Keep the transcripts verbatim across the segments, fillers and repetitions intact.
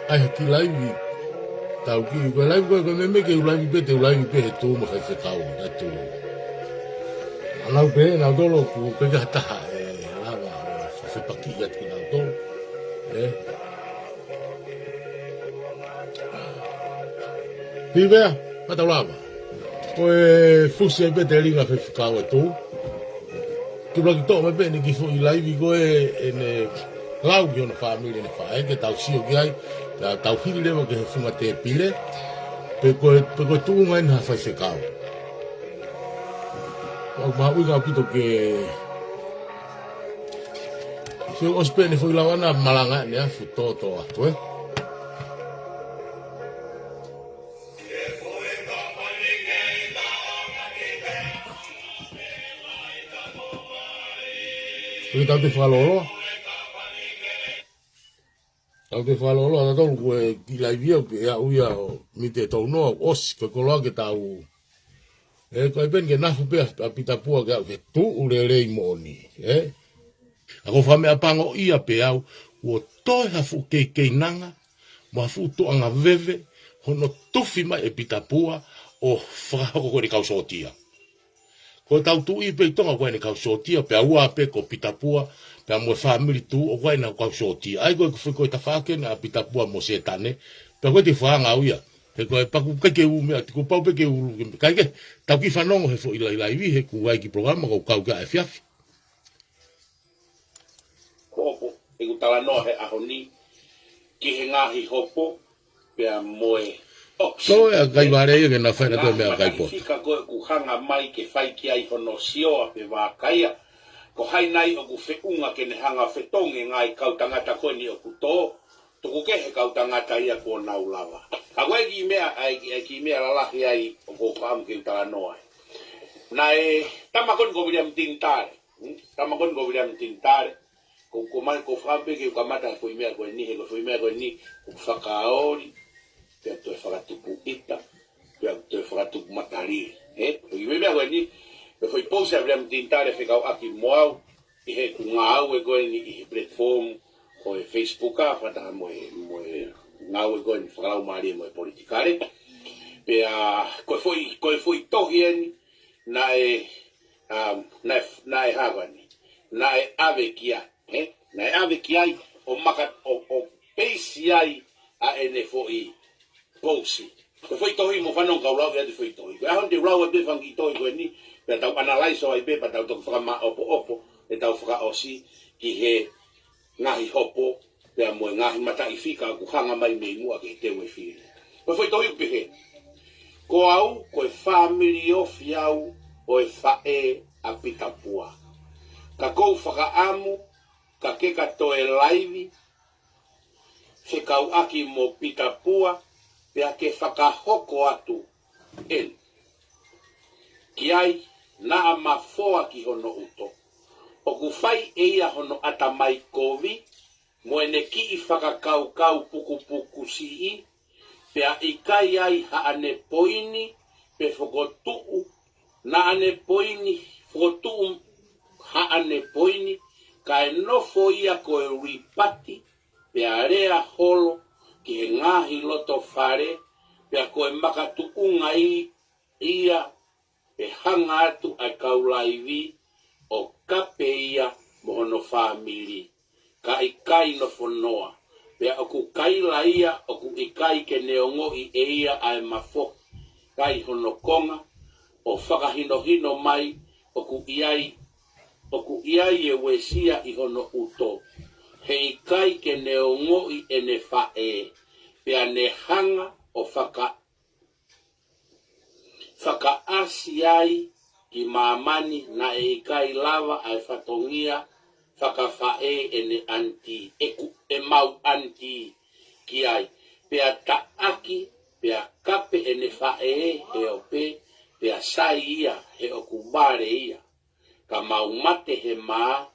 ʻAi ha kiʻi laivi, tau kiʻi, ko e laivi ko e, ko e meimei ke u laivi pē, te u laivi pē he Tuʻu mo Faifekau, ʻa Tuʻu. ʻA nau pē, nau tolo ku ke ka taha, ʻe lava, ʻe fepaki atu ki nau tolo. ʻE. Pivea, ka tau lava. Ko e fusi ai pē te linga Faifekau ʻa Tuʻu. Ke laki toʻo mai pē ʻene kiʻi foʻi laivi ko ē ʻene lau ki hono fāmili ʻene faʻē ke tau sio ki ai, pea tau hili leva ki he funga tēpile, pe ko e, pe ko e tuʻunga ʻena ha faifekau. ʻOku mahuʻinga ʻaupito ke sio ʻosi pē ʻene foʻi lau ʻana malanga ʻene afu tōtō atu ē. Ko e tau te fakalolo. Tau te fakalolo, ʻa tolu ko e kiʻi laivi au, ʻe aʻu ia ʻo mite tau noa, ʻosi, ko e koloa ke tau. ʻE, ko e peni ke nafu pē ʻa Pita Pua ke aʻu ke tuʻu lelei moʻoni, ē? ʻA ko e fakameʻapango ia pē au, ʻoku toe ha fuʻu keikeinanga, mo ha fuʻu tuʻunga veve, hono tufi mai ʻe Pita Pua, ʻo fakahoko ko ʻene kau sōtia. Ko e tau tuʻi pē ʻi Tonga ko ʻene kau sōtia, pea ua pē ko Pita Pua, pea mo e fāmili Tuʻu, ʻoku ʻi ai ʻena kau sōtia. ʻAi ko e, ko e tafaʻaki ʻena ʻa Pita Pua mo Sētane, pea ko e te fanga au ia. He ko e paku kai ke u meʻa, te ko pau pē ke u, kai ke, tau kiʻi fanongo he foʻi lai laivi, he ʻoku ʻi ai e kiʻi polokalama, ko e kau ka efiafi. Ko hopo, ʻeku talanoa he ʻaho ni, ki he ngaahi hopo, pea mo e ʻosi. Ko e ʻa kai vale ia ke na fai na ko e meʻa kai po. Fika ko ʻeku hanga mai ke fai ki ai hono sioa pe vākaia. Ko hai nai ʻoku feʻunga ke ne hanga fetongi e ngaahi kau tangata ko eni ʻoku tō, tuku ke he kau tangata ia kuo nau lava. Ka ko e kiʻi meʻa, ʻa e kiʻi, ʻa e kiʻi meʻa lalahi ai ʻoku ou fakaʻamu ke u talanoa ai. Naʻe tama ko eni ko Viliami Tinitale. Hmm? Tama ko eni ko Viliami Tinitale. Ko, ko mai ko fakaʻamu pē ke u kamata he foʻi meʻa ko eni, he ko e foʻi meʻa ko eni, ʻoku fakaoli, pea toe fakatupu ʻita, pea toe fakatupu matalili. He, foʻi meʻa ko eni, ko e foʻi pousi ʻa Viliami Tinitale fekauʻaki mo au, ʻi heʻeku ngāue ko eni ʻi he platform, ko e Facebook ʻa, fakataha mo e, mo e ngāue ko eni fakalaumālie mo e politikale. Pea, ko e foʻi, ko e foʻi tohi eni, naʻe, um, naʻe, naʻe hava ni, naʻe ʻave ki ai, he? Naʻe ʻave ki ai, ʻo maka, ʻo, ʻo peisi ai ʻa ʻene foʻi pousi. Ko e foʻi tohi mo fanongo kau lau ia te foʻi tohi. Ko e ʻaho ni te u lau atu e fanga kiʻi tohi ko eni, pea tau analyze ʻo ai pē, pea tau toki fakamaʻopoʻopo, ʻetau fakaʻosi ki he ngaahi hopo, pea mo e ngaahi mataʻifika ʻoku hanga mai mei muʻa ke teu e fili. Ko e foʻi tohi ʻoku pehē. Ko au, ko e fāmili ofi au ʻo e faʻē ʻa Pita Pua. Ka ʻoku ou fakaʻamu, ka ke ka toe laivi, fekauʻaki mo Pita Pua, pea ke fakahoko atu eni. Ki ai, naʻa ma foa ki hono ʻuto. ʻOku fai ʻe ia hono ʻatamai kovi, mo ʻene kiʻi fakakaukau pukupuku siʻi, pea ʻikai ai haʻane poini, pe fokotuʻu, naʻa ne poini, fokotuʻu haʻane poini, kae nofo ia ko e lipati, pea lea holo ki he ngaahi loto fale, pea ko e makatuʻunga ʻi ia ʻe hanga atu ʻa e kau laivi ʻo kape ia mo hono fāmili. Ka ʻikai nofo noa, pea ʻoku kaila ia ʻoku ʻikai ke ne ongoʻi ʻe ia ʻa e mafohi ʻi hono konga, ʻo fakahinohino mai ʻoku ʻi ai, ʻoku ʻi ai e uesia ʻi hono ʻuto, he ʻikai ke ne ongoʻi ʻene faʻē, pea ne hanga ʻo faka-, fakaʻasi ai ki māmani naʻe ʻikai lava ʻa e fatongia fakafaʻē ʻene ʻaniti, ʻeku, ʻemau ʻaniti ki ai. Pea taʻaki, pea kape ʻene faʻē he ope, pea sai ia he ʻoku vale ia. Ka mau mate he mā,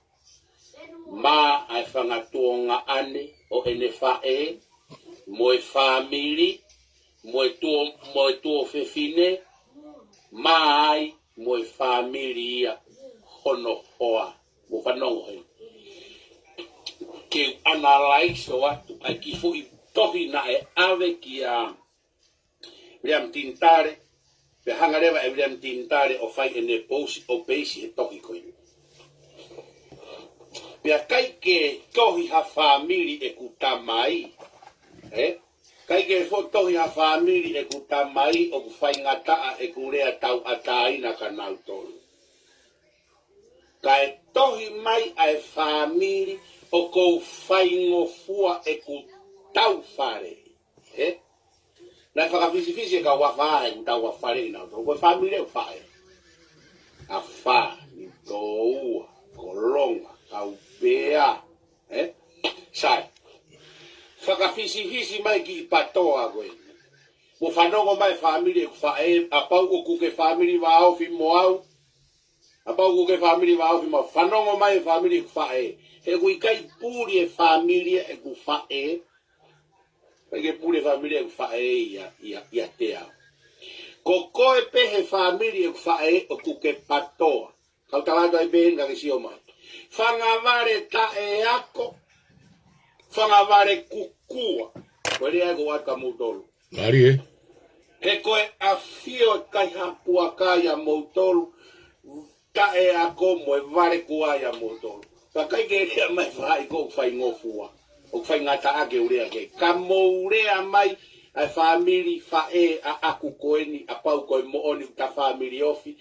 mā ʻa e fanga tuongaʻane ʻo ʻene faʻē, mo e fāmili, mo e tuo, mo e tuofefine, mā ai mo e fāmili ia hono hoa. Mo fanongo he. Ke u analyze atu ʻa e kiʻi foʻi tohi naʻe ʻave kia Viliami Tinitale, pea hanga leva ʻe Viliami Tinitale ʻo fai ʻene pousi ʻo peisi he tohi ko eni. Pea ʻikai ke tohi ha fāmili ʻeku tamai, ē? ʻIkai ke foʻi tohi ha fāmili ʻeku tamai ʻoku faingataʻa ʻeku lea tauʻatāina kia nautolu. Kae tohi mai ʻa e fāmili ʻoku ou faingofua ʻeku tau fale. Ē? Naʻe fakafisifisi e kau afā ʻeku tau fale ʻi nautolu. Ko e fāmili ʻeku faʻē. Afā, Niutōua, Kolonga, Kaupea. Ē? Sai. Fakafisifisi mai ki he patoa ko ē. Mo fanongo mai fāmili ʻeku faʻē, kapau ʻoku ke fāmili vāofi mo au. Kapau ʻoku ke fāmili vāofi mo au. Fanongo mai fāmili ʻeku faʻē. He ʻoku ʻikai puli e fāmili ʻeku faʻē. ʻIkai ke puli e fāmili ʻeku faʻē ia, ia, ia te au. Ko koe pē he fāmili ʻeku faʻē ʻoku ke patoa. Kau tala atu ai pē heni ka ke sio mai. Fanga vale taʻeako. Fanga vale kukua. Ko e lea ē ʻoku ou ʻatu kia moutolu. Mālie. He ko e ʻafio e kaihaʻa puaka ia moutolu, taʻeako mo e vale kua ia moutolu. Ka ʻikai ke lea mai faʻē ʻoku faingofua. ʻOku faingataʻa ke u lea ki ai. Ka mou lea mai ʻa e fāmili faʻē ʻaʻaku ko eni, kapau ko e moʻoni ʻoku ta fāmili ofi.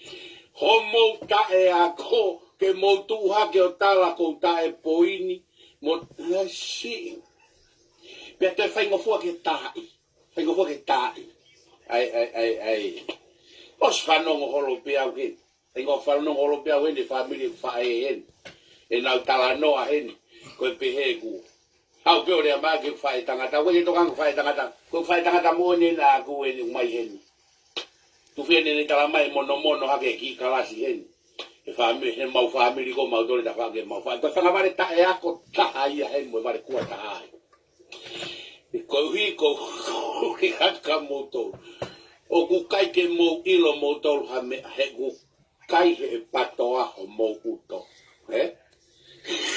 Homou taʻeako, ke mou tuʻu hake ʻo tala ʻoku ou taʻepoini. Mo, ʻai siʻi. Pea toe faingofua ke taaʻi. Faingofua ke taaʻi. ʻAi, ʻai, ʻai, ʻai. ʻOsi fanongo holo pē au heni. Faingofua fanongo holo pē au heni, fāmili ʻeku faʻē heni. ʻEnau talanoa heni. Ko e pehē ʻeku. Haʻu pē ʻo lea mai ki he faʻē tangata. Ko e tokanga faʻē tangata. Ko e faʻē tangata moʻoni ʻaʻaku eni ʻoku mai heni. Tuʻu heni ʻene tala mai monomono hake ki kalasi heni. E fāmili, he mau fāmili ko mautolu tafaʻaki mau faʻē. Ko e fanga vale taʻeako taha ia heni mo e vale kua taha ia. Koeʻuhi, ko, koeʻuhi atu kia moutolu. ʻOku ʻikai ke mou ʻilo moutolu ha meʻa he ʻoku ʻikai he patoa homou ʻuto. Ē?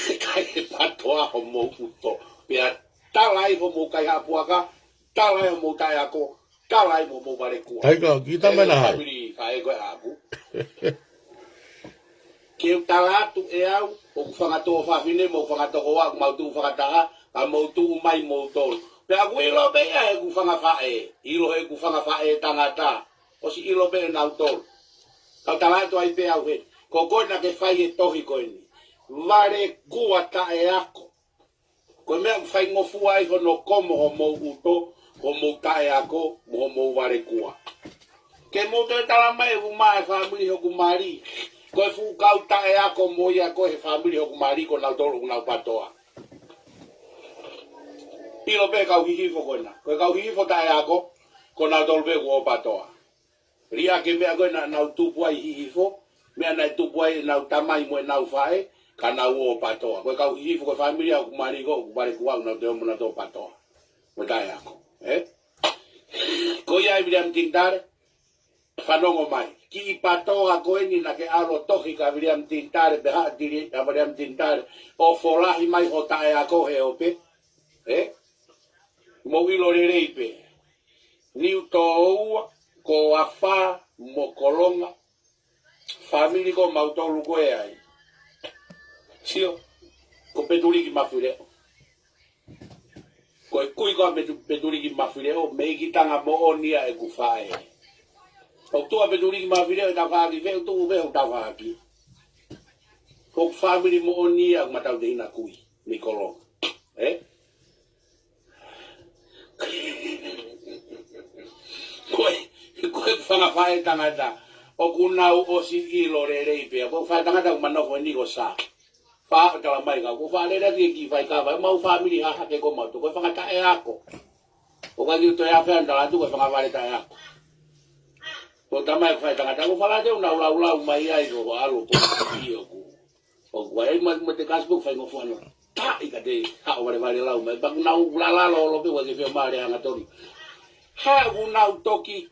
ʻIkai he patoa homou ʻuto. Pea tala ai homou kaihaʻa puaka, tala ai homou taʻeako, tala ai mo homou vale kua. Taika, ki tamai na hai. Fāmili faʻē ko ē ʻaʻaku. Ke u tala atu ʻe au, ʻoku fanga tuofāfine mo fanga tokoua, ʻoku mau tuʻu fakataha, ka mou tuʻu mai moutolu. Pea ʻoku ʻilo pē ia ʻe heʻeku fanga faʻē, ʻilo ʻe heʻeku fanga faʻē tangata. ʻOsi ʻilo pē ʻe nautolu. Kau tala atu ai pē au heni. Ko koe naʻa ke fai e tohi ko eni. Vale kua taʻeako. Ko e meʻa ʻoku faingofua ai hono komo homou ʻuto, homou taʻeako, mo homou vale kua. Ke mou toe tala mai ʻoku mā e fāmili hoku mali. Ko e fuʻu kau taʻeako mo ia ko e he fāmili hoku mali ko nautolu ʻoku nau patoa. ʻIlo pē kau Hihifo ko ena. Ko e kau Hihifo taʻeako, ko nautolu pē ʻoku ō patoa. Liʻaki e meʻa ko ē naʻa nau tupu ai Hihifo, meʻa naʻe tupu ai ʻenau tamai mo ʻenau faʻē, ka nau ō patoa. Ko e kau Hihifo ko e fāmili ʻoku mali ko ē, ʻoku vale kua ʻoku nau toe ō mo nau toe patoa. Mo taʻeako, ē? Ko ia ʻe Viliami Tinitale, fanongo mai. Kiʻi patoa ko eni naʻa ke ʻalu ʻo tohi kia Viliami Tinitale, pea haʻu Tili-, ʻa Viliami Tinitale, ʻo folahi mai ho taʻeako he ope, ē? Mou ʻilo lelei pē. Niutōua, ko Afā mo Kolonga, fāmili ko mautolu ko ē ai. Sio, ko Petuliki Mafileʻo. Ko e kui ko ē ʻa Petu-, Petuliki Mafileʻo, mei Kitanga moʻoni ia ʻeku faʻē. ʻOku tuʻu ʻa Petuliki Mafileʻo he tafaʻaki, feʻutuʻu feʻu tafaʻaki. Ko e fāmili moʻoni ia ʻoku ma tau tehina kui, mei Kolonga. Ē? Ko e, ko e fanga faʻē tangata, ʻoku nau ʻosi ʻilo lelei pē ia. Ko e faʻē tangata ʻoku ma nofo eni ko Sa. Faʻa tala mai ka, ko e faʻa lele atu e kiʻi faikava, ʻemau fāmili hahake ko mautolu, ko e fanga taʻeako. ʻOku ʻikai ke toe ʻi ai ha fea tala atu ko e fanga vale taʻeako. Ko e tamai ko e faʻē tangata, ko Falate ʻoku nau laulau mai ai ko ʻalu ko ʻoku. ʻOku ai ma, ma te kasi ko e faingofua no. Taʻi ka te haʻu valevale lau mai. Pea ʻoku nau lalalo olo pē ʻoku ʻikai ke fie maʻu e lea hangatonu. Haʻu nau toki.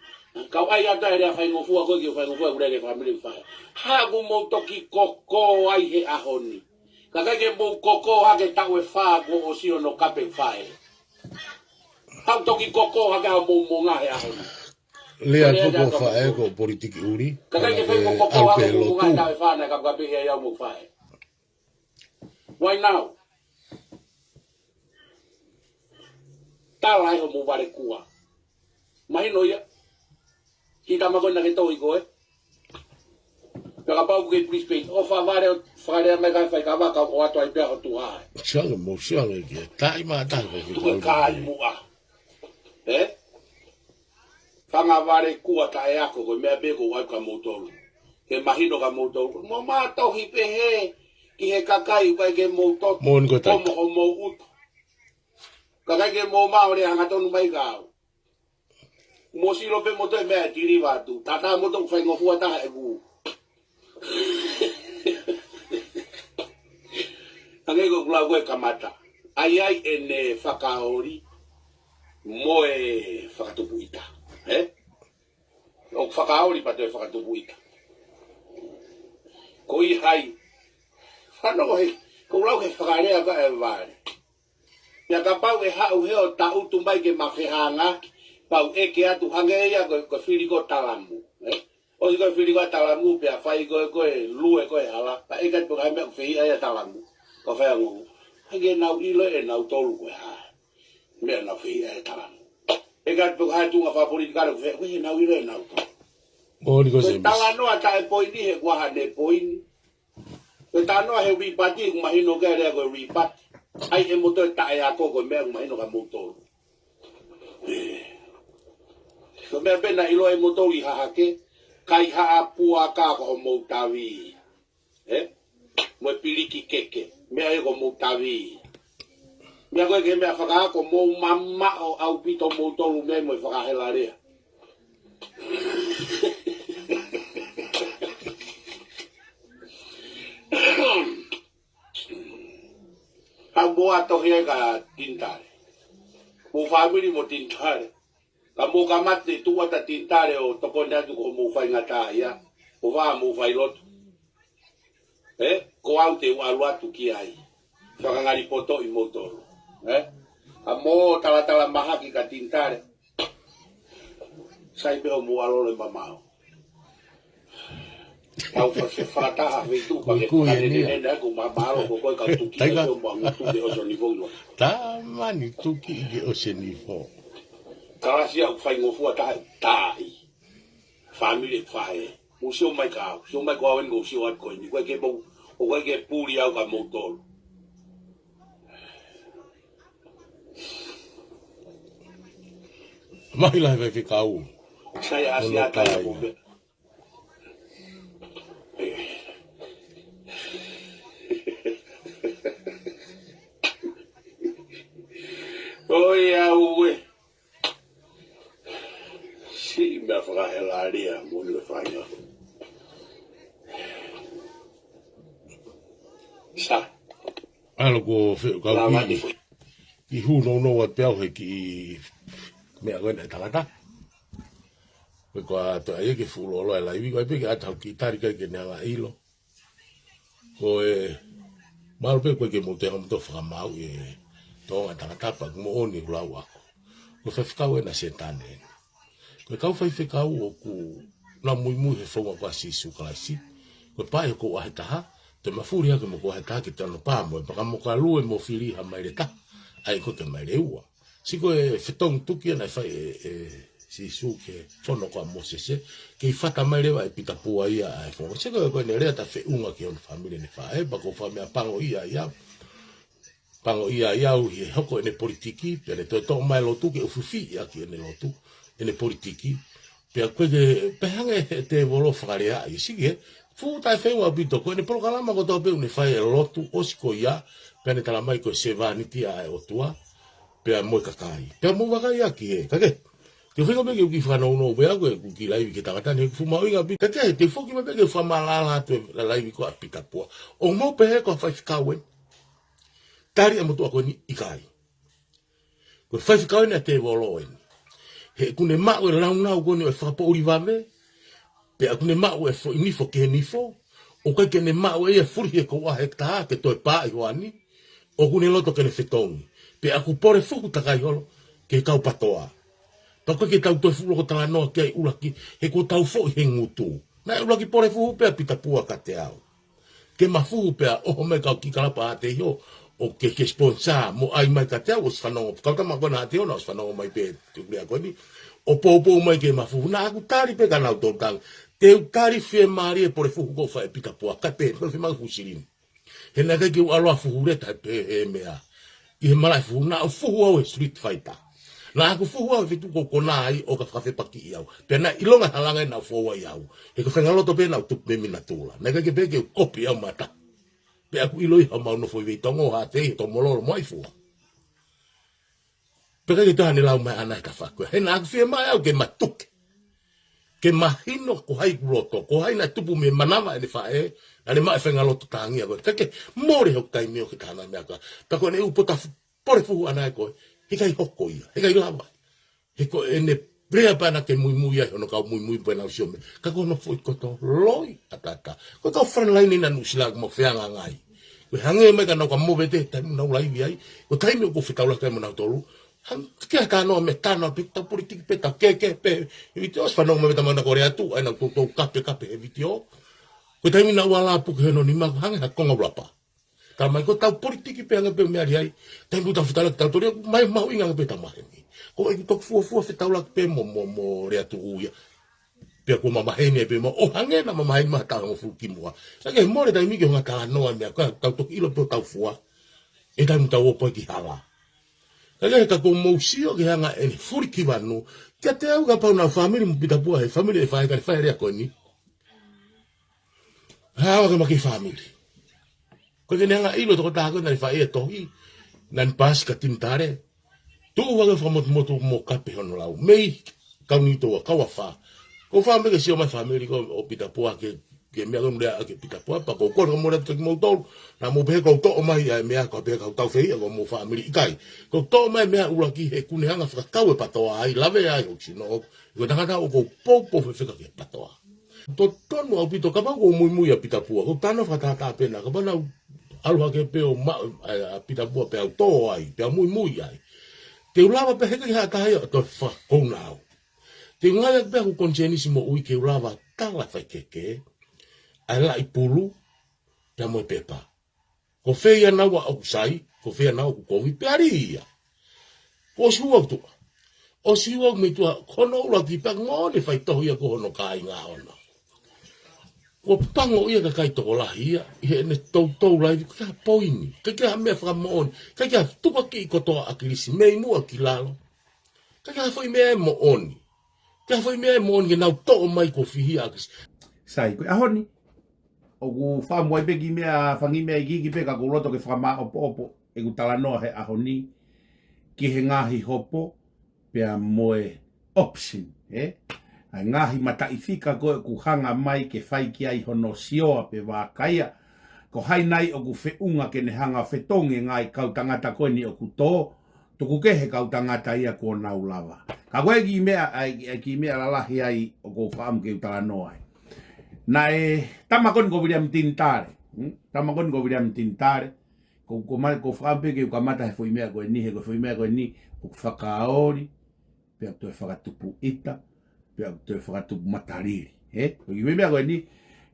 Kau ai atu e lea faingofua ko e kiʻi faingofua ʻoku lele fāmili faʻē. Haʻu mou toki koko ai he ʻaho ni. Ka ʻikai ke mou koko hake taʻu ʻe fā kuo ʻosi hono kape faʻē. Haʻu toki koko hake ha mou monga he ʻaho ni. Lea Lea ko atu ko atu faʻē atu. Ko politiki ʻuli. Kakai ke fai mo koko ʻalu ha pē mou monga he lotu. Taʻu ʻe fā naʻe kapukapi he au mo faʻē. Why now? Tala ʻe hoʻomou vale kua. Mahino ia. Ki tama ko ena ke tohi ko ē. Pea kapau ke Brisbane, ʻo fakavale ʻo fakalea mai kae fai kava ka ʻoatu ai pea ho tuha. Siale mo siale kia. Taʻi mata ko ki Tuku e kai muʻa. Ē? Fanga vale kua taʻe ako ko e meʻa pē ko ʻoatu kia moutolu. Ke mahino kia moutolu. Mo matohi pehē ki he kakai ʻoku ʻikai ke mou toto. Mo ni ko tai. Ko mo homou ʻutu. Kakai ke mou maʻu lea hangatonu mai kia au. Mo silo pē mo toe meʻa e tiliva atu. Tata mo toe faingofua taha ʻeku. Hangē ko ʻeku lau ko e kamata. ʻAi ai ʻene fakaoli mo e fakatupu ʻita. Ē? ʻOku fakaoli pea toe fakatupu ʻita. Ko e hā e. Fanongo he, ko e lau he fakalea ka e vale. Pea kapau ʻe haʻu he ʻo taʻutu mai ke ma fehangaaki, pau ʻeke atu hangē ia ko, ko e fili ko Talamu, ē? ʻOsi ko e fili ko Talamu, pea fai ko e, ko e lue ko e hala, pea ʻeke atu pe ko e hā e meʻa ʻoku fehiʻa ai ʻa Talamu, ko e fai ango. Hangē naʻa nau ʻilo ʻe nautolu ko e hā e meʻa naʻa nau fehiʻa ai ʻa Talamu. ʻEke atu pe ko e hā e tuʻunga fakapolitikale ʻoku fehiʻa, ko e hā naʻa nau ʻilo ʻe nautolu. Moʻoni ko e Ko e Semisi. Talanoa taʻe poini he kuaha ne poini. Ko e talanoa he ripati, ʻoku mahino ke lea ko e ripati. ʻAi ʻe moutolu e taʻeako ko e meʻa ʻoku mahino kia moutolu. Ē. Ko e meʻa pē naʻe ʻilo ʻe moutolu ʻi Hahake, kai haʻa puaka ko homou tavi. Ē? Mo e piliki keke. Meʻa ia ko homou tavi. Meʻa ko e ke meʻa fakaako mou mamaʻo ʻaupito moutolu mei mo e fakahelelea. Ka mou ʻato hea ka Tinitale. Mou fāmili mo Tinitale. Ka mou kamata tuʻu atu Tinitale ʻo tokoni atu ko mou faingataʻaʻia. Ko e hā mou fai lotu. Ē, ko au te u ʻalu atu ki ai. Fakangali poto ʻi moutolu. Ē, ka mou talatala mahaki kia Tinitale. Sai pē hoʻomou ʻalolo ʻe mamaʻo. Au fa-, fakataha feitu pa ke Kuikui ʻeni ia. Nene ko mamaʻo ko koe ka tuki Taika. Ai ko mo angu tuki ʻo soni fo ilo. Tamani tuki ʻi ke ʻo seni fo. Kalasi au faingofua taha taʻi. Fāmili faʻē. Mou sio mai kia au. Sio mai kia au ʻeni ko sio atu ko ʻeni. Ko e ke mou, ʻoku ʻikai ke puli au kia moutolu. Mai lahi faifekau. Sai asi Ono ata ia tai. Mo pe. ʻOi, ʻauē. Siʻi meʻa fakahelelea, mo ni fai. Sa. ʻAlu ko fe-, kau Lava ki, ni. Ki hū nounou atu pē au he kiʻi meʻa ko ena e tangata. Ko e ko atu ai ke fuʻu lolo e laivi, ko e pē ke ʻatā ki tari kai ke ne anga ʻilo. Ko e, mālō pē ko e ke mou te anga mo tō fakamaau e tōnga tangata pa, moʻoni ʻoku lau ako. Ko e faifekau ena Sētane. Ko e kau faifekau ʻoku nau muimui he founga ko ē ʻa Sīsū Kalaisi. Ko e paʻi ko ʻaho ʻe taha, te mafuli hake mo ko ʻaho ʻe taha ke te ono pā mo e paka mo ka lue mo fili ha maile taha. ʻAi ko e ke maile ua. Sio ko e fetongi tuki ena ʻe fai ʻe, ʻe Sīsū ke fono ko ā Mōsese, kei fata mai leva ʻe Pita Pua ia ʻa e fono. Sio ko e ko ʻene lea taʻefeʻunga ki hono fāmili ʻene faʻē, pa ko e fā meʻa pango ia ia. Pango ia ia ʻi he hoko ʻene politiki, pea ne toe toʻo mai lotu ke ʻufiʻufi ia ki ʻene lotu, ʻene politiki. Pea ko e ke pehē ange he tēvolo fakalea ia siki he, fuʻu taʻefeʻunga ʻaupito, ko ʻene polokalama kotoa pē ʻoku ne fai e lotu ʻosi ko ia, pea ne tala mai ko e sevāniti ʻa e ʻOtua, pea mo e kakai. Pea mou vakai ia ki he, ka ke, te u feinga pē ke u kiʻi fakanounou pē au ko e ku kiʻi laivi ke tangata ni, fuʻu mahuʻinga ʻaupito. Ka ke, te u foki mai pē ke u fakamālala atu e laivi ko ē ʻa Pita Pua. ʻOku mou pehē ko e faifekau ē. Tali ʻe motuʻa ko eni ʻikai. Ko e faifekau eni ʻa e tēvolo eni. He ʻoku ne maʻu e launau ko eni ʻo e fakapoʻuli vave, pea ʻoku ne maʻu e foʻi nifo ki he nifo, ʻoku ʻikai ke ne maʻu ʻe ia e fuli he ko ʻaho ʻe taha ke toe pā ʻi hoani, ʻoku ne loto ke ne fetongi. Pea ʻoku pole fuhu takai holo, ki he kau PATOA. Pea ko e ke tau toe fuʻu loko talanoa ki ai ʻuluaki, he ko e tau foʻi he ngutu. Naʻe ʻuluaki pole fuhu pē ʻa Pita Pua kiate au. Ke ma fuhu pea ʻoho mai kau ki Kalapaʻateiho, ʻo ke, ke sponsor, mo ʻai mai kiate au, ʻosi fanongo, kau tama ko ena ʻa Teona, ʻosi fanongo mai pē, te u lea ko eni, ʻo poupou mai ke ma fuhu, naʻa ku tali pē kia nautolu tangi, te u tali fiemālie e pole fuhu ko fai ʻe Pita Pua, kae pē, ko e fiemaʻu fuʻu silini. He naʻe ʻikai ke u ʻalu ʻo fuhu leta he, he, he meʻa. ʻI he malaʻe fuhu, naʻa ku fuhu au he Street Fighter. Naʻa ku fuhu au he feituʻu ko ē ko ena ai ʻo ka fakafepakiʻi au. Pea naʻe ʻilonga e halanga naʻa ku foua ai au. He ko e faʻahinga loto pē naʻa ku tupu mei Minatula. Naʻe ʻikai ke pehē ke u kopi ʻa e mata. Pea ʻoku ʻiloʻi haʻamau nofo ʻi Veitongo, Haʻatei, Tomololo, mo Aifua. Pea ʻikai ke toe ʻi ai haʻane lau mai ʻana he tafaʻaki ko ē. He naʻa ku fiemaʻu au ke ma tuku. Ke mahino ko hai ʻoku loto, ko hai naʻe tupu mei he manava ʻene faʻē, naʻa ne maʻu e faʻahinga loto tangia ko ē. Kae ke mole hoku taimi ʻo ke tahana meʻa ko ē. Pea ko ʻene ʻū pota fu-, pole fuhu ʻana ē ko ē. He ʻikai hoko ia, he ʻikai lava. He ko ʻene lea pē ʻana ke muimui ai hono kau muimui pē naʻa ku sio mai. Ka ko hono foʻi koto loi ʻataʻatā. Ko e kau frontline ʻi Nuʻusila ʻoku mau fehangahangai. Ko e hangē mai ka nau ka movete, taimi naʻa ku laivi ai. Ko e taimi ʻoku fetaulaki ai mo nautolu. Hangē ke ha tano me tano pē tau politiki pē tau keke pē. He vitiō ʻosi fanongo mai pē tama na ko Leatu, ʻa ena ʻoku toutou kapekape he vitiō. Ko e taimi naʻa ku ala puke hono nima, hangē ha konga ʻulapa. Tala mai ko e tau politiki pē hangē pē meʻa ʻi ai. Taimi ʻoku tau fetaulaki tautolu, mai mahuʻinga ange pē tau maheni. Ko e ʻeku toki fuofua fetaulaki pē mo, mo, mo Leatu ia. Pea kuo ma maheni ai pē mo, ʻo hangē naʻa ma maheni mai ha taʻu hongofulu kimuʻa. Kae ke mole taimi ke u hanga talanoa meʻa, ka tau toki ʻilo pē ʻo tau fua. ʻE taimi tau ō pē ki hala. Kae ke ka ko mou sio ke hanga ʻene fuli ki vanu. Kiate au kapau naʻa ku fāmili mo Pita Pua he fāmili ʻe fai ka ne fai lea ko eni. Hā ʻoua ke ma kei fāmili. Ko e ke ne hanga ʻilo tokotaha ko ē naʻa ne fai e tohi. Naʻa ne paasi ka Tini Tale. Tuʻu hake fakamotumotu mo kape hono lau. Mei Kaunitoa, Kauafa. Ko fā me ke sio mai fāmili ko ē ʻo Pita Pua ke, ke meʻa ko ē mea ake Pita Pua, pea ko e kole ka mole atu kia kimoutolu. Naʻa mou pehē ʻoku ou toʻo mai ʻa e meʻa ko ē pehē ʻoku ou tau fehiʻa ko hoʻomou fāmili, ʻikai. ʻOku ou toʻo mai e meʻa ʻuluaki he ʻoku ne hanga fakakau e PATOA ai, lave ai hoku sino. Ko e tangata ʻoku ou poupou fefeka ki he PATOA. Totonu ʻaupito kapau ʻoku ou muimui ʻa Pita Pua. Ko e tano fakatātā pē ena, kapau naʻa ku ʻalu hake pē ʻo ma-, ʻa, ʻa Pita Pua pea u tō ai, pea muimui ai. Te u lava pē he ʻikai ha taha ia ʻo toe fakakouna au. Te u ngāueʻaki pē hoku konisēnisi moʻui ke u lava tala faikeke, ʻa e laʻi pulu, pea mo e pepa. Ko fē ia naua ʻoku sai, ko fē ia naua ʻoku kovi, pea lī ia. Ko ʻosi hū au tuʻa. ʻOsi hū au mei tuʻa, ko hono ʻuluaki pea moʻoni e faitohi ia ko hono kāinga ʻoʻona. Ko e pango ia ka kai tokolahi ia, ʻi heʻene toutou laivi, ʻikai ha poini, ʻikai ha meʻa fakamoʻoni, ʻikai ha tukuakiʻi kotoa ʻa ʻAkilisi, mei muʻa ki lalo. ʻIkai ha foʻi meʻa ʻe moʻoni. ʻIkai ha foʻi meʻa ʻe moʻoni ke nau toʻo mai ko fihia ʻAkilisi. Sai, ko e ʻaho ni, ʻoku fakamuʻa pē kiʻi meʻa, fanga kiʻi meʻa iiki pē ka ʻoku ou loto ke fakamāʻopoʻopo ʻeku talanoa he ʻaho ni ki he ngaahi hopo, pea mo e option, ē? ʻA e ngaahi mataʻifika ko ē ʻoku hanga mai ke fai ki ai hono sioa pe vākaia. Ko hai nai ʻoku feʻunga ke ne hanga fetongi e ngaahi kau tangata ko eni ʻoku tō, tuku kehe kau tangata ia kuo nau lava. Ka ko e kiʻi meʻa, ʻa e, ʻa e kiʻi meʻa lalahi ai ʻoku ou fakaʻamu ke u talanoa ai. Naʻe tama ko eni ko Viliami Tini Tale. Hmm? Tama ko eni ko Viliami Tini Tale. Ko, ko mai, ko fakaʻamu pē ke u kamata he foʻi meʻa ko eni, he ko e foʻi meʻa ko eni, ʻoku fakaoli, pea toe fakatupu ʻita, pea toe fakatupu matalili. He? Ko e kiʻi meʻa ko eni,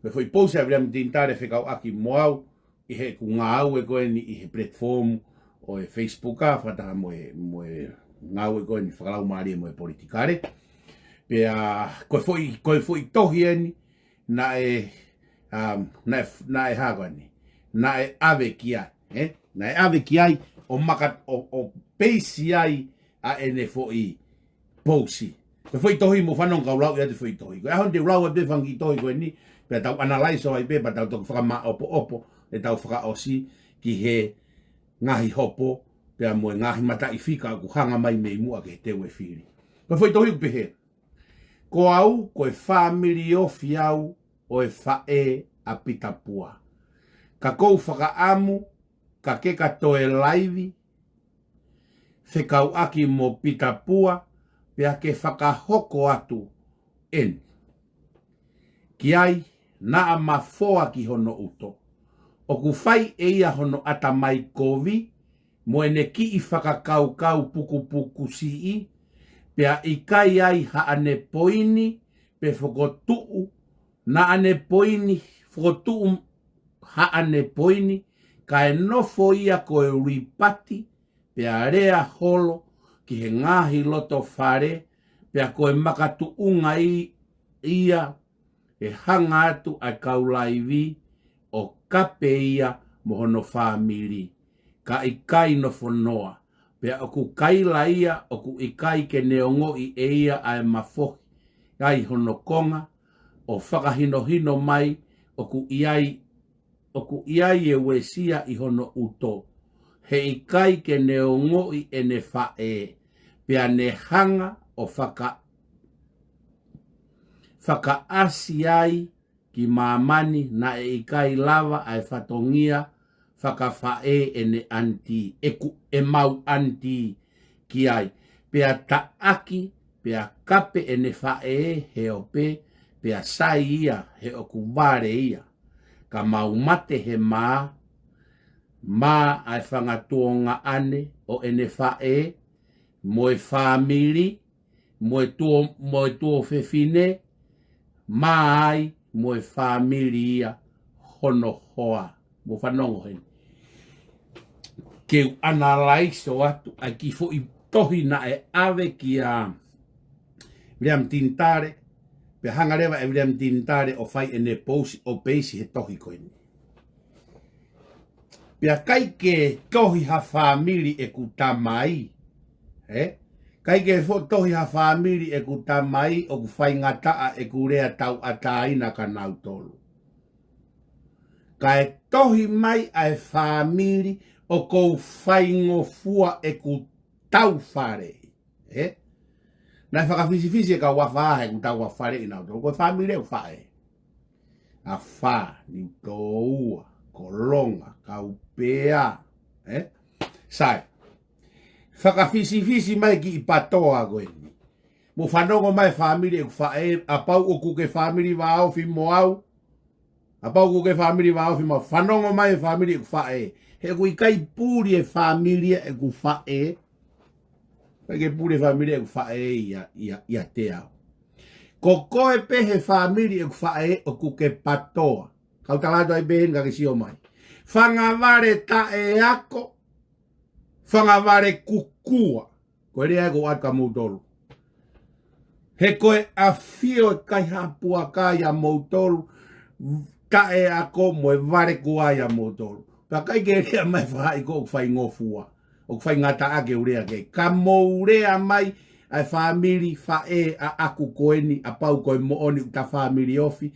ko e foʻi post ʻa Viliami Tini Tale fekauʻaki mo au, ʻi heʻeku ngāue ko eni ʻi he platform ʻo e Facebook ʻa fakataha mo e, mo e ngāue ko eni fakalaumālie mo e politikale. Pea ko e foʻi, ko e foʻi tohi eni, naʻe, um, naʻe, naʻe hā ko eni, naʻe ʻave ki ai, ē? Naʻe ʻave ki ai, ʻo maka, ʻo, ʻo peisi ai ʻa ʻene foʻi pousi. Ko e foʻi tohi mo fanongo kau lau ia ʻa e foʻi tohi. Ko e ʻaho ni te u lau atu e fanga kiʻi tohi ko eni, pea tau analyze ʻo ai pē, pea tau toki fakamāʻopoʻopo, ʻetau fakaʻosi ki he ngaahi hopo, pea mo e ngaahi mataʻifika ʻoku hanga mai mei muʻa ke teu e fili. Ko e foʻi tohi ʻoku pehē. Ko au, ko e fāmili ofi au ʻo e faʻē ʻa Pita Pua. Ka ʻoku ou fakaʻamu, ka ke ka toe laivi, fekauʻaki mo Pita Pua, pea ke fakahoko atu eni. Ki ai, naʻa ma foa ki hono ʻuto. ʻOku fai ʻe ia hono ʻatamai kovi, mo ʻene kiʻi fakakaukau pukupuku siʻi, pea ʻikai ai haʻane poini pe fokotuʻu, naʻa ne poini, fokotuʻu haʻane poini, kae nofo ia ko e ulipati, pea lea holo ki he ngaahi loto fale, pea ko e makatuʻunga ia ʻe hanga atu ʻa e kau laivi ʻo kape ia mo hono fāmili, ka ʻikai nofonoa, pea ʻoku kaila ia ʻoku ʻikai ke ne ongoʻi ʻe ia ʻa e mafohi ai hono konga, ʻo fakahinohino mai ʻoku ʻi ai, ʻoku ʻi ai e uesia ʻi hono ʻuto, he ʻikai ke ne ongoʻi ʻene faʻē, pea ne hanga ʻo faka-, fakaʻasi ai ki māmani naʻe ʻikai lava ʻa e fatongia fakafaʻē ʻene ʻanitī, ʻeku, ʻemau ʻanitī ki ai. Pea taʻaki, pea kape ʻene faʻē he ope, pea sai ia he ʻoku vale ia. Ka mau mate he mā, mā ʻa e fanga tuongaʻane ʻo ʻene faʻē, mo e fāmili, mo e tuo, mo e tuofefine, mā ai mo e fāmili ia hono hoa. Mou fanongo heni. Ke u ʻanalaiso atu ʻa e kiʻi foʻi tohi naʻe ʻave kia William Tintale, pea hanga leva ʻe William Tintale ʻo fai ʻene pousi ʻo peisi he tohi ko eni. Pea ʻikai ke tohi ha fāmili ʻeku tamai, ē? ʻIkai ke foʻi tohi ha fāmili ʻeku tamai ʻoku faingataʻa ʻeku lea tauʻatāina kia nautolu. Kae tohi mai ʻa e fāmili ʻoku ou faingofua ʻeku tau fale, ē? Naʻe fakafisifisi e kau afā he ʻoku tau fale ʻi nautolu. Ko e fāmili ʻoku faʻē. Afā, Niutōua, Kolonga, Kaupea, ē? Sai. Fakafisifisi mai kiʻi pātoa ko eni. Mou fanongo mai fāmili ʻeku faʻē, kapau ʻoku ke fāmili vāofi mo au, kapau ʻoku ke fāmili vāofi mo au, fanongo mai fāmili ʻeku faʻē. He ʻoku ʻikai puli e fāmili ʻeku faʻē. ʻIkai ke puli e fāmili ʻeku faʻē ia, ia, ia te au. Ko koe pē he fāmili ʻeku faʻē ʻoku ke pātoa. Kau tala atu ai pē heni ka ke sio mai. Fanga vale taʻeako, fanga vale kukua. Ko e lea ē ʻoku ou ʻatu kia moutolu. He ko e ʻafio e kaihaʻa puaka ia moutolu, taʻeako mo e vale kua ia moutolu. Pea ʻikai ke lea mai faʻahi ko ʻoku faingofua. ʻOku faingataʻa ke u lea ki ai. Ka mou lea mai ʻa e fāmili faʻē ʻaʻaku ko eni, kapau ko e moʻoni ʻoku ta fāmili ofi.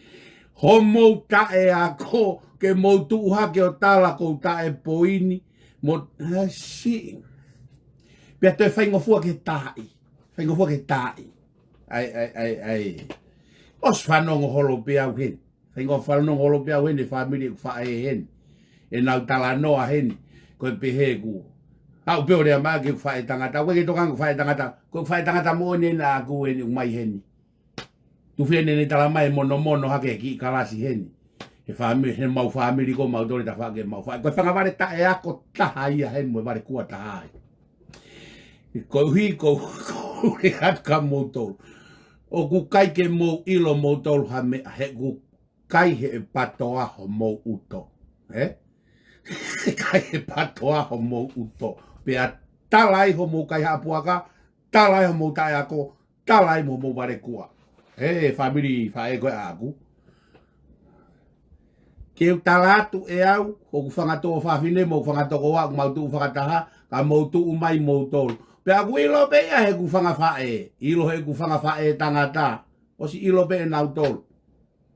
Homou taʻeako, ke mou tuʻu hake ʻo tala ʻoku ou taʻe poini. Mo, ʻa, siʻi. Pea toe faingofua ke taaʻi. Faingofua ke taaʻi. ʻAi, ʻai, ʻai, ʻai. ʻOsi fanongo holo pē au heni. Faingofua fanongo holo pē au heni, fāmili ʻeku faʻē heni. ʻEnau talanoa heni. Ko e pehē ʻeku. Haʻu pē ʻo lea mai ki heʻeku faʻē tangata. Ko e ke tokanga ki heʻeku faʻē tangata. Ko e faʻē tangata moʻoni ʻena ʻaʻaku eni ʻoku mai heni. Tufi ʻene ne tala mai monomono hake kiʻi kalasi heni. He fāmili, he mau fāmili ko mautolu tafaʻaki mau faʻē. Ko e fanga vale taʻeako taha ia heni mo e vale kua taha ai. Koeʻuhi ko, ko e ʻatu kia moutolu. ʻOku ʻikai ke mou ʻilo moutolu ha meʻa he ʻoku ʻikai he ʻe pātoa homou ʻuto. Ē? ʻIkai he pātoa homou ʻuto. Pea tala ai homou kaihaʻa puaka, tala ai homou taʻeako, tala ai mo homou vale kua. He fāmili faʻē ko ē ʻaʻaku. Ke u tala atu ʻe au, ʻoku fanga tuofāfine mo ʻoku fanga tokoua, ʻoku mau tuʻu fakataha, ka mou tuʻu mai moutolu. Pea ʻoku ʻilo pē ia heʻeku fanga faʻē, ʻilo heʻeku fanga faʻē tangata, ʻosi ʻilo pē ʻe nautolu.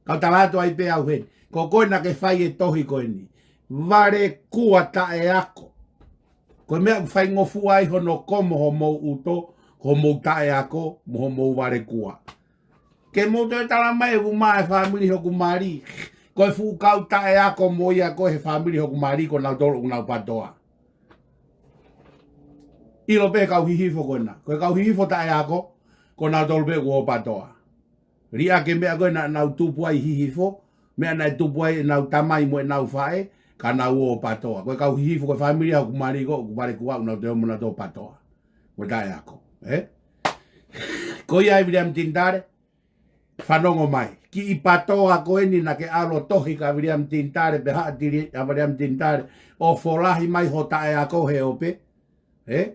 Kau tala atu ai pē au heni. Ko koe naʻa ke fai e tohi ko eni. Vale kua taʻeako. Ko e meʻa ʻoku faingofua ai hono komo homou ʻuto, homou taʻeako, mo homou vale kua. Ke mou toe tala mai ʻoku mā e fāmili hoku mali. Ko e fuʻu kau taʻeako mo ia ko e he fāmili hoku mali ko nautolu ʻoku nau pātoa. ʻIlo pē kau Hihifo ko ena. Ko e kau Hihifo taʻeako, ko nautolu pē ʻoku ō pātoa. Liʻaki e meʻa ko ē naʻa nau tupu ai Hihifo, meʻa naʻe tupu ai ʻenau tamai mo ʻenau faʻē, Ka nau ō ʻo patoa. Ko e kau Hihifo ko e fāmili ʻa hoku mali ko, ʻoku vale kuo ʻoua naʻa toe ō mo naʻa toe patoa. Mo e taʻeako. Ē? Ko ia ʻa Viliami Tinitale. Fanongo mai. Kiʻi patoa ko eni naʻa ke ʻalu ʻo tohi kia Viliami Tinitale, pe haʻa tili ʻa Viliami Tinitale. ʻO folahi mai ho taʻeako he ope. Ē?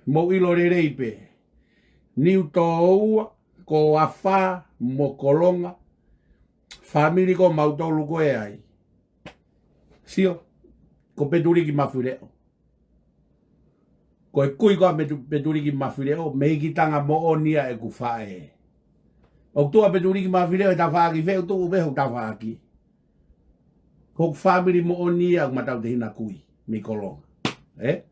Mou ʻilo lelei pē. Niutōua, ko Afā, mo Kolonga. Fāmili ko mautolu ko ē ai. Sio, ko Petuliki Mafileʻo. Ko e kui ko ē ʻa Metu-, Petuliki Mafileʻo, mei Kitanga moʻoni ia ʻeku faʻē. ʻOku tuʻu ʻa Petuliki Mafileʻo he tafaʻaki fē, ʻoku tuʻu pē hoku tafaʻaki. Ko hoku fāmili moʻoni ia ʻoku ma tautehina kui, mei Kolonga. Ē?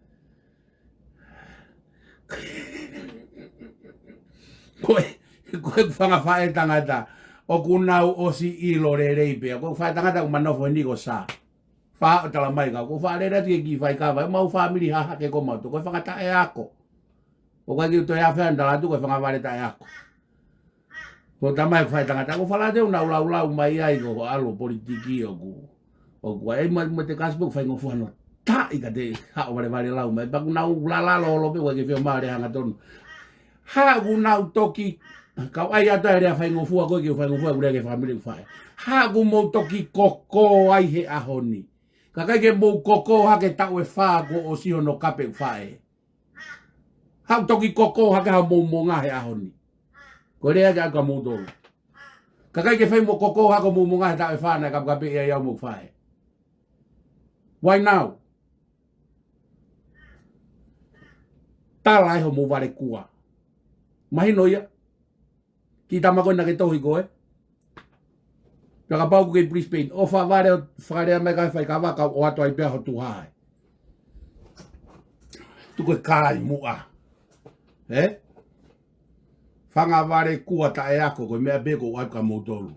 Ko e, ko e fanga faʻētangata, ʻoku nau ʻosi ʻilo lelei pē. Ko e faʻētangata ʻoku ma nofo heni ko Sā. Faʻa ʻo tala mai ka, ko faʻa lele atu ke kiʻi fai kava, ʻemau fāmili Hahake ko mautolu, ko e fanga taʻeako. ʻOku ʻikai ke u toe afe ʻa e tala atu, ko e fanga vale taʻeako. Ko e tamai ʻeku faʻētangata, ko Falateu naʻa nau laulau mai ai, ko e ʻalu ʻo politiki ʻoku. ʻOku ʻai mai mo e te kasi pē ʻoku faingofua hono taʻi ka te haʻu ʻo valevale lau mai, pea ʻoku nau lalalo holo pē, ʻoku ʻikai ke fiemaʻu lea hangatonu. Haʻu nau toki, kau ʻai atu ʻa e lea faingofua ko ē ke u faingofua ʻeku lea ki he fāmili ʻeku faʻē. Haʻu mou toki koko ai he ʻaho ni. Kae ʻikai ke mou koko hake taʻu ʻe fā kuo ʻosi hono kape ʻeku faʻē. Haʻu toki koko hake ha mou monga he ʻaho ni. Ko e lea ke ʻai kia moutolu. Kae ʻikai ke fai mo koko hake mou monga he taʻu ʻe fā naʻe kapekapeʻi ai au mo ʻeku faʻē. Why now? Tala ʻe hoʻomou vale kuo. Mahino ia. Kiʻi tama ko ē naʻa ke tohi ko ē. Pea kapau ʻoku ke ʻi Brisbane. ʻOfa vale ʻo fakalea mai kae fai kava kau ʻoatu ai pea ho tuhae. Tuku e kai muʻa. Ē? Fanga vale kuo taʻeako ko e meʻa pē ʻoku ou ʻai kia moutolu.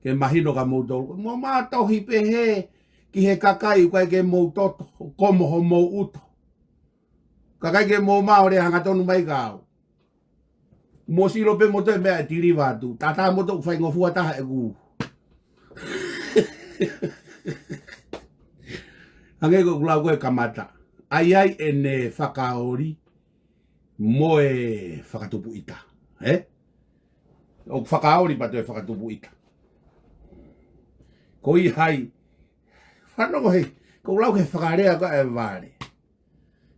Ke mahino kia moutolu. Mou ma tohi pehē ki he kakai ʻoku ʻikai ke mou toto. Ko mo homou ʻuto. Kae ʻikai ke mou maʻu lea hangatonu mai kia au. Mou ʻosi ʻilo pē moutolu e meʻa ʻe tiliva atu. Tatā moutolu ʻoku faingofua taha ʻeku. Hangē ko ʻeku lau ko ē kamata. ʻAi ai ʻene fakaoli mo e fakatupu ʻita. Ē? ʻOku fakaoli pea toe fakatupu ʻita. Ko ia ai. Fanongo he, ko e lau he fakalea ko ē vale.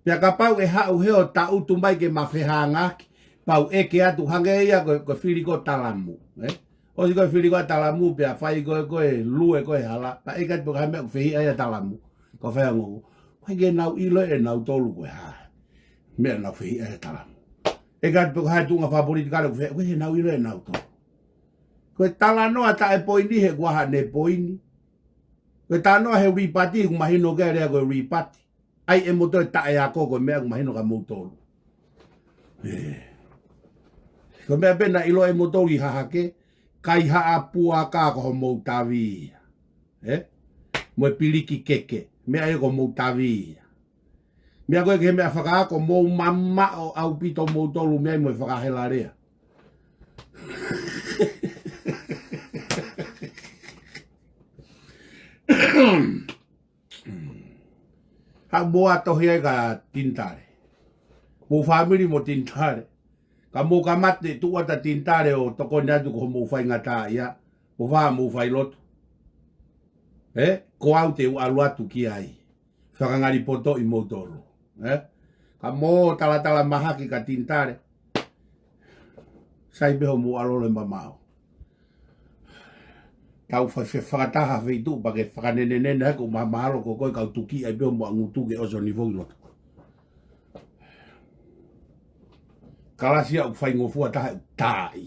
Pea kapau ʻe haʻu he ʻo taʻutu mai ke ma fehangaaki, pau ʻeke atu hangē ia ko e, ko e fili ko ē ʻa Talamu, ē? ʻOsi ko e fili ko ē ʻa Talamu, pea fai ko ē, ko e lue ko ē hala, pea ʻeke atu pe ko e hā e meʻa ʻoku fehiʻa ai ʻa Talamu, ko e fai ango. ʻOku ʻikai ke nau ʻilo ʻe nautolu ko e hā e meʻa naʻe fehiʻa ai ʻa Talamu. ʻEke atu pe ko e hā e tuʻunga fakapolitikale ʻoku fehiʻa, ʻoku ʻikai ke nau ʻilo ʻe nautolu. Ko e talanoa taʻe poini he ʻoku ʻi ai haʻane poini. Ko e talanoa he ripati, ʻoku mahino ki ai e lea ko e ripati. ʻAi ʻe moutolu e taʻeako ko e meʻa ʻoku mahino kia moutolu. Ē. Ko e meʻa pē naʻe ʻilo ʻe moutolu ʻi Hahake, kaihaʻa puaka ko homou tavi ia. Ē? Mo e piliki keke, meʻa ia ko homou tavi ia. Meʻa ko ē ki he meʻa fakaako, mou mamaʻo ʻaupito moutolu mei ai mo e fakahelalea. Haʻu mou ʻā ʻo tohi ai kia Tinitale. Mou fāmili mo Tinitale. Ka mou kamata tuʻu atu ʻa Tinitale ʻo tokoni atu ko homou faingataʻaʻia. Mou fā mou failotu. Ē? Ko au te u ʻalu atu ki ai. Fakangali poto ʻi moutolu. Ē? Ka mou talatala mahaki kia Tinitale. Sai pē hoʻomou ʻalolo he mamaʻo. Tau fai fe fakataha feituʻu pea ke fakanenenene hake ʻo mahamahalo ko koe kau tuki ai pē hoʻomou ngutu ke ʻosi ʻo ni foki loto. Kalasi ia ʻoku faingofua taha ʻoku taʻi.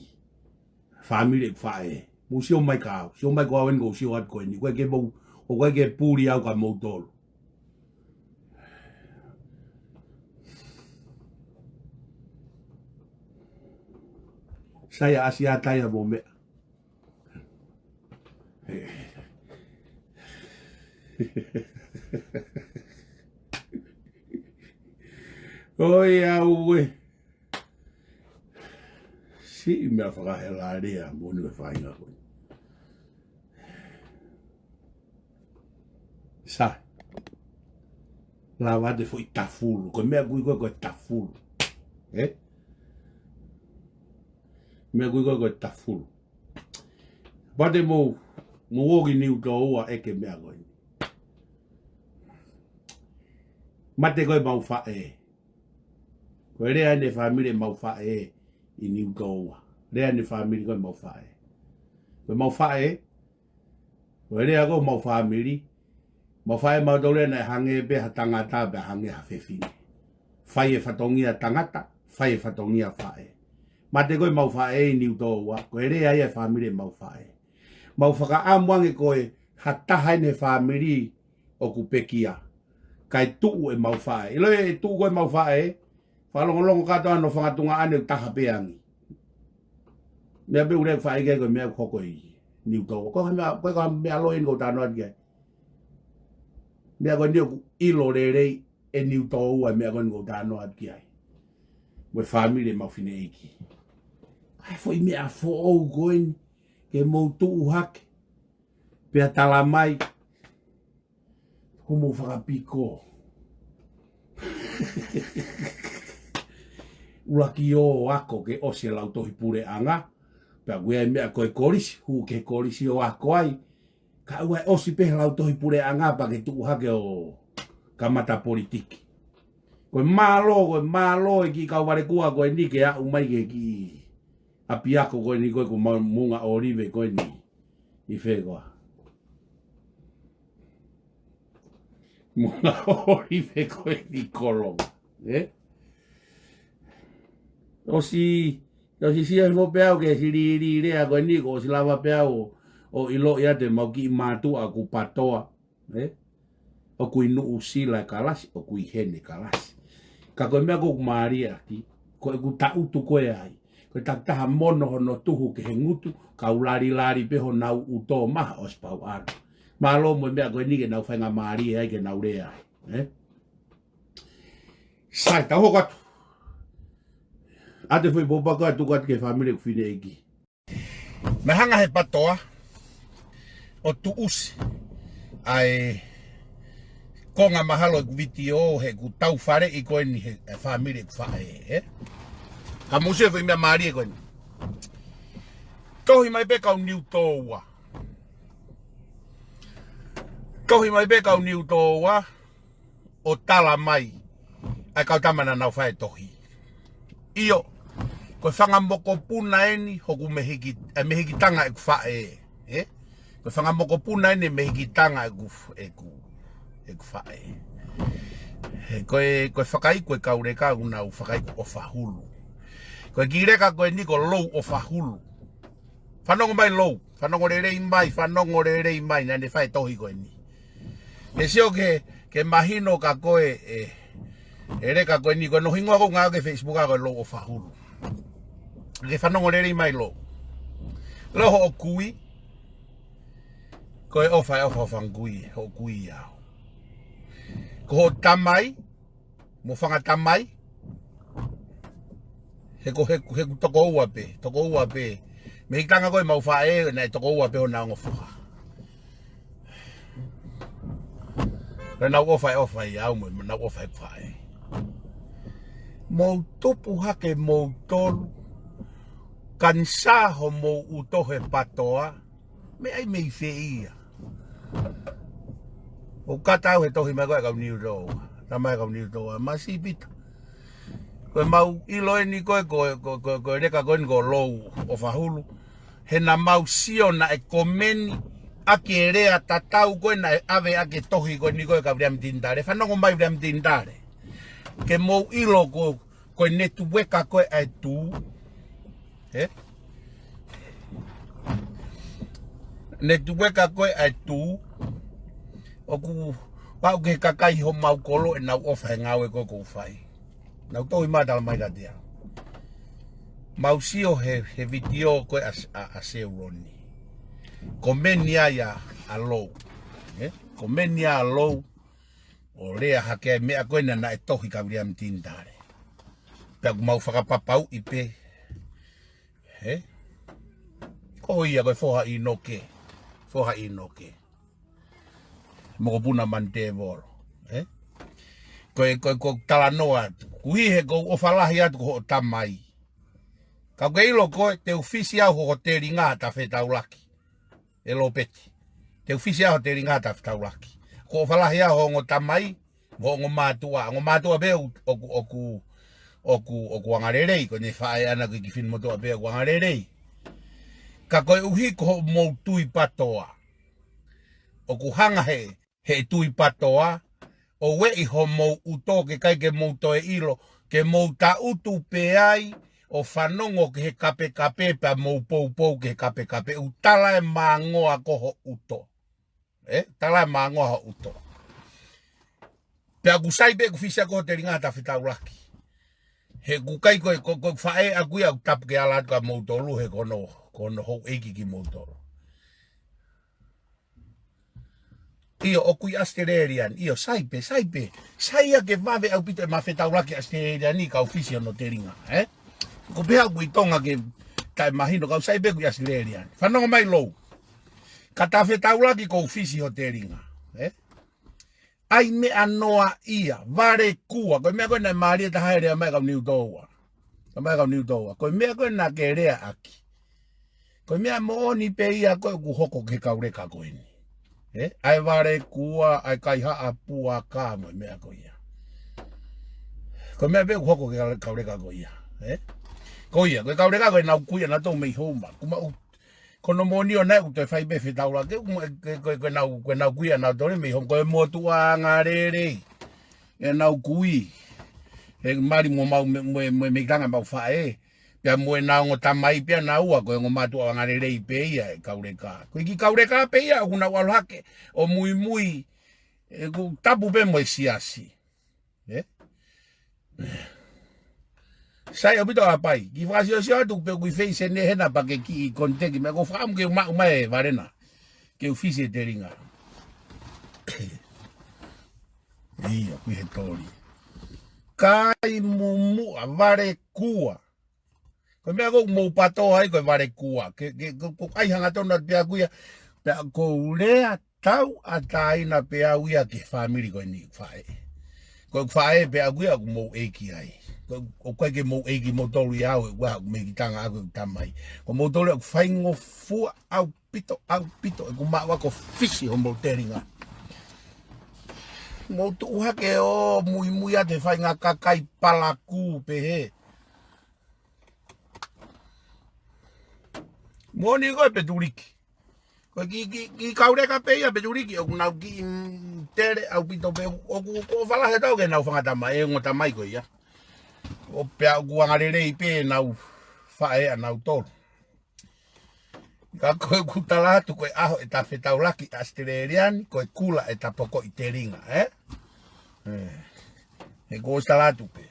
Fāmili ʻeku faʻē. Mou sio mai kia au. Sio mai ko au eni ʻoku ou sio atu ko eni. ʻOku ʻikai ke mou, ʻoku ʻikai ke puli au kia moutolu. Sai ʻa ʻAsi ʻa Taia mo meʻa. ʻOiauē. Siʻi meʻa fakahelalea moʻoni e faʻahinga ko ē. Sai. Lava atu e foʻi tafulu. Ko e meʻa kui ko ē ko e tafulu. Ē? Meʻa kui ko ē ko e tafulu. Pea te mou, mou ō ki Niutōua ʻeke meʻa ko eni. Mate ko ē mau faʻē. Ko e lea ʻeni e fāmili ʻemau faʻē ʻi Niutōua. Lea ʻeni e fāmili ko ē ʻemau faʻē. Ko ʻemau faʻē, ko e lea ko ē ʻemau fāmili, mau faʻē mautolu ia naʻe hangē pē ha tangata pea hangē ha fefine. Fai e fatongia tangata, fai e fatongia faʻē. Mate ko ē mau faʻē ʻi Niutōua, ko e lea ia e fāmili ʻemau faʻē. Mau fakaʻamu ange ko e ha taha ʻeni he fāmili ʻoku pekia. Kae tuʻu ʻemau faʻē. ʻIlo e tuʻu ko ē ʻemau faʻē, fakalongolongo kātoa hono fanga tuongaʻane ʻoku taha pē ange. Meʻa pē ʻoku lea faʻē ki ai ko e meʻa ʻoku hoko ʻi Niutōua. Ko e hā e meʻa, ko e hā e meʻa loi ʻeni ʻoku ou talanoa atu ki ai. Meʻa ko eni ʻoku ʻilo lelei ʻe Niutōua e meʻa ko eni ʻoku ou talanoa atu ki ai. Mo e fāmili ʻemau fineʻeiki. ʻAi foʻi meʻa foʻou ko eni, ke mou tuʻu hake. Pea tala mai, hoʻomou fakapiko. ʻUluaki ō ako ke ʻosi e lautohi puleʻanga. Pea ʻoku ʻi ai e meʻa ko e kolisi, hū ki he kolisi ʻo ako ai. Kae ʻoua ʻe ʻosi pē he lautohi puleʻanga pea ke tuʻu hake ʻo kamata politiki. Ko e mālō, ko e mālō e kiʻi kau valekua ko eni ke aʻu mai ki he kiʻi ʻapiako ko eni ko ē ko Moʻunga ʻŌlive ko eni. ʻI fē koā? Moʻunga ʻŌlive ko eni Kolonga. Ē? ʻOsi, ʻosi sio hifo pē au ki he silili lea ko eni kuo ʻosi lava pē au ʻo, ʻo ʻiloʻi atu ʻemau kiʻi mātuʻa ko Patoa. Ē? ʻOku ʻi Nuʻusila e kalasi, ʻoku ʻi heni e kalasi. Ka ko e meʻa ʻoku ou mālieʻaki, ko ʻeku taʻutu ko ē ai. Ko e takitaha mono hono tuhu ki he ngutu, kau lali lali pē honau ʻuto maha ʻosi pau ʻalu. Mālō mo e meʻa ko eni ke nau faingamālie ai ke nau lea ai. Ē? Sai, tau hoko atu. ʻAtu e foʻi pōpoaki ʻoku tuku atu ki he fāmili ʻeku fineʻeiki. Naʻe hanga he Patoa ʻo tuʻusi ʻa e konga mahalo ʻeku vitiō he ʻeku tau faleʻi ko eni he, he fāmili ʻeku faʻē, ē? Ka mou sio he foʻi meʻa mālie ko eni. Tohi mai pē kau Niutōua. Tohi mai pē kau Niutōua. ʻO tala mai ʻa e kau tama naʻa nau fai e tohi. ʻIo, ko e fanga mokopuna eni hoku mehiki, e mehikitanga ʻeku faʻē, ē? Ko e fanga mokopuna eni e mehikitanga ʻeku, ʻeku, ʻeku faʻē. He ko e, ko e fakaiku e kau leka ʻoku nau fakaiku ʻOfahulu. Ko e kiʻi leka ko eni ko Lou ʻOfahulu. Fanongo mai Lou, fanongo lelei mai, fanongo lelei mai, naʻa ne fai e tohi ko eni. Ke sio ke, ke mahino kia koe, ē, e leka ko eni, ko hono hingoa ʻoku ou ngāueʻaki he Facebook ko e Lou ʻOfahulu. Ke fanongo lelei mai Lou. Lou, hoʻo kui, ko e ʻofa, ʻofa, ʻofa ngui, hoʻo kui au. Ko hoʻo tamai, mo e fanga tamai, he ko, he, he ʻoku tokoua pē, tokoua pē. Mehikitanga ko ē ʻemau faʻē, naʻe tokoua pē honau ongo foha. Ka nau ʻofa ʻe ʻofa ʻia au mo, mo nau ʻofa ʻe faʻē. Mou tupu hake moutolu, kanisā homou ʻuto he Patoa, meʻa ʻi mei fē ia. ʻOku kata au he tohi mai ko ē kau Niutōua. Tala mai kau Niutōua, Masiʻi Pita. Ko ʻemau ʻilo eni ko ē, ko, ko, ko, ko e leka ko eni ko Lou ʻOfahulu. He naʻa mau sio naʻe komeni ʻaki e lea tatau ko ē naʻe ʻave ʻaki e tohi ko eni ko ē kia Viliami Tinitale. Fanongo mai Viliami Tinitale. Ke mou ʻilo ko, ko e netuueka ko ē ʻa e Tū. Ē? Netuueka ko ē ʻa e Tū. ʻOku, pau ke kakai homau kolo ʻenau ʻofa he ngāue ko ē ʻoku ou fai. Nau tohi mai tala mai kiate au. Mau sio he, he vitiō ko ē ʻa, ʻa, ʻa Seuloni. Komeni ai ʻa, ʻa Lou. Ē? Komeni ʻa Lou. ʻO lea hake ai meʻa ko ē naʻe tohi kia Viliami Tinitale. Pea ʻoku mau fakapapauʻi pē. Ē? Ko ia ko e foha ʻInoke. Foha ʻInoke. Mokopuna Manitēvolo, ē? Ko e, ko e, ko e talanoa atu. Kuo hē he ʻoku ou ʻofa lahi atu ki hoʻo tamai. Ka ʻoku ke ʻilo koe, te u fisi au ho Telinga Tafetaulaki. ʻE Lopeti. Te u fisi au ho Telinga Tafetaulaki. ʻOku ou ʻofa lahi au ho ongo tamai, mo e ongo mātuʻa. Ongo mātuʻa pē ʻoku, ʻoku, ʻoku, ʻoku, ʻoku angalelei, ko ʻene faʻē ʻana ko e kiʻi finemotuʻa pē ʻoku angalelei. Ka koeʻuhi ko hoʻomou tui patoa. ʻOku hanga he, he tui patoa, ʻo ueʻi homou ʻuto ke ʻikai ke mou toe ʻilo, ke mou taʻutu pē ai, ʻo fanongo ki he kapekape pea mou poupou ki he kapekape, ʻoku tala e māngoa ko ho ʻuto. Ē? Tala e māngoa ho ʻuto. Pea ʻoku sai pē ʻeku fisi au ki ho Telinga Tafetaulaki. He ʻoku ʻikai ko e, ko, ko e faʻē ʻaku ia ʻoku tapu ke ala atu kia moutolu he ko hono, ko hono houʻeiki kimoutolu. ʻIo, ʻoku ʻi ʻAositelēlia ni. ʻIo, sai pē, sai pē. Sai ia ke vave ʻaupito ʻema fetaulaki ʻAositelēlia ni kau fisi hono telinga, ē? Ko e pehē ʻoku ʻi Tonga ke taʻemahino, ka ʻoku sai pē ʻoku ʻi ʻAositelēlia ni. Fanongo mai Lou. Ka Tafetaulaki ʻoku ou fisi ho telinga, ē? ʻAi meʻa noa ia, vale kua. Ko e meʻa ko ē naʻe mālie taha e lea mai kau Niutōua. Ka mai kau Niutōua. Ko e meʻa ko ē naʻa ke leaʻaki. Ko e meʻa moʻoni pē ia ko ē ʻoku hoko ki he kau leka ko eni. Ē? ʻAi vale kua, ʻai kaihaʻa puaka mo e meʻa ko ia. Ko e meʻa pē ʻoku hoko ki he kau leka ko ia. Ē? Ko ia, ko e kau leka ko ē naʻa ku ʻi ai naʻa tau mei homa. Kuma u Ko hono moʻoni ʻoku nau toe fai pē fetaulaki, ko, ko, ko, ko ʻenau, ko ʻenau kui ʻanautolu mei homa, ko e motuʻa angalelei ʻenau kui. He mali mo mau me, mo, mo, mei tanga mau faʻē. Pea mo ʻenau ongo tamai pea naua, ko e ongo mātuʻa angalelei pē ia e kau leka. Ko e kiʻi kau leka pē ia, ʻoku nau ʻalu hake, ʻo muimui, ʻoku tapu pē mo e siasi. Ē? Sai ʻaupito ʻa Pai. Kiʻi fakasiosio atu pē ʻoku ʻi fē ʻi Senē hena pea ke kiʻi koniteki mai. ʻOku ou fakaʻamu ke u maʻu mai e vale na. Ke u fisi e telinga. ʻIo, ʻoku ʻi he toli. Kai mumuʻa vale kua. Ko e meʻa ʻoku mou patoa ai ko e vale kua. Ke, ke, ko, ko ʻai hangatonu atu pē ʻaku ia. Pea ʻoku ou lea tauʻatāina pē au ia ki he fāmili ko eni faʻē. Ko e faʻē pē ʻaku ia ʻoku mou ʻeiki ai. Ko, ʻoku ʻikai ke mou ʻeiki moutolu ia au, ʻoku ʻikai ke mou ʻeiki tanga ʻaku ʻeku tamai. Ko moutolu ʻoku faingofua ʻaupito, ʻaupito, ʻeku maʻu ʻaku ʻo fisi homou telinga. Mou tuʻu hake ʻo muimui atu he faʻahinga kakai palakū pehē. Moʻoni ko e Petuliki. Ko e kiʻi, kiʻi, kiʻi kau leka pē ia Petuliki, ʻoku nau kiʻi, mm, tele ʻaupito pē, ʻoku, ʻoku ʻofa lahi atu au ki heʻenau fanga tamai, e ongo tamai ko ia. ʻO pea ʻoku angalelei pē ʻenau faʻē ʻanautolu. Ka ko ʻeku tala atu ko e ʻaho ʻe Tafetaulaki ʻAositelēlia ni, ko e kula ʻe tapokoʻi telinga, ē? Ē. He ʻoku ou tala atu pē.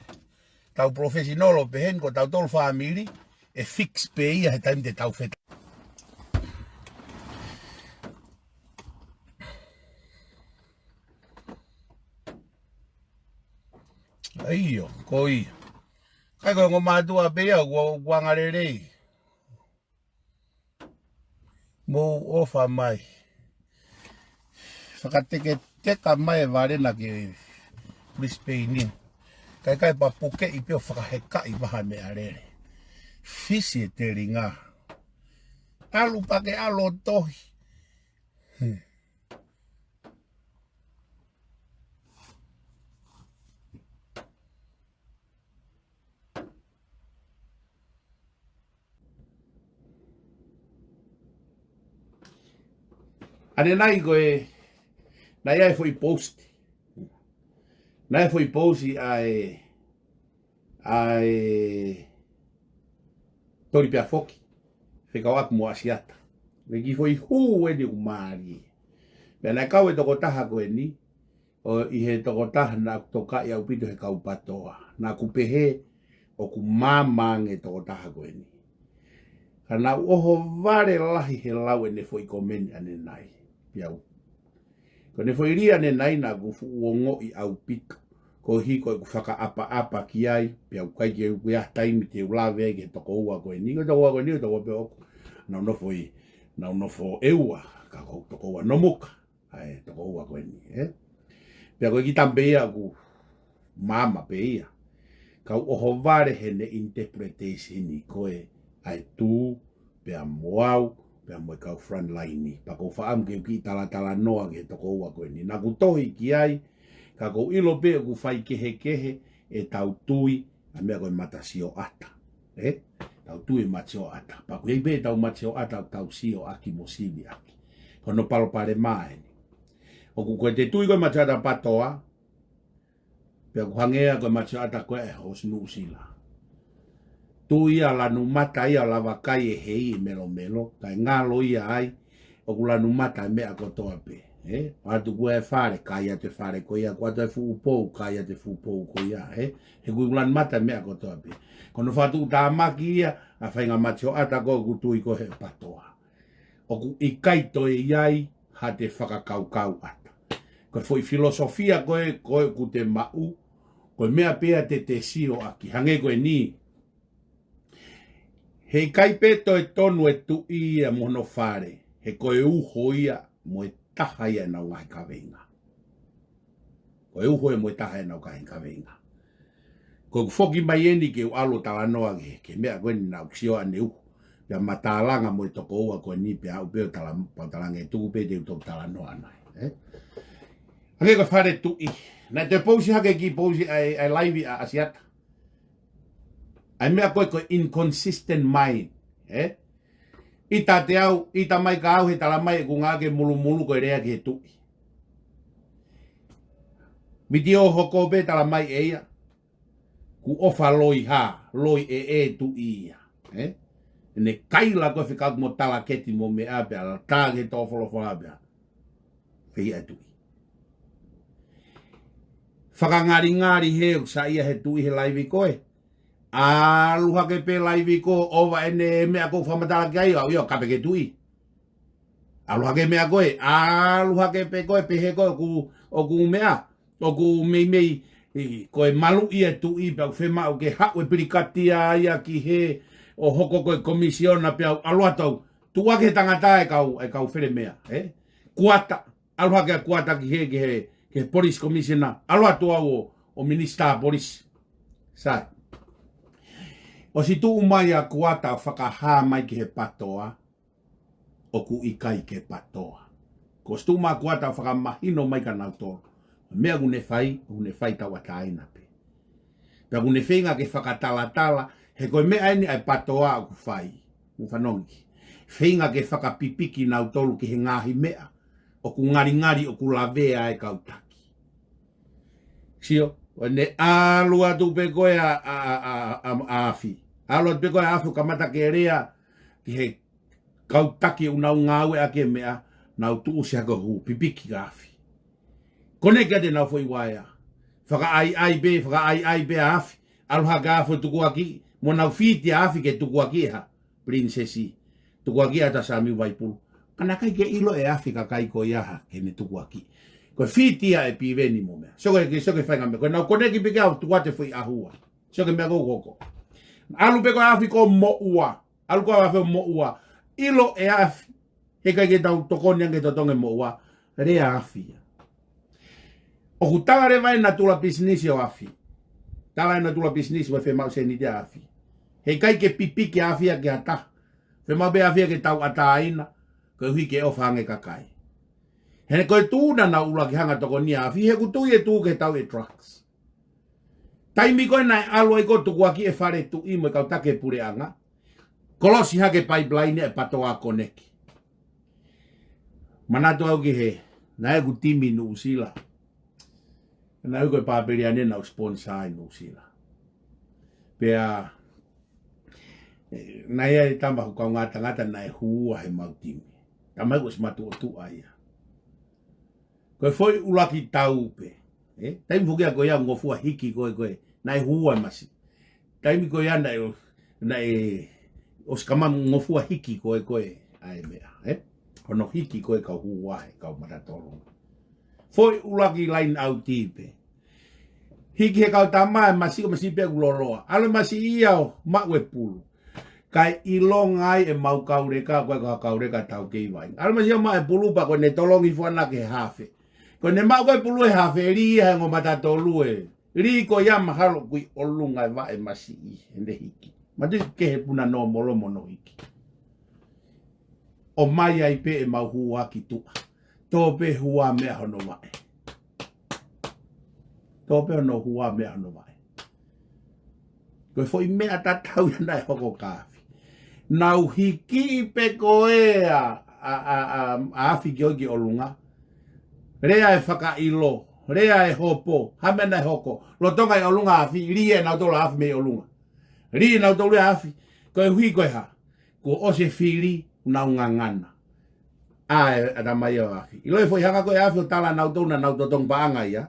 Tau professional pē heni ko tautolu fāmili, ʻe fix pē ia he taimi te tau feta. ʻAio, ko ia. Kai ko e ongo mātuʻa pē ia, ʻoku, ʻoku angalelei. Mou ʻofa mai. Fakateketeka mai e vale na ki Brisbane ni. Kae ʻikai pea pukeʻi pē ʻo fakahekaʻi maha meʻalele. Fisi e telinga. ʻAlu pea ke ʻalu ʻo tohi. Hmm. ʻAnenai ko e, naʻe ʻi ai e foʻi post. Naʻe ʻi ai e foʻi post ʻa e, ʻa e Toli Pea Foki. Fekauʻaki mo ʻAsiata. Ko e kiʻi foʻi hū eni ʻoku mālie. Pea naʻe kau e tokotaha ko eni, ʻo ʻi he tokotaha naʻa ku tokaʻi ʻaupito he kau patoa. Naʻa ku pehē ʻoku māmā ange tokotaha ko eni. Ka naʻa ku ʻohovale lahi he lau ʻene foʻi komeni ʻanenai. Peau. Ko ʻene foʻi lea ʻanenai naʻa ku fuʻu ongoʻi ʻaupito. Koeʻuhi ko ʻeku fakaʻapaʻapa ki ai, peau ʻikai ke u ʻi ai ha taimi te u lave ai ki he tokoua ko eni. Ko e tokoua ko eni, ko e tokoua pē ʻoku. Naʻa ku nofo ʻi, naʻa ku nofo ʻEua, ka ko e tokoua Nomuka. ʻa e tokoua ko eni, ē? Pea ko e kiʻi tama pē ia ʻoku maama pē ia. Kau ʻohovale heʻene interpretation ko ē ʻa e tū, pea mo au, pea mo e kau frontline. Pea ʻoku ou faʻa ʻamu ke u kiʻi talatalanoa ki he tokoua ko eni. Naʻa ku tohi ki ai, ka ʻoku ou ʻilo pē ʻoku faikehekehe ʻetau tui ʻa e meʻa ko e matasioʻata. Ē? Tau tui matasioʻata. Pea ʻoku ʻi ai pē ʻetau matasioʻata ʻoku tau sio ʻaki mo sivi ʻaki. Ko hono palopalema eni. ʻOku ko e te tui ko e matasioʻata PATOA, pea ʻoku hangē ia ko e matasioʻata ko ē ʻa e Housi Nuʻusila. Tui ia lanu mata ia lava kai e hei e melomelo, kae ngalo ia ai, ʻoku lanu mata e meʻa kotoa pē. Ē? ʻOatu ko ē fale, kai atu e fale ko ia, ʻoatu e fuʻu pou, kai atu e fuʻu pou ko ia, ē? He ʻoku lanu mata e meʻa kotoa pē. Ko hono fakatuʻutāmaki ia ʻa e faʻahinga matasioʻata ko ē ʻoku tui ko ē he PATOA. ʻOku ʻikai toe ʻi ai ha te fakakaukauʻata. Ko e foʻi filosofia ko ē, ko ē ʻoku te maʻu, ko e meʻa pē ia te te sio ʻaki, hangē ko eni. He ʻikai pē toe tonu e tuʻi ia mo hono fale, he ko e uho ia mo e taha ia ʻenau ngaahi kaveinga. Ko e uho ia mo e taha ʻenau ngaahi kaveinga. Ko ʻeku foki mai eni ke u ʻalu ʻo talanoa ki he, ki he meʻa ko eni naʻa ku sio ʻaneuhu. Pea ma tālanga mo e tokoua ko eni pea aʻu pē ʻo tala-, pau talanga e tuku pē te u toki talanoa ʻana. Ē? Hangē ko e fale tuʻi. Naʻe te pousi hake ki pousi ʻa e, ʻa e laivi ʻa ʻAsiata. ʻA e meʻa ko ē ko e inconsistent mind. Ē? ʻIta te au, ʻita mai ka au he tala mai ʻeku ngāue ke mulumulu ko e lea ki he tuʻi. Mitiō hoko pē tala mai ʻe ia. Kuo ʻofa loi hā, loi ʻe ʻe tuʻi ia. Ē? ʻEne kaila ko e fekauʻaki mo talaketi mo meʻa pea la tā ke tō folofola pea. Pea ʻi ai e tuʻi. Fakangalingali he ʻoku saiʻia he tuʻi he laivi ko ē. ʻAlu hake pē laivi ko ē ʻova ʻene meʻa ko ē fakamatala ki ai, ʻa ia ʻo kape ke tuʻi. ʻAlu hake meʻa ko ē, ʻalu hake pē ko ē, pehē ko ē ʻoku, ʻoku meʻa, ʻoku meimei, ʻi, ko e maluʻi e tuʻi pea ʻoku fiemaʻu ke haʻu e pilikatia ia ki hē ʻo hoko ko e komisiona pea ʻalu atu ʻo tuʻuaki he tangata e kau, e kau fele meʻa, ē? Kuata, ʻalu hake ʻa Kuata ki hē, ki hē, ki he police commissioner, ʻalu atu au ʻo, ʻo minisitā polisi. Sai. ʻOsi tuʻu mai ʻa Kuata ʻo fakahā mai ki he PATOA, ʻoku ʻikai ke PATOA. Kuo ʻosi tuʻu mai ʻa Kuata ʻo fakamahino mai kia nautolu. Meʻa ʻoku ne fai, ʻoku ne fai tauʻatāina pē. Pea ʻoku ne feinga ke fakatalatala, he ko e meʻa eni ʻa e PATOA ʻoku fai. Mou fanongo ki. Feinga ke fakapipiki nautolu ki he ngaahi meʻa ʻoku ngalingali ʻoku lavea e kau taki. Sio, ʻo ne ʻalu atu pē ko ē ʻa, ʻa, ʻa, ʻa, ʻa, ʻa Afi. ʻAlu atu pē ko ē ʻa Afi ʻo kamata ke lea ki he kau taki ʻoku nau ngāueʻaki e meʻa, nau tuʻusi hake ʻo hū, pipiki kia Afi. Koneki atu ʻenau foʻi uaea. Fakaʻaiʻai pē, fakaʻaiʻai pē ʻa Afi. ʻAlu hake ʻa Afi ʻo tukuakiʻi, mo nau fiti ʻa Afi ke tukuakiʻi ha pilinisesi. Tukuakiʻi ʻa Samiu Vaipulu. Ka naʻe ʻikai ke ʻilo ʻe Afi kakai ko ia ha ke ne tukuakiʻi. Ko e fiti ia ʻe Piveni mo meʻa. Sio ki he, sio ki he faʻahinga meʻa. Ko ʻenau koneki pē ke ʻalu ʻo tuku atu e foʻi ʻahua. Sio ki he meʻa ko ē ʻoku hoko. ʻAlu pē ko ē ʻa Afi ʻo moʻua. ʻAlu ko ē ʻa Afi ʻo moʻua. ʻIlo ʻe Afi. He ʻikai ke tau tokoni ange totongi e moʻua. Lea ʻa Afi ia. ʻOku tala leva e natula pisinisi ʻo Afi. Tala e natula pisinisi ʻoku fiemaʻu sēniti ʻa Afi. He ʻikai ke pipiki ʻa Afi ia ki ha taha. Fiemaʻu pē ʻa Afi ia ke tauʻatāina. Koeʻuhi ke ʻofa ange e kakai. He ko e tuʻu naʻa nau ʻuluaki hanga ʻo tokoni ʻa Afi. He ʻoku tui e tuʻu ke tau e drugs. Taimi ko ē naʻe ʻalu ai ko ē ʻo tukuakiʻi e fale tuʻi mo e kau taki e puleʻanga. Kolosi hake e pipeline e PATOA koneki. Manatu au ki he, naʻe ʻi ai ʻeku timi ʻi Nuʻusila. Naʻe ʻi ai ko e Papeliane naʻe sponsor ʻi Nuʻusila. Pea, ē, naʻe ʻi ai e tama ʻoku ou kaungā tangata naʻe hū ua he mau timi. Tama ia kuo ʻosi matuʻotuʻa ia. Ko e foʻi ʻuluaki tau pē. Ē? Taimi foki ia ko ia ngofua hiki ko ē ko ē. Naʻe hū ua e masi. Taimi ko ia naʻe, naʻe ʻosi kamata ngofua hiki ko ē ko ē. ʻA e meʻa. Ē? Hono hiki ko ē kau hū ua he kau matatolu. Foʻi ʻuluaki line out pē. Hiki he kau tama e masi ʻo masi pē ʻoku loloa. ʻAlu e masi ia ʻo maʻu e pulu. Kae ʻilonga ai ʻemau kauleka, ko e kau kauleka taukei vai. ʻAlu mai sio mai e pulu pea ko ʻene tolongi fua na ke hafe. Ko ʻene maʻu ko e pulu e hafe, lī ia he ongo mata tolu e. Lī ko ia mahalo ʻoku ʻi ʻolunga e vaʻe masiʻi, ʻene hiki. Matu ke he puna nō molomo no hiki. ʻOmai ai pē ʻemau hua ki tuʻa. Tō pē hua meʻa hono vaʻe. Tō pē hono hua meʻa hono vaʻe. Ko e foʻi meʻa tatau ia naʻe hoko kia Afi. Nau hiki pē ko ē ʻa, ʻa, ʻa, ʻa, ʻa Afi ki ʻolunga. Lea e fakaʻilo, lea e hopo, ha meʻa naʻe hoko. Lolotonga ʻi ʻolunga ʻa Afi, lī ʻe nautolu ʻa Afi mei ʻolunga. Lī ʻe nautolu ʻa Afi, koeʻuhi ko e hā. Kuo ʻosi e fili, nau ngangana. ʻA e, ʻatamai ʻo Afi. ʻIlo e foʻi hanga ko ē ʻa Afi ʻo tala nautolu naʻa nau totongi paʻanga ia.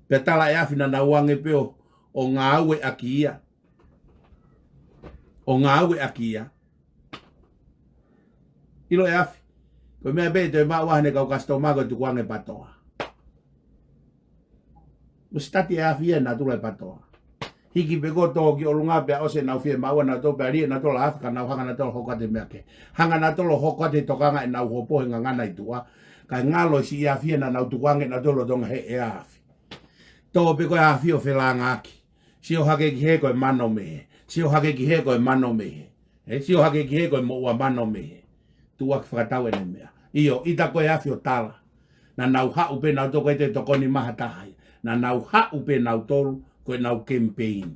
Pea tala ʻe Afi naʻa nau ange pē ʻo, ʻo ngāueʻaki ia. ʻO ngāueʻaki ia. ʻIlo e Afi. Ko e meʻa pē ʻe toe maʻu ai ʻene kau kasitoma ko e tukuange patoa. ʻO sitati e Afi ia nautolu e patoa. Hiki pē ko ē tō ki ʻolunga pea ʻosi ʻenau fiemaʻu ʻanautolu pea lī ʻe nautolu ʻa Afi ka nau hanga nautolu hoko atu e meʻa kehe. Hanga nautolu hoko atu e tokanga ʻenau hopo he ngangana ʻi tuʻa. Kae ngalo e siʻi Afi ia naʻa nau tukuange nautolu lolotonga he ʻe Afi. Tō pē ko e Afi ʻo felāngaaki. Sio hake ki hē ko e mano mei hē. Sio hake ki hē ko e mano mei hē. Ē, sio hake ki hē ko e moʻua mano mei hē. Tuʻuaki fakatau ʻene meʻa. ʻIo, ʻita ko e Afi ʻo tala. Naʻa nau haʻu pē nautolu ko e te tokoni mai ha taha ia. Naʻa nau haʻu pē nautolu ko ʻenau kemipeini.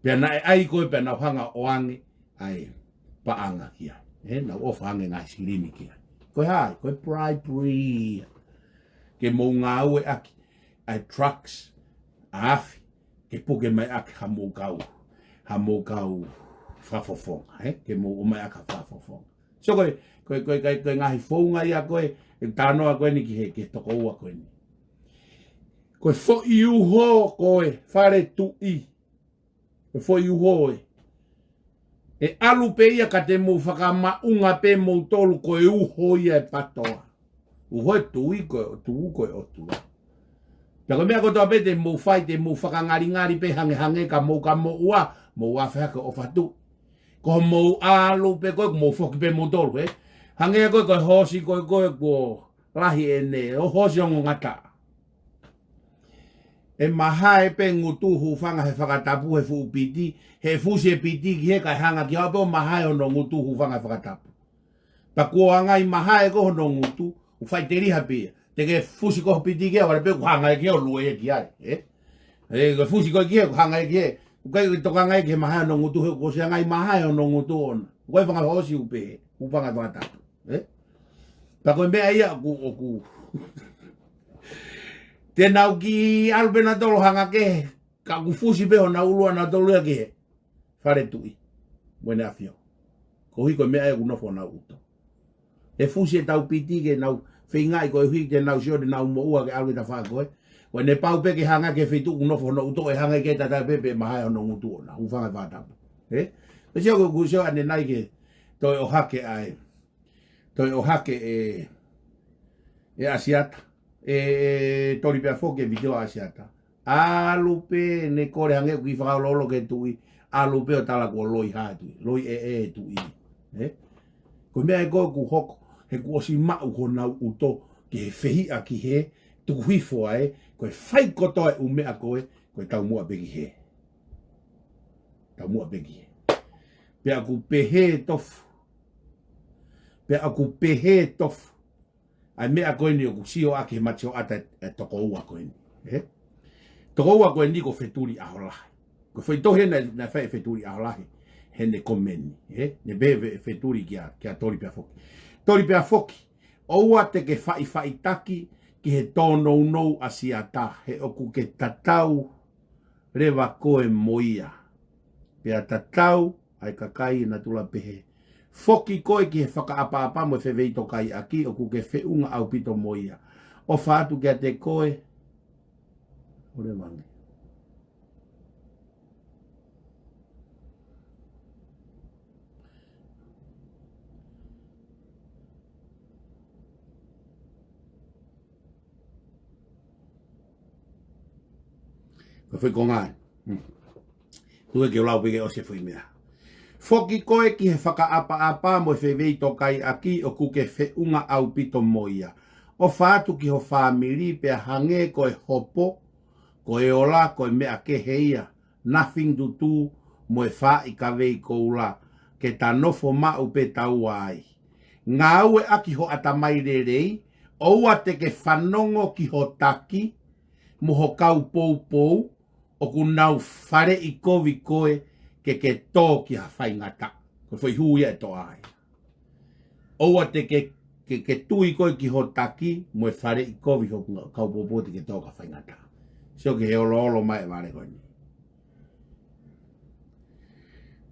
Pea naʻe ʻai ko ē pea nau hanga ʻo ange ʻa e paʻanga ki ai. Ē, nau ʻofa ange ngaahi silini ki ai. Ko e hā, ko e bribery ia. Ke mou ngāueʻaki ʻa e drugs ʻa Afi. Ke puke mai ʻaki ha mou kau, ha mou kau fakafofonga, ē? Ke mou ʻomai ʻaki ha fakafofonga. So ko e, ko e, ko e, ko e, ko e ngaahi founga ia ko ē, ʻeku talanoa ko eni ki he, ki he tokoua ko eni. Ko e foʻi uho ko ē, Fale Tuʻi. Ko e foʻi uho ē. ʻE ʻalu pē ia ka te mou fakamaʻunga pē moutolu ko e uho ia e patoa. Uho e tuʻi ko e tuʻi ko e ʻOtua. Pea ko e meʻa kotoa pē te mou fai te mou fakangalingali pē hangehangē ka mou ka moʻua, mou afe hake ʻo fatu. Ko mou ʻalu pē ko ē, mou foki pē moutolu, ē. Hangē ko ē ko e hoosi ko ē ko ē kuo lahi ʻene, ʻo hoosi ongo ngata. ʻE mahae pē ngutu hūfanga he fakatapu he fuʻu piti, he fusi e piti ki hē kae hanga ki hē pē ʻo mahae hono ngutu hūfanga he fakatapu. Pea kuo ʻangai mahae ko hono ngutu, ʻoku faʻiteliha pē ia. Te ke fusi ko ho piti ki hē, vale pē ʻoku hanga ē ki hē ʻo lue ē ki ai, ē? Ē, ke fusi ko ē ki hē, ʻoku hanga ē ki hē. ʻOku ʻikai ke tokanga ē ki he mahae hono ngutu, he kuo ʻosi ʻangai mahae hono ngutu ʻona. ʻOku ʻikai fanga hoosi ʻoku pehē, hūfanga he fakatapu. Ē? Pea ko e meʻa ia ʻoku, ʻoku. Te nau kiʻi ʻalu pē nautolu hanga kehe, ka ʻoku fusi pē honau ʻulu ʻanautolu ia ki hē. Fale Tuʻi. Mo ʻEne ʻAfio. Koeʻuhi ko e meʻa ia ʻoku nofo honau ʻuto. ʻE fusi ʻetau piti ke nau feingaʻi koeʻuhi te nau sio te nau moʻua ke ʻalu ki he tafaʻaki ko ē. Ko ʻene pau pē ke hanga ki he feituʻu ʻoku nofo hono ʻuto ʻe hanga ʻe kē tatau pē pe mahae hono ngutu ʻona. Hūfanga he fakatapu. Ē? Ko e sio ko ʻeku sio ʻanenai ke toe ʻohake ai. Toe ʻohake ʻe, ʻe ʻAsiata. ʻE, ʻe Toli pea foki e vitiō ʻa ʻAsiata. ʻAlu pē ne kole hangē ʻoku ʻi fakaoloolo ki he tuʻi. ʻAlu pē ʻo tala kuo loi hā e tuʻi. Loi ʻe, ʻe tuʻi. Ē? Ko e meʻa ē ko ē ʻoku hoko. He kuo ʻosi maʻu honau ʻuto. Ki he fehiʻa ki hē. Tuku hifo ai. Ko e fai kotoa e ʻū meʻa ko ē. Ko e taumuʻa pē ki hē. Taumuʻa pē ki hē. Pea ʻoku pehē tofu. Pea ʻoku pehē tofu. ʻA e meʻa ko eni ʻoku sio ʻaki he mati ʻo ʻata e tokoua ko eni. Ē? Tokoua ko eni ko Fetuli ʻAholahi. Ko e foʻi tohi ena naʻe fai ʻe Fetuli ʻAholahi. Heʻene komeni. Ē? Ne pehē ʻe Fetuli kia, kia Toli pea foki. Toli pea foki. ʻOua te ke faʻifaʻitaki ki he tōnounou ʻa ʻAsiata. He ʻoku ke tatau leva koe mo ia. Pea tatau ʻa e kakai ʻe natula pehē. Foki koe ki he fakaʻapaʻapa mo e feveitokaiʻaki ʻoku ke feʻunga ʻaupito mo ia. ʻOfa atu kiate koe. ʻOle mange. Ko e foʻi konga ē. Hmm. Tuku ke u lau pē ke ʻosi e foʻi meʻa. Foki koe ki he fakaʻapaʻapa mo e feveitokaiʻaki ʻoku ke feʻunga ʻaupito mo ia. ʻOfa atu ki ho fāmili pea hangē ko e hopo, ko e ola, ko e meʻa kehe ia. Nothing to do mo e faʻi kavei koula, ke ta nofo maʻu pē taua ai. Ngāueʻaki ho ʻatamai lelei, ʻoua te ke fanongo ki ho taki mo ho kau poupou, ʻoku nau faleʻi kovi koe ke ke tō ki ha faingataʻa. Ko e foʻi hū ia ʻe toʻa ai. ʻOua te ke, ke, ke tui koe ki ho taki mo e faleʻi kovi ho kau poupou te ke tō ki ha faingataʻa. Sio ki he oloolo mai e vale ko eni.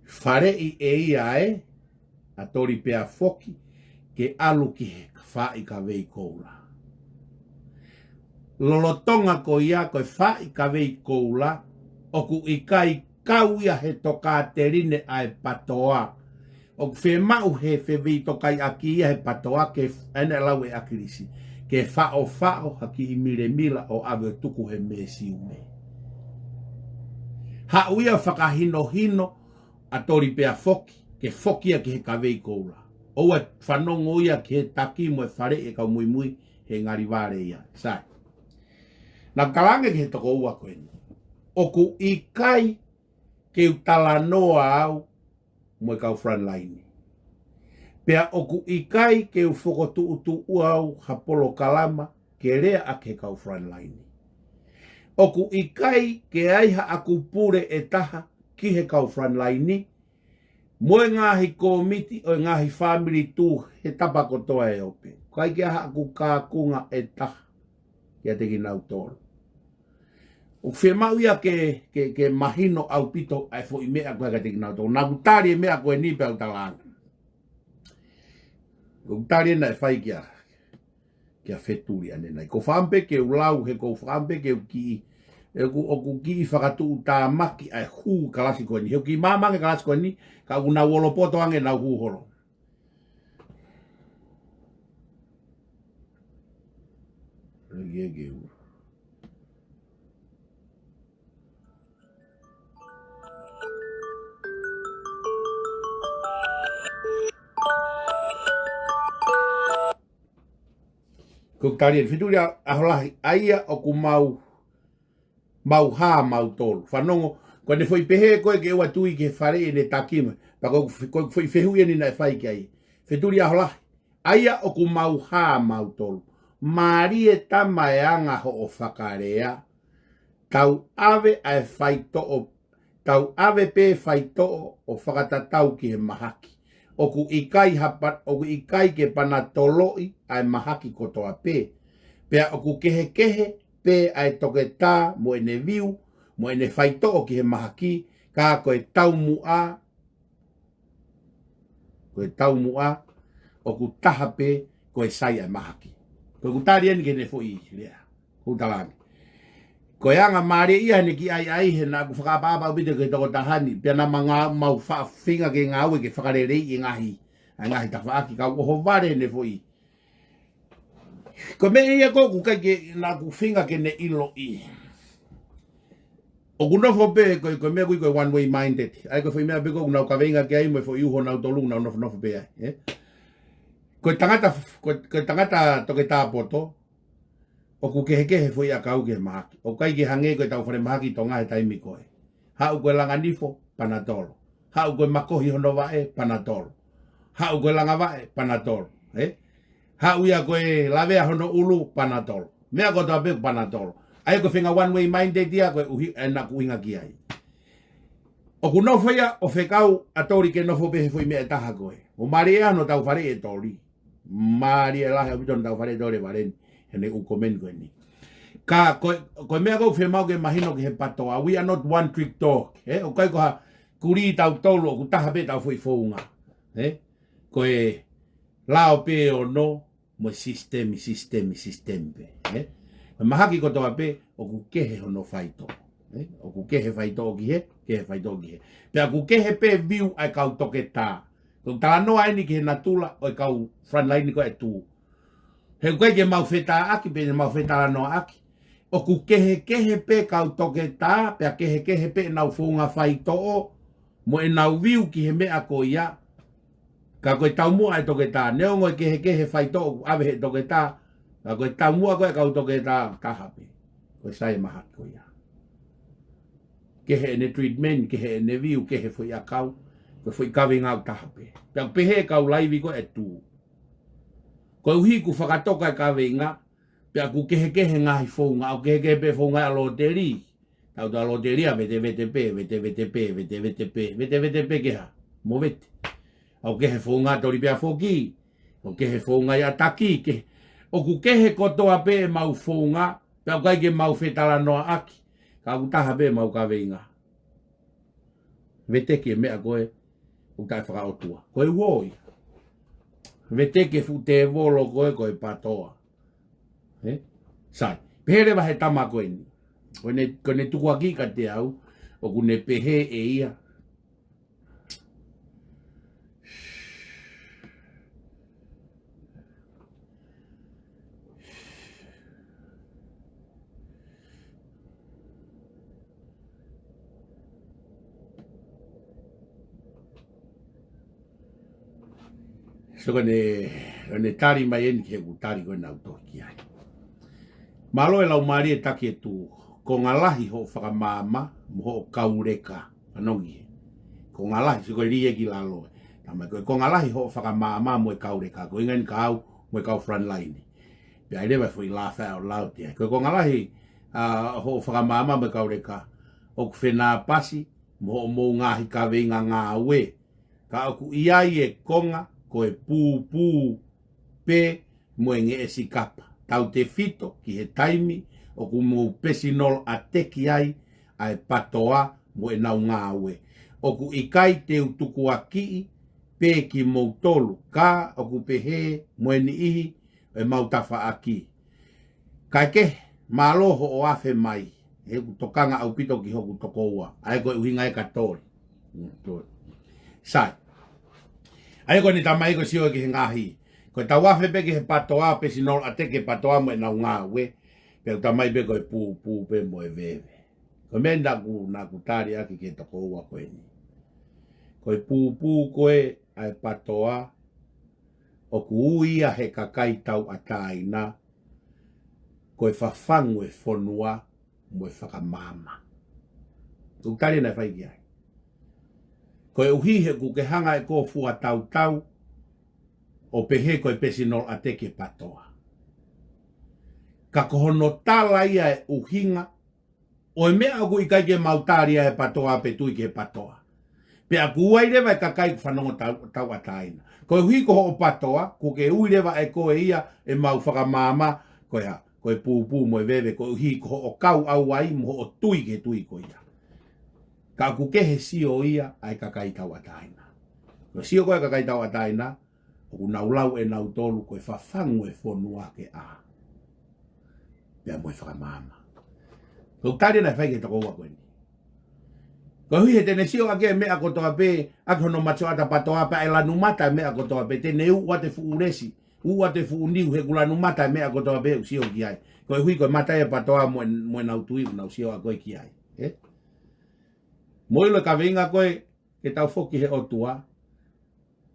Faleʻi ʻe ia ē, ʻa Toli pea foki ke ʻalu ki he faʻi kavei koula. Lolotonga ko ia ko e faʻi kavei koula, ʻoku ʻikai kau ia he tokāteline ʻa e patoa. ʻOku fiemaʻu he feveitokaiʻaki ia he patoa ke f-, ʻene lau ʻe ʻAkilisi, ke faʻofaʻo ha kiʻi milemila ʻo ʻave ʻo tuku he mesiume. Haʻu ia fakahinohino ʻa Toli pea foki, ke foki ia ki he kavei koula. ʻOua fanongo ia ki he taki mo e faleʻi e kau muimui he ngali vale ia. Sai. Naʻa ku talaange ki he tokoua ko eni, ʻoku ʻikai ke u talanoa au mo e kau frontline. Pea ʻoku ʻikai ke u fokotuʻutuʻu au ha polokalama ke lea ʻaki he kau frontline. ʻOku ʻikai ke ai haʻaku pule ʻe taha ki he kau frontline, mo e ngaahi kōmiti ʻo e ngaahi fāmili tū he tapa kotoa ʻo e ope. ʻIkai ke ai haʻaku kākunga ʻe taha kiate kinautolu. ʻOku fiemaʻu ia ke, ke, ke mahino ʻaupito ʻa e foʻi meʻa ko ē kiate kinautolu. Naʻa ku tali e meʻa ko eni pea u talaange. ʻOku tali ena ʻe fai kia, kia Fetuli ʻanenai. Ko e fakaʻamu pē ke u lau he ko e fakaʻamu pē ke u kiʻi, ʻoku, ʻoku kiʻi fakatuʻutāmaki ʻa e hū kalasi ko eni. He ʻoku kiʻi māmā ange kalasi ko eni, ka ʻoku nau olopoto ange ʻenau hū holo. Eke, eke, u. Ko e tali eni, Fetuli ʻa, ʻAholahi, ʻa ia ʻoku mau mau hā mautolu. Fanongo, ko ʻene foʻi pehē ko ē ke ʻoua tui ki he faleʻi ʻene taki mo. Pea ko, ko e foʻi fehuʻi eni naʻe fai ki ai. Fetuli ʻAholahi, ʻa ia ʻoku mau hā mautolu. Mālie tama e anga hoʻo fakalea. Tau ʻave ʻa e faitoʻo, tau ʻave pē faitoʻo ʻo fakatatau ki he mahaki. ʻOku ʻikai ha pa-, ʻoku ʻikai ke panatoloʻi ʻa e mahaki kotoa pē. Pea ʻoku kehekehe pē ʻa e toketā mo ʻene viu, mo ʻene faitoʻo ki he mahaki, ka ko e taumuʻa, ko e taumuʻa, ʻoku taha pē ko e sai ʻa e mahaki. Ko ʻeku tali eni ki heʻene foʻi lea. Ko ʻeku talaange. Ko e anga mālie ia ʻene kiʻi ʻaiʻai he naʻa ku fakaʻapaʻapa ʻaupito ki he tokotaha ni, pea naʻa ma ngā-, mau fa-, feinga ke ngāue ke fakaleleiʻi e ngaahi, ʻa e ngaahi tafaʻaki ka ʻoku ʻohovale ʻene foʻi. Ko e meʻa ia ko ē ʻoku ʻikai ke, naʻa ku feinga ke ne ʻiloʻi. ʻOku nofo pē, ko e, ko e meʻa ko ē ko e one way minded. ʻA ia ko e foʻi meʻa pē ko ē ʻoku nau kaveinga ki ai mo e foʻi uho nautolu ʻoku nau nofonofo pē ai, ē? Ko e tangata, ko e, ko e tangata toketā poto, ʻoku kehekehe foʻi ʻakau ki he mahaki. ʻOku ʻikai ke hangē ko ʻetau falemahaki ʻi Tonga he taimi ko ē. Haʻu ko e langa nifo, panatolo. Haʻu ko e makohi hono vaʻe, panatolo. Haʻu ko e langa vaʻe, panatolo. Ē? Haʻu ia ko e lavea hono ʻulu, panatolo. Meʻa kotoa pē, panatolo. ʻA ia ko e feinga one way minded ia ko e ʻuhi-, ē naʻa ku ʻuhinga ki ai. ʻOku nofo ia ʻo fekau ʻa Toli ke nofo pē he foʻi meʻa ʻe taha ko ē. ʻO mālie ʻa hono tau faleʻi ʻe Toli. Mālie lahi ʻaupito hono tau faleʻi ʻe Toli e vale ni. Heʻene ʻū comment ko eni. Ka ko e, ko e meʻa ʻoku fiemaʻu ke mahino ki he patoa. We are not one trick dog. Ē, ʻoku ʻikai ko ha kulī tautolu ʻoku taha pē ʻetau foʻi founga. Ē? Ko e lao pē ʻo nofo mo e sisitemi, sisitemi, sisitemi pē, ē? Ko e mahaki kotoa pē, ʻoku kehe hono faitoʻo, ē? ʻOku kehe faitoʻo ki hē, kehe faitoʻo ki hē. Pea ʻoku kehe pē viu ʻa e kau toketā. Ko ʻeku talanoa eni ki he natula ʻo e kau frontline ko ē ʻe tū. He ʻoku ʻikai ke mau fetāʻaki, pe mau fetalanoaʻaki. ʻOku kehekehe pē kau toketā, pea kehekehe pē ʻenau founga faitoʻo, mo ʻenau viu ki he meʻa ko ia. Ka ko e taumuʻa e toketā, neongo e kehekehe faitoʻo ʻoku ʻave he toketā, ka ko e taumuʻa ko e kau toketā taha pē. Ko e sai mahaki ko ia. Kehe ʻene treatment, kehe ʻene viu, kehe foʻi ʻakau, ko e foʻi kaveinga ʻoku taha pē. Pea ʻoku pehē e kau laivi ko e tū. Koeʻuhi ʻoku fakatoka e kaveinga, pea ʻoku kehekehe ngaahi founga, ʻoku kehekehe pē founga ʻa e loteli. Tau tā loteli ʻa e vetevete pē, vetevete pē, vetevete pē, vetevete pē ke hā, mo vete. ʻOku kehe founga toli pea foki, ʻoku kehe founga ʻi ʻataki, ke, ʻoku kehe kotoa pē ʻemau founga, pea ʻoku ʻikai ke mau fetalanoaʻaki, ka ʻoku taha pē ʻemau kaveinga. Veteki e meʻa ko ē ʻoku taʻefakaʻotua. Ko e uoi. Veteki e fuʻu tēvolo ko ē ko e patoa. Ē? Sai. Pehē leva he tama ko eni. Ko ʻene, ko ʻene tukuakiʻi kiate au, ʻoku ne pehē ʻe ia. So ko ʻene, ko ʻene tali mai eni ki heʻeku tali ko ē naʻá ku tohi ki ai. Mālō e laumālie taki e tū, konga lahi hoʻo fakamaama mo hoʻo kauleka. Fanongo ki he konga lahi, sio ko e lī ia ki lalo. Tama ko e konga lahi hoʻo fakamaama mo e kauleka, ko e ʻuhinga eni kia au mo e kau frontline. Pea ʻi ai leva e foʻi lafa ʻo lau te ai. Ko e konga lahi, ʻa, hoʻo fakamaama mo e kauleka, ʻoku fenāpasi mo hoʻomou ngaahi kaveinga ngāue. Ka ʻoku ʻi ai e konga ko e pūpū pē mo e ngeʻesi kapa. Tautefito ki he taimi ʻoku mou pesinolo ʻateki ai ʻa e patoa mo ʻenau ngāue. ʻOku ʻikai te u tukuakiʻi pē kimoutolu, ka ʻoku pehē mo e niʻihi ʻo ʻemau tafaʻaki. Kaekehe, mālō hoʻo afe mai, he ʻoku tokanga ʻaupito ki hoku tokoua, ʻa ia ko e ʻuhinga e katoli. Mm, tō. Sai. ʻA ia ko ʻene tama ia ko e sio ki he ngaahi. Ko e tau afe pē ki he patoa, pesinolo ʻateki e patoa mo ʻenau ngāue, pea ʻoku tama ia pē ko e pūpū pē mo e veve. Ko e meʻa naʻá ku, naʻá ku tali ʻaki ki he tokoua ko eni. Ko e pūpū ko ē ʻa e patoa, ʻoku ui ia he kakai tauʻatāina, ko e fafangu e fonua mo e fakamaama. Ko e tali naʻe fai ki ai. Koeʻuhi he ʻoku ke hanga ʻe koe ʻo fuatautau ʻo pehē ko e pesinolo ʻateki e patoa. Ka ko hono tala ia e ʻuhinga ʻo e meʻa ʻoku ʻikai ke mau tali ai e patoa pe tui ki he patoa. Pea ʻoku ʻi ai leva e kakai ʻoku fanongo tau, tauʻatāina. Koeʻuhi ko hoʻo patoa, ʻoku ke ui leva ʻe koe ia ʻemau fakamaama, ko e hā, ko e pūpū mo e veve, koeʻuhi ko hoʻo kau ʻauai mo hoʻo tui ki he tui ko ia. Ka ʻoku kehe sio ia ʻa e kakai tauʻatāina. Ko e sio ko ē ʻa e kakai tauʻatāina, ʻoku nau lau ʻenautolu ko e fafangu e fonua ke ʻā. Pea mo e fakamaama. Ko e tali naʻe fai ki he tokoua ko eni. Koeʻuhi he te ne sio ʻaki e meʻa kotoa pē, ʻaki hono matasioʻata patoa pea ʻe lanu mata e meʻa kotoa pē, te ne uʻu atu e fuʻu lesi, uʻu atu e fuʻu niu he ʻoku lanu mata e meʻa kotoa pē ʻoku sio ki ai. Koeʻuhi ko e mata e patoa mo e, mo ʻenau tui ʻoku nau sio ʻa koe ki ai. Ē? Mou ʻilo e kaveinga ko ē, ke tau foki he ʻOtua,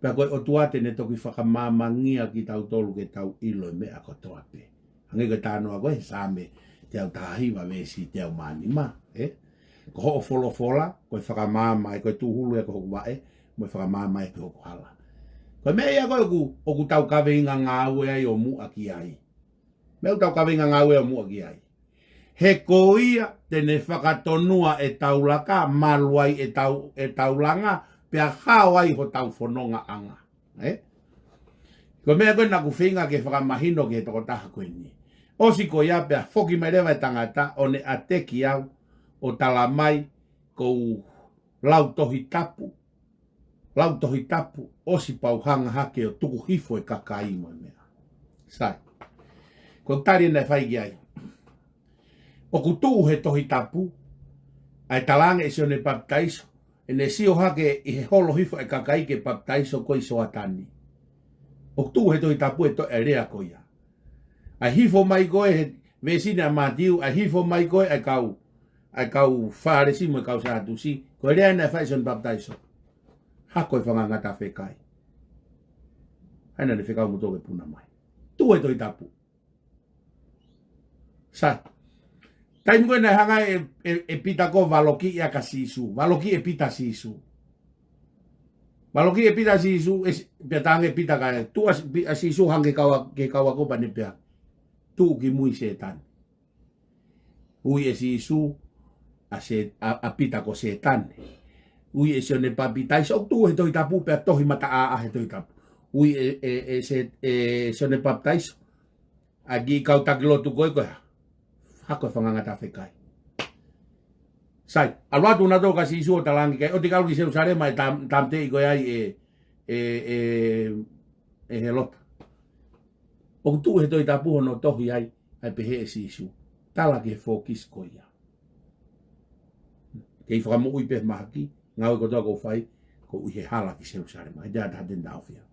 pea ko e ʻOtua te ne toki fakamaamangia kitautolu ke tau ʻilo e meʻa kotoa pē. Hangē ko e talanoa ko ē he Saame teau taha hiva veesi teau mā nima, ē? Ko hoʻo folofola, ko e fakamaama, ʻa ia ko e tūhulu ia ko hoku vaʻe, mo e fakamaama ia ko hoku hala. Ko e meʻa ia ko ē ʻoku, ʻoku tau kaveinga ngāue ai ʻo muʻa ki ai. Meʻa ʻoku tau kaveinga ngāue ʻo muʻa ki ai. He ko ia te ne fakatonua ʻetau laka, malu ai ʻetau, ʻetau langa, pea hao ai hotau fonongaʻanga. Ē? Ko e meʻa ko ē naʻá ku feinga ke fakamahino ki he tokotaha ko eni. ʻOsi ko ia pea foki mai leva e tangata ʻo ne ʻateki au ʻo tala mai ʻoku ou lau Tohi Tapu, lau Tohi Tapu, ʻosi pea u hanga hake ʻo tuku hifo e kakai mo e meʻa. Sai. Ko e tali naʻe fai ki ai. ʻOku tuʻu he Tohi Tapu, ʻa e talaange ʻe Sione Papitaiso, ʻene sio hake ʻi he holo hifo e kakai ke papitaiso ko ē ʻi Soatani. ʻOku tuʻu he Tohi Tapu e toʻe lea ko ia. ʻA e hifo mai ko ē he veesi ni ʻa Mātiu, ʻa e hifo mai ko ē ʻa e kau ʻa e kau Fālesi mo e kau Sātusi, ko e lea naʻe fai ʻe Sione Papitaiso: Hako e fanga ngata fekai. ʻA ia naʻa ne fekau moutolu ke puna mai. Tuʻu he Tohi Tapu. Sai. Taimi ko ē naʻe hanga ʻe, ʻe, ʻe Pita ko ē ʻo valokiʻi ʻa Sīsū. Valokiʻi ʻe Pita ʻa Sīsū. Valokiʻi ʻe Pita ʻa Sīsū, ʻe s-, pea talaange ʻe Pita kia, tuʻu ʻa s-, pi-, ʻa Sīsū hangē kau a, ke kau ako pea ne pehē: Tuʻu ki mui Sētane. Ui ʻe Sīsū ʻa Sē-, ʻa, ʻa Pita ko Sētane. Ui ʻe Sione Papitaiso, ʻoku tuʻu he Tohi Tapu pea tohi mataʻāʻā he Tohi Tapu. Ui ʻe, ʻe, ʻe Sē-, ʻe Sione Papitaiso ʻa e kiʻi kau taki lotu ko ē ko e hā? Hako e fanga ngata fekai. Sai, ʻalu atu nautolu kia Sīsū ʻo talaange ki ai, ʻoua te ke ʻalu ki Selūsalema ʻe tam-, tāmateʻi koe ai ʻe, ʻe, ʻe, ʻe Hēlota. ʻOku tuʻu he Tohi Tapu hono tohi ai, ʻa e pehē ʻe Sīsū: Tala ki he fōkisi ko ia. Kei fakamoʻui pē mahaki, ngāue kotoa ʻoku ou fai, ʻoku ou ʻi he hala ki Selūsalema. ʻE te ata te nda ofia.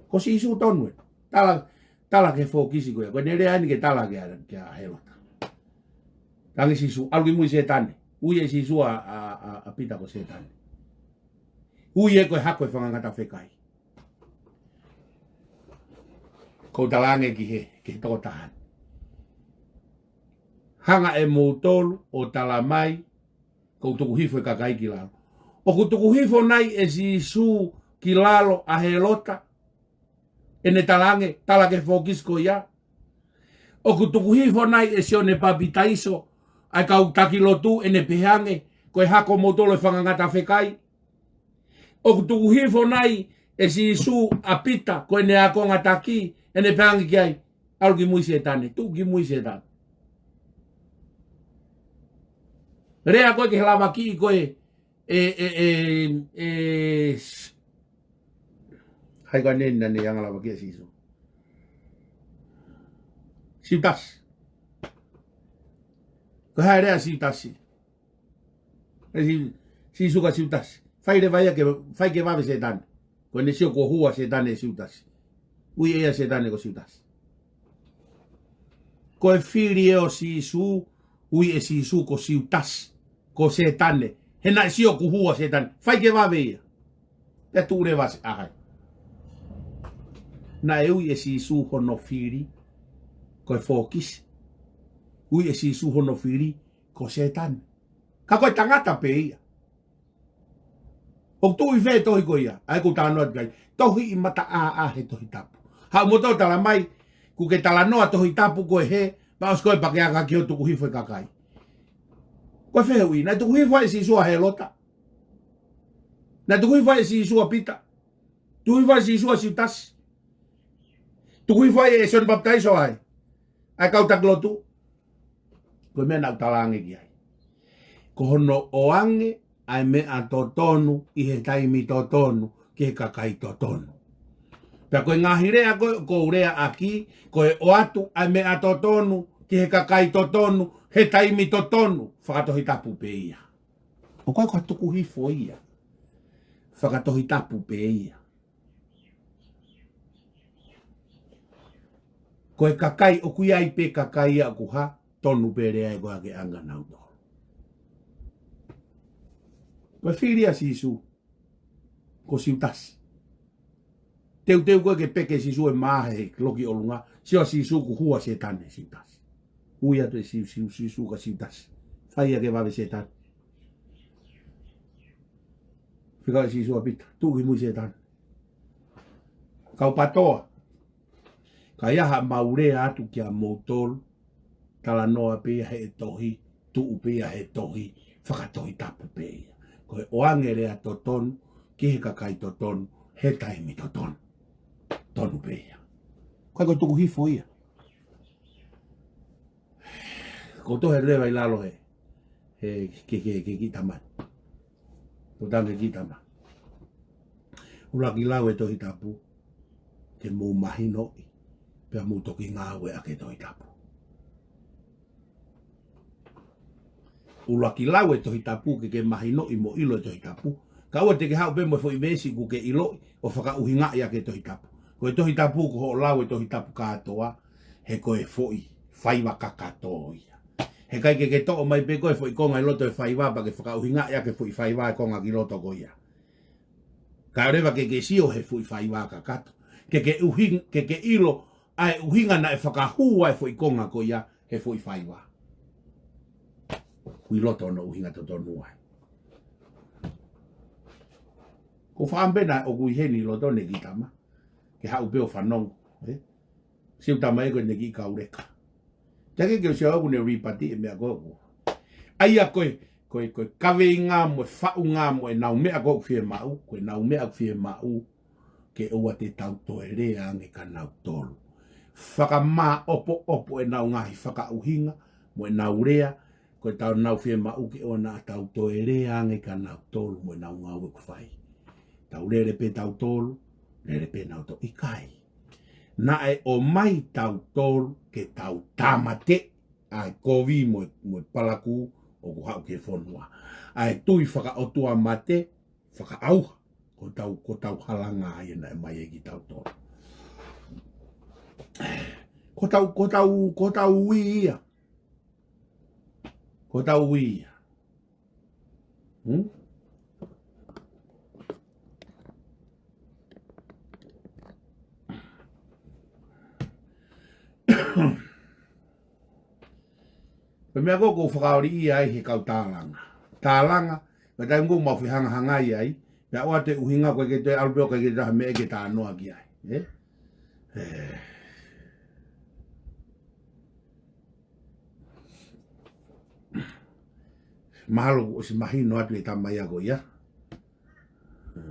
Ko Sīsū tonu ē. Tala, tala ki he fōkisi ko ia. Ko ʻene lea eni ke tala kia, kia Hēlota. Talaange ʻe Sīsū, ʻalu ki mui Sētane. Ui ʻe Sīsū ʻa, ʻa, ʻa, ʻa Pita ko Sētane. Ui ē ko e hako e fanga ngata fekai. ʻOku ou talaange ki he, ki he tokotaha ni. Hanga ʻe moutolu ʻo tala mai, kuo u tuku hifo e kakai ki lalo. ʻOku tuku hifo nai ʻe Sīsū ki lalo ʻa Hēlota, ʻene talaange, tala ki he fōkisi ko ia? ʻOku tuku hifo nai ʻe Sione Papitaiso ʻa e kau taki lotu, ʻene pehē ange, ko e hako moutolu e fanga ngata fekai? ʻOku tuku hifo nai ʻe Sīsū ʻa Pita, ko ʻene ākonga taki, ʻene pehē ange ki ai, ʻalu ki mui Sētane, tuʻu ki mui Sētane? Lea ko ē ki he lavakiʻi ko ē, ʻe, ʻe, ʻe, ʻe, s-, hai ko ē naʻa ne hanga ʻo lavakiʻi ʻa Sīsū? Siutasi. Ko e hā e lea ʻa Siutasi? ʻE Sī-, Sīsū kia Siutasi: Fai leva ia ke, fai ke vave Sētane. Ko ʻene sio kuo hū ʻa Sētane ʻe Siutasi. Ui ʻe ia ʻa Sētane ko Siutasi. Ko e fili ē ʻo Sīsū, ui ʻe Sīsū ko Siutasi, ko Sētane. He naʻe sio kuo hū ʻa Sētane. Fai ke vave ia. Pea tuʻu leva ʻa hai? Naʻe ui ʻe Sīsū hono fili ko e fōkisi. Ui ʻe Sīsū hono fili ko Sētane. Ka ko e tangata pē ia. ʻOku tuʻu ʻi fē e tohi ko ia, ʻa ia ʻoku ou talanoa atu ki ai? Tohi ʻi mataʻāʻā he Tohi Tapu. Haʻu moutolu ʻo tala mai, kuo ke talanoa Tohi Tapu ko e hē, pea ʻosi ko ē pakeaka ki hoʻo tuku hifo e kakai. Ko e fehuʻi, naʻe tuku hifo ai ʻe Sīsū ʻa Hēlota? Naʻe tuku hifo ai ʻe Sīsū ʻa Pita? Tuku hifo ai ʻe Sīsū ʻa Siutasi? Tuku hifo ai ʻe Sione Papitaiso ai ʻa e kau taki lotu? Ko e meʻa naʻa ku talaange ki ai. Ko hono ʻoange ʻa e meʻa totonu ʻi he taimi totonu ki he kakai totonu. Pea ko e ngaahi lea ko ē ʻoku ou leaʻaki, ko e ʻoatu ʻa e meʻa totonu ki he kakai totonu he taimi totonu, fakatohitapu pē ia. ʻOku ʻikai ko ha tuku hifo ia. Fakatohitapu pē ia. Ko e kakai, ʻoku ʻi ai pē kakai ia ʻoku hā, tonu pē lea ē ko ē ke anga nautolu. Ko e fili ʻa Sīsū ko Siutasi. Teuteu ko ē ke peke ʻe Sīsū e mā he loki ʻolunga, sio ʻa Sīsū kuo hū ʻa Sētane, Siutasi. Ui atu ʻe Sī-, Sī-, Sīsū kia Siutasi: Fai ia ke vave Sētane. Fekau ʻe Sīsū ʻa Pita: Tuʻu ki mui Sētane. Kau PTOA. Ka ʻi ai haʻamau lea atu kia moutolu, talanoa pē ia he tohi, tuʻu pē ia he tohi, fakatohitapu pē ia. Ko e ʻoange lea totonu ki he kakai totonu he taimi totonu, tonu pē ia. ʻOku ʻikai ko e tuku hifo ia. Ko e tohi leva ʻi lalo he, he, ke, ke, ke kiʻi tama. Ko e tama ke kiʻi tama. ʻUluaki lau e Tohi Tapu ke mou mahinoʻi, pea mou toki ngāueʻaki e Tohi Tapu. ʻUluaki lau e Tohi Tapu ke ke mahinoʻi mo ʻilo e Tohi Tapu. Kae ʻoua te ke haʻu pē mo e foʻi veesi kuo ke ʻiloʻi ʻo fakaʻuhingaʻi ʻaki e Tohi Tapu. Ko e Tohi Tapu ko hoʻo lau e Tohi Tapu kātoa, he ko e foʻi faiva kakato ia. He ʻikai ke ke toʻo mai pē ko e foʻi konga ʻi loto he faiva pea ke fakaʻuhingaʻi ʻaki e foʻi faiva e konga ki loto ko ia. Kae ʻoua leva ke ke sio he foʻi faiva kakato. Ke ke ʻuhing-, ke ke ʻilo ʻa e ʻuhinga naʻe fakahū ai e foʻi konga ko ia he foʻi faiva. ʻOku ʻi loto hono ʻuhinga totonu ai. Ko e fakaʻamu pē naʻe ʻoku ʻi heni ʻi loto ʻene kiʻi tama. Ke haʻu pē ʻo fanongo, ē? Siʻi tama ia ko ʻene kiʻi kauleka. Teʻeki ke u sio au ʻoku ne ripati e meʻa ko ē. ʻA ia ko e, ko e, ko e kaveinga mo e faʻunga mo ʻenau meʻa ko ē ʻoku fiemaʻu, ko ʻenau meʻa ʻoku fiemaʻu, ke ʻoua te tau toe lea ange kia nautolu. Fakamāʻopoʻopo ʻenau ngaahi fakaʻuhinga mo ʻenau lea, ko e tau nau fiemaʻu ke ʻoua naʻa tau toe lea ange kia nautolu mo ʻenau ngāue ʻoku fai. Tau lele pē tautolu, lele pē nautolu, ʻikai. Naʻe ʻomai tautolu ke tau tāmateʻi ʻa e kovi mo e, mo e palakū ʻoku haʻu ki he fonua. ʻA e tui fakaʻotuamate, fakaʻauha, ko ʻetau, ko ʻetau halanga ia naʻe ʻomai ʻe kitautolu. Ko ʻetau, ko ʻetau, ko ʻetau ui ia. Ko ʻetau ui ia. Hmm? Ko e meʻa ko ē ʻoku ou fakaoli ia ai he kau tālanga. Tālanga, ko e taimi ko ē ʻoku mau fehangahangai ai, pea ʻoua te ʻuhinga ko e ke toe ʻalu pē ʻo ʻikai ke toe ha meʻa ke talanoa ki ai. Ē? Ē. Mahalo kuo ʻosi mahino atu e tama ia ko ia. Ē.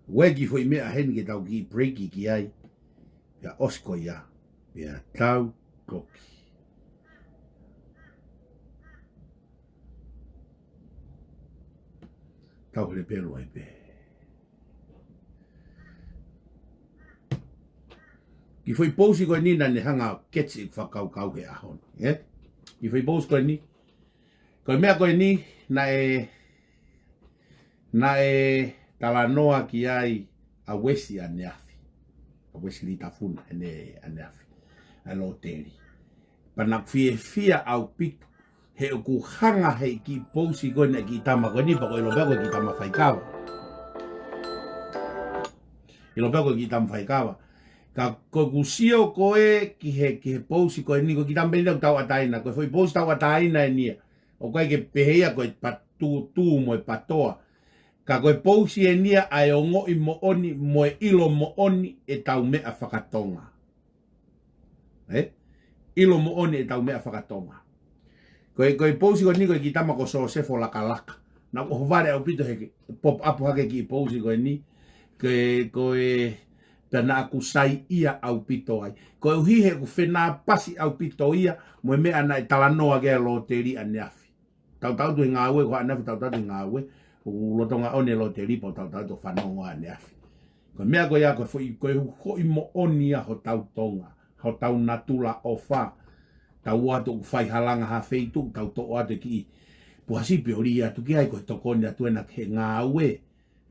Ko e kiʻi foʻi meʻa heni ke tau kiʻi break ki ai. Pea ʻosi ko ia. Pea tau toki. Tau hele pē ʻo ʻai pē. Kiʻi foʻi pousi ko eni naʻa ne hanga ʻo ketsi e fakakaukau he ʻaho ni, ē? Kiʻi foʻi pousi ko eni. Ko e meʻa ko eni, naʻe, naʻe talanoa ki ai ʻa Uesi ʻaneafi. ʻA Uesi Litafuna, ʻene ʻaneafi. ʻA e loteli. Pea naʻa ku fiefia ʻaupito, he ʻoku hanga he kiʻi pousi ko eni e kiʻi tama ko eni pea ko e ʻilo pē ko e kiʻi tama faikava. ʻIlo pē ko e kiʻi tama faikava. Ka ko ʻeku sio ko ē ki he, ki he pousi ko eni ko e kiʻi tama pē eni ʻoku tauʻatāina. Ko e foʻi pousi tauʻatāina eni ia. ʻOku ʻikai ke pehē ia ko e patūtū mo e patoa. Ka ko e pousi eni ia ʻa e ongoʻi moʻoni mo e ʻilo moʻoni ʻetau meʻa fakatonga. Ē? ʻIlo moʻoni ʻetau meʻa fakatonga. Ko e, ko e pousi ko eni ko e kiʻi tama ko Sosefo Lakalaka. Naʻa ku ʻohovale ʻaupito he pop up hake kiʻi pousi ko eni. Ko e, ko e, pea naʻa ku saiʻia ʻaupito ai. Koeʻuhi he ʻoku fenāpasi ʻaupito ia mo e meʻa naʻe talanoa ki ai e loteli ʻaneafi. Tautau atu he ngāue, ko ʻaneafi tautau atu he ngāue, ʻoku lolotonga ʻomi e loteli pea tautau atu ʻo fanongo ʻaneafi. Ko e meʻa ko ia, ko e foʻi, ko e foʻi moʻoni ia hotau Tonga, hotau natula ʻofa, tau ō atu ʻo fai halanga ha feituʻu, tau toʻo atu e kiʻi puha sipi ʻo lī atu ki ai, ko e tokoni atu ena ki he ngāue,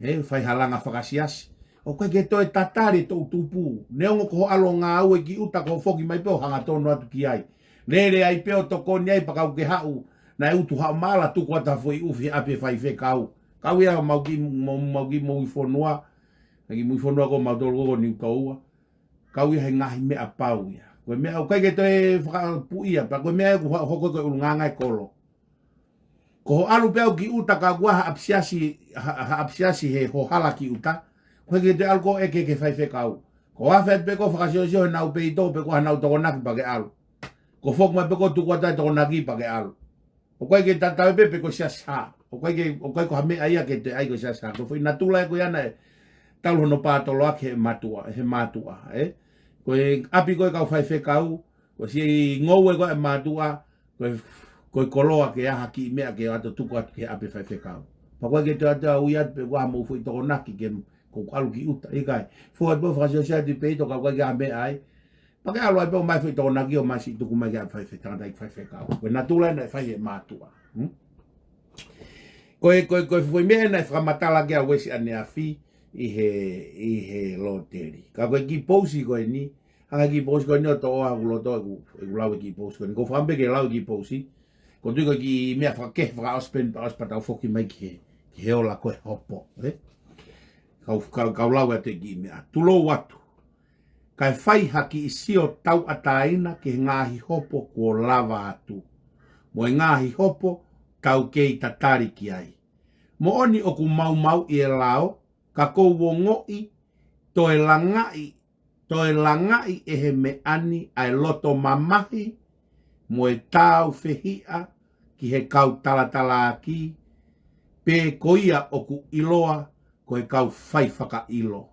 ē, fai halanga fakasiasi. ʻOku ʻikai ke toe tatali e toʻu tupu. Neongo ko hoʻo ʻalu ʻo ngāue ki ʻuta ko hoʻo foki mai pē ʻo hangatonu atu ki ai. Lele ai pē ʻo tokoni ai pea kapau ʻoku ke haʻu, naʻe utu haʻo maʻala tuku atu ha foʻi ʻufi he ʻapi e faifekau. Kau ia mau kiʻi, mau, mau kiʻi moʻui fonua. Kiʻi moʻui fonua ko mautolu ko Niutōua. Kau ia he ngaahi meʻa pau ia. Ko e meʻa ʻoku ʻikai ke toe fakapuʻia, pea ko e meʻa ʻoku ho-, hoko ko e ʻulungaanga e kolo. Ko hoʻo ʻalu pē ʻo ki ʻuta ka ʻoku ʻi ai ha ʻapisiasi, ha, ha ʻapisiasi he hoʻo hala ki ʻuta. Ko e ke te ʻalu ko e ke, ke faifekau. Ko e afe atu pē ko e fakasiosio he nau peito pē ko hanau tokonaki pea ke ʻalu. Ko e foki mai pē ko e tuku atu e tokonaki pea ke ʻalu. ʻOku ʻikai ke tatau pē pe ko e siasi hā. ʻOku ʻikai ke, ʻoku ʻikai ko ha meʻa ia ke te ʻai ko e siasi hā. Ko e foʻi natula ē ko ia naʻe talu hono pātoloaki he mātuʻa, he mātuʻa, ē. Ko e ʻapi ko e kau faifekau, ko e siʻi ngoue ko e mātuʻa, ko e, ko e koloa ke ʻai ha kiʻi meʻa ke ʻoatu ʻo tuku atu ki he ʻapi e faifekau. Pea ʻoku ʻikai ke toe ʻoatu ʻa e ui atu pe ʻoku ʻi ai haʻamou foʻi tokonaki ke ko ʻalu ki ʻuta, ʻikai. Foki atu pē ʻo fakasiosio atu ʻi peito ka ʻoku ʻikai ke ʻi ai ha meʻa ai. Pea ke ʻalu ai pē ʻo ʻomai foʻi tokonaki ʻo ʻomai siʻi tuku mai ki he ʻapi e faifekau, tangataʻeiki faifekau. Ko e natula ē naʻe fai he mātuʻa. Hmm? Ko e, ko e, ko e foʻi meʻa ē naʻe fakamatala ki ai ʻa Uesi ʻaneafi ʻi he, ʻi he loteli. Ka ko e kiʻi pousi ko eni, Hanga e kiʻi pousi ko eni ʻo toʻo ʻa hoku loto ʻeku, ʻeku lau e kiʻi pousi ko eni. Ko u fakaʻamu pē ke lau e kiʻi pousi. Ko u tui ko e kiʻi meʻa fakakē fakaʻosi pē ʻeni pea ʻosi pea tau foki mai ki he, ki he ola ko e hopo, ē? Kau, kau, kau lau atu e kiʻi meʻa. Tulou atu. Kae fai ha kiʻi sio tauʻatāina ki he ngaahi hopo kuo lava atu, mo e ngaahi hopo tau kei tatali ki ai. Moʻoni ʻoku maumauʻi e lao, ka kou ongoʻi toe langaʻi, toe langaʻi ʻe he meʻa ni ʻa e loto mamahi mo e tāufehiʻa ki he kau talatalaaki, pe ko ia ʻoku ʻiloa ko e kau fai fakaʻilo.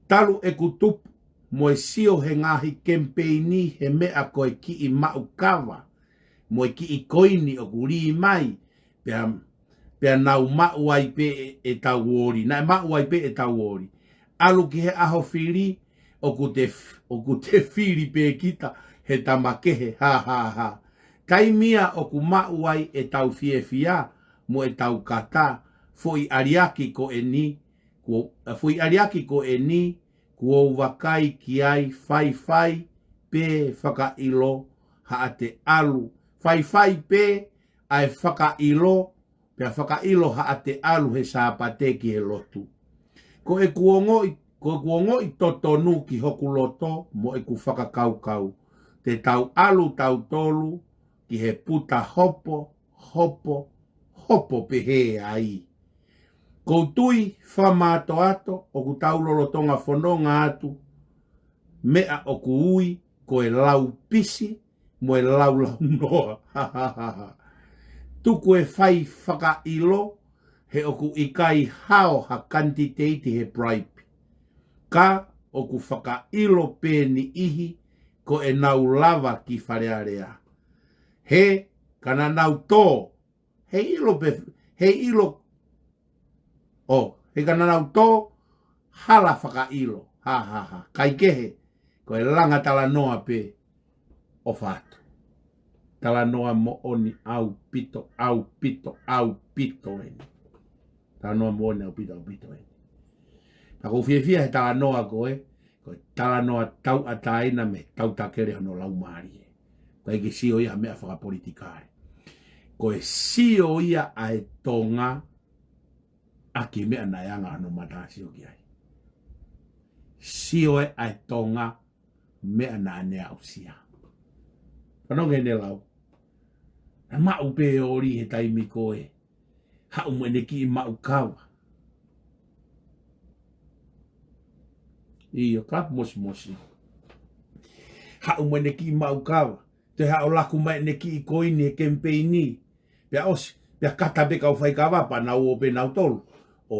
Talu ʻeku tupu mo e sio he ngaahi kemipeini he meʻa ko e kiʻi maʻu kava mo e kiʻi koini ʻoku lī mai, pea, pea nau maʻu ai pē ʻe, ʻetau oli. Naʻe maʻu ai pē ʻetau oli. ʻAlu ki he ʻaho fili, ʻoku te f-, ʻoku te fili pē kita he tama kehe, ha, ha, ha. Taimi ia ʻoku maʻu ai ʻetau fiefia mo ʻetau kata, foʻi ʻaliaki ko eni, kuo, ʻa, foʻi ʻaliaki ko eni, kuo u vakai ki ai, faifai pē fakaʻilo haʻate ʻalu. Faifai pē ʻa e fakaʻilo, pea fakaʻilo haʻate ʻalu he Sāpate ki he lotu. Ko ʻeku ongoʻi, ko ʻeku ongoʻi totonu ki hoku loto mo ʻeku fakakaukau, te tau ʻalu tautolu ki he puta hopo, hopo, hopo pehē ai. Ko u tui fakamātoato ʻoku tau lolotonga fononga atu, meʻa ʻoku ui ko e lau pisi mo e lau launoa. Tuku e fai fakaʻilo he ʻoku ʻikai hao ha kanititeiti he bribe. Ka ʻoku fakaʻilo pē niʻihi ko ʻenau lava ki Fale Alea. He ka naʻa nau tō, heiʻilo pē, heiʻilo, ʻo, he ka naʻa nau tō, hala fakaʻilo, ha, ha, ha, kaikehe, ko e langa talanoa pē ʻofa atu. Talanoa moʻoni ʻaupito, ʻaupito, ʻaupito eni. Talanoa moʻoni ʻaupito, ʻaupito eni. Pea kou fiefia he talanoa ko ē, ko e talanoa tauʻatāina mei he tautakele hono laumālie. ʻIkai ke sio ia ha meʻa fakapolitikale. Ko e sio ia ʻa e Tonga ʻaki e meʻa naʻe anga hono mata sio ki ai. Sio ē ʻa e Tonga meʻa naʻa ne aʻusia. Fanongo ki heʻene lau. Naʻe maʻu pē oli he taimi ko ē. Haʻu mo ʻene kiʻi maʻu kava. ʻIo, ka mosimosi. Haʻu mo ʻene kiʻi maʻu kava. Toe haʻu ʻo laku mai ʻene kiʻi koini he kemipeini. Pea ʻosi, pea kata pē kau faikava pea nau ō pē nautolu ʻo,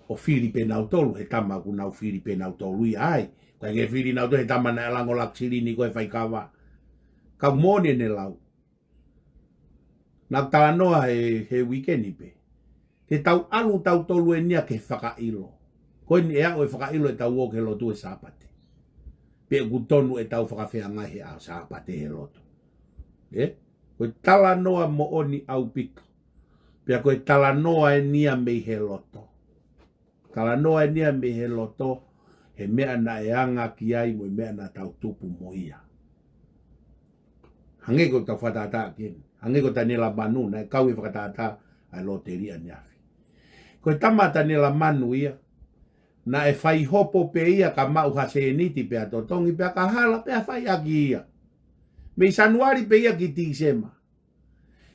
ʻo fili pē nautolu he tama ʻoku nau fili pē nautolu ia ai. ʻIkai ke fili nautolu he tama naʻe lango laku silini ko e faikava. Ka moʻoni ʻene lau. Naʻa ku talanoa he, he uike ni pē. Te tau ʻalu tautolu eni ia ke fakaʻilo. Ko eni ʻe aʻu e fakaʻilo ʻetau ō ki he lotu he Sāpate. Pe ʻoku tonu ʻetau fakafeangai he ʻaho Sāpate he lotu. Ē? Ko e talanoa moʻoni ʻaupito. Pea ko e talanoa eni ia mei he loto. Talanoa eni ia mei he loto, he meʻa naʻe anga ki ai mo e meʻa naʻa tau tupu mo ia. Hangē ko ʻetau fakatātā ki heni. Hangē ko Taniela Manu, naʻe kau e fakatātā ʻa e lōtelia ʻaneafi. Ko e tama Taniela Manu ia, naʻe fai hopo pē ia ka maʻu ha sēniti pea totongi pea ka hala pea fai ʻaki ia. Mei Sānuali pē ia ki Tīsema.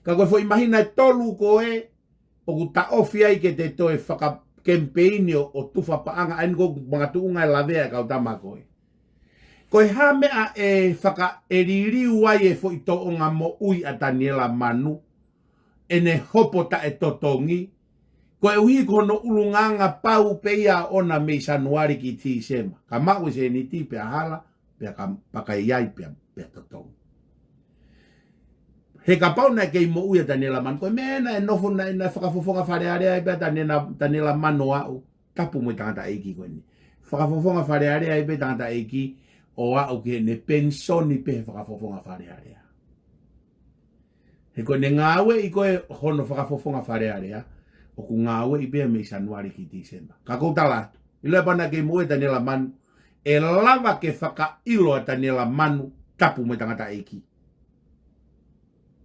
Ka ko e foʻi māhina ʻe tolu ko ē, ʻoku taʻofi ai ke te toe fakakemipeini ʻo, ʻo tufa paʻanga ʻa eni ko ē ʻoku makatuʻunga e lavea e kau tama ko ē. Ko e hā meʻa ʻe faka-, ʻe liliu ai e foʻi tōʻonga moʻui ʻa Taniela Manu, ʻene hopo taʻetotongi, koeʻuhi ko hono ʻulungaanga pau pē ia ʻoʻona mei Sānuali ki Tīsema. Ka maʻu e sēniti pea hala, pea ka, pea ka ʻi ai pea, pea totongi. He kapau naʻe kei moʻui ʻa Taniela Manu, ko e meʻa naʻe nofo naʻe, naʻe fakafofonga Fale Alea ai pē ʻa Taniela, Taniela Manu ʻo aʻu, tapu mo e tangataʻeiki ko eni. Fakafofonga Fale Alea ai pē tangataʻeiki ʻo aʻu ki heʻene penisoni pē he fakafofonga Fale Alea. He ko ʻene ngāueʻi ko ē hono fakafofonga Fale Alea, ʻoku ngāueʻi pē ia mei Sānuali ki Tīsema. Ka kou tala atu. ʻIlo ʻe pau naʻe kei moʻui ʻa Taniela Manu, ʻE lava ke fakaʻilo ʻa Taniela Manu tapu mo e tangataʻeiki.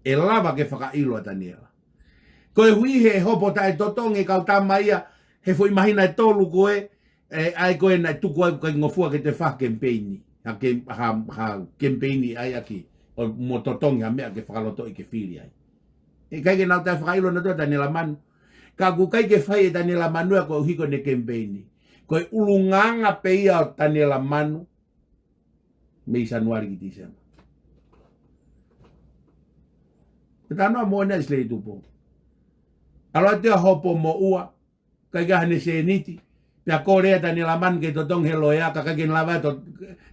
ʻE lava ke fakaʻilo ʻa Taniela. Koeʻuhi he hopo taʻetotongi e kau tama ia he foʻi māhina ʻe tolu ko ē, ʻa ia ko ē naʻe tuku ai ʻoku ʻikai ngofua ke toe fai ha kemipeini. Ha ke, ha, ha kemipeini ʻa ia ki, ʻo mo totongi ha meʻa ke fakalotoʻi ke fili ai. ʻE ʻikai ke nau toe fakaʻilo nautolu ʻa Taniela Manu. Ka ʻoku ʻikai ke fai ʻe Taniela Manu ia koeʻuhi ko ʻene kemipeini. Ko e ʻulungaanga pē ia ʻo Taniela Manu mei Sānuali ki Tīsema. Ko e talanoa mo ena ʻi Sileitupou. ʻAlu atu ia ʻo hopo moʻua, ʻikai ke ʻi ai haʻane sēniti. Pea kole ʻa Taniela Manu ke totongi he loea, ka ʻikai ke ne lava ʻo to-,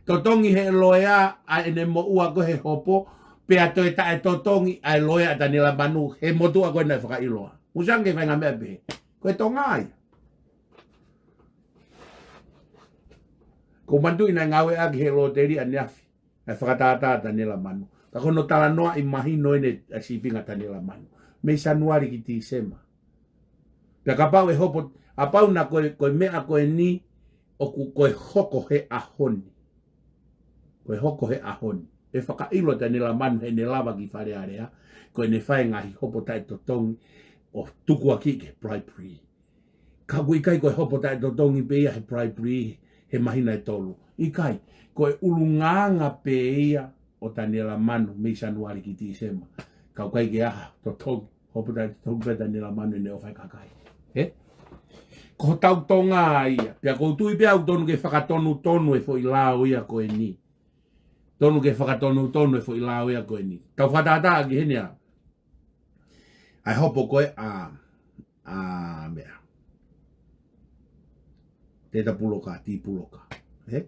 totongi he loea ʻa ʻene moʻua ko ē he hopo, pea toe taʻetotongi ʻa e loea ʻa Taniela Manu he motuʻa ko ē naʻe fakaʻiloa. Mou sio ange ki he faʻahinga meʻa pehē. Ko e Tonga ia. Ko e manatuʻi naʻe ngāueʻaki he lōteli ʻaneafi ʻa e fakatātā ʻa Taniela Manu. Ka ko hono talanoaʻi mahino eni ʻa e sīpinga ʻa Taniela Manu mei Sānuali ki Tīsema. Pea kapau ʻe hopo, kapau naʻe ko e, ko e meʻa ko eni ʻoku ko e hoko he ʻaho ni. Ko e hoko he ʻaho ni. ʻE fakaʻilo ʻa Taniela Manu heʻene lava ki Fale Alea, ko ʻene fai e ngaahi hopo taʻetotongi ʻo tukuakiʻi ki he bribery. Ka ʻoku ʻikai ko e hopo taʻetotongi pē ia he bribery he māhina ʻe tolu. ʻIkai, ko e ʻulungaanga pē ia ʻo Taniela Manu mei Sānuali ki Tīsema. Ka ʻoku ʻikai ke ʻi ai ha totongi, hopo taʻetotongi pē ʻa Taniela Manu ʻene ʻofa he kakai. Ē? Ko hotau Tonga ia. Pea ʻoku ou tui pē ʻoku tonu ke fakatonutonu e foʻi lao ia ko eni. Tonu ke fakatonutonu e foʻi lao ia ko eni. Tau fakatātā ʻaki heni ʻa, ʻa e hopo ko ē ʻa, ʻa meʻa. Tēta Puloka, Tī Puloka. Ē?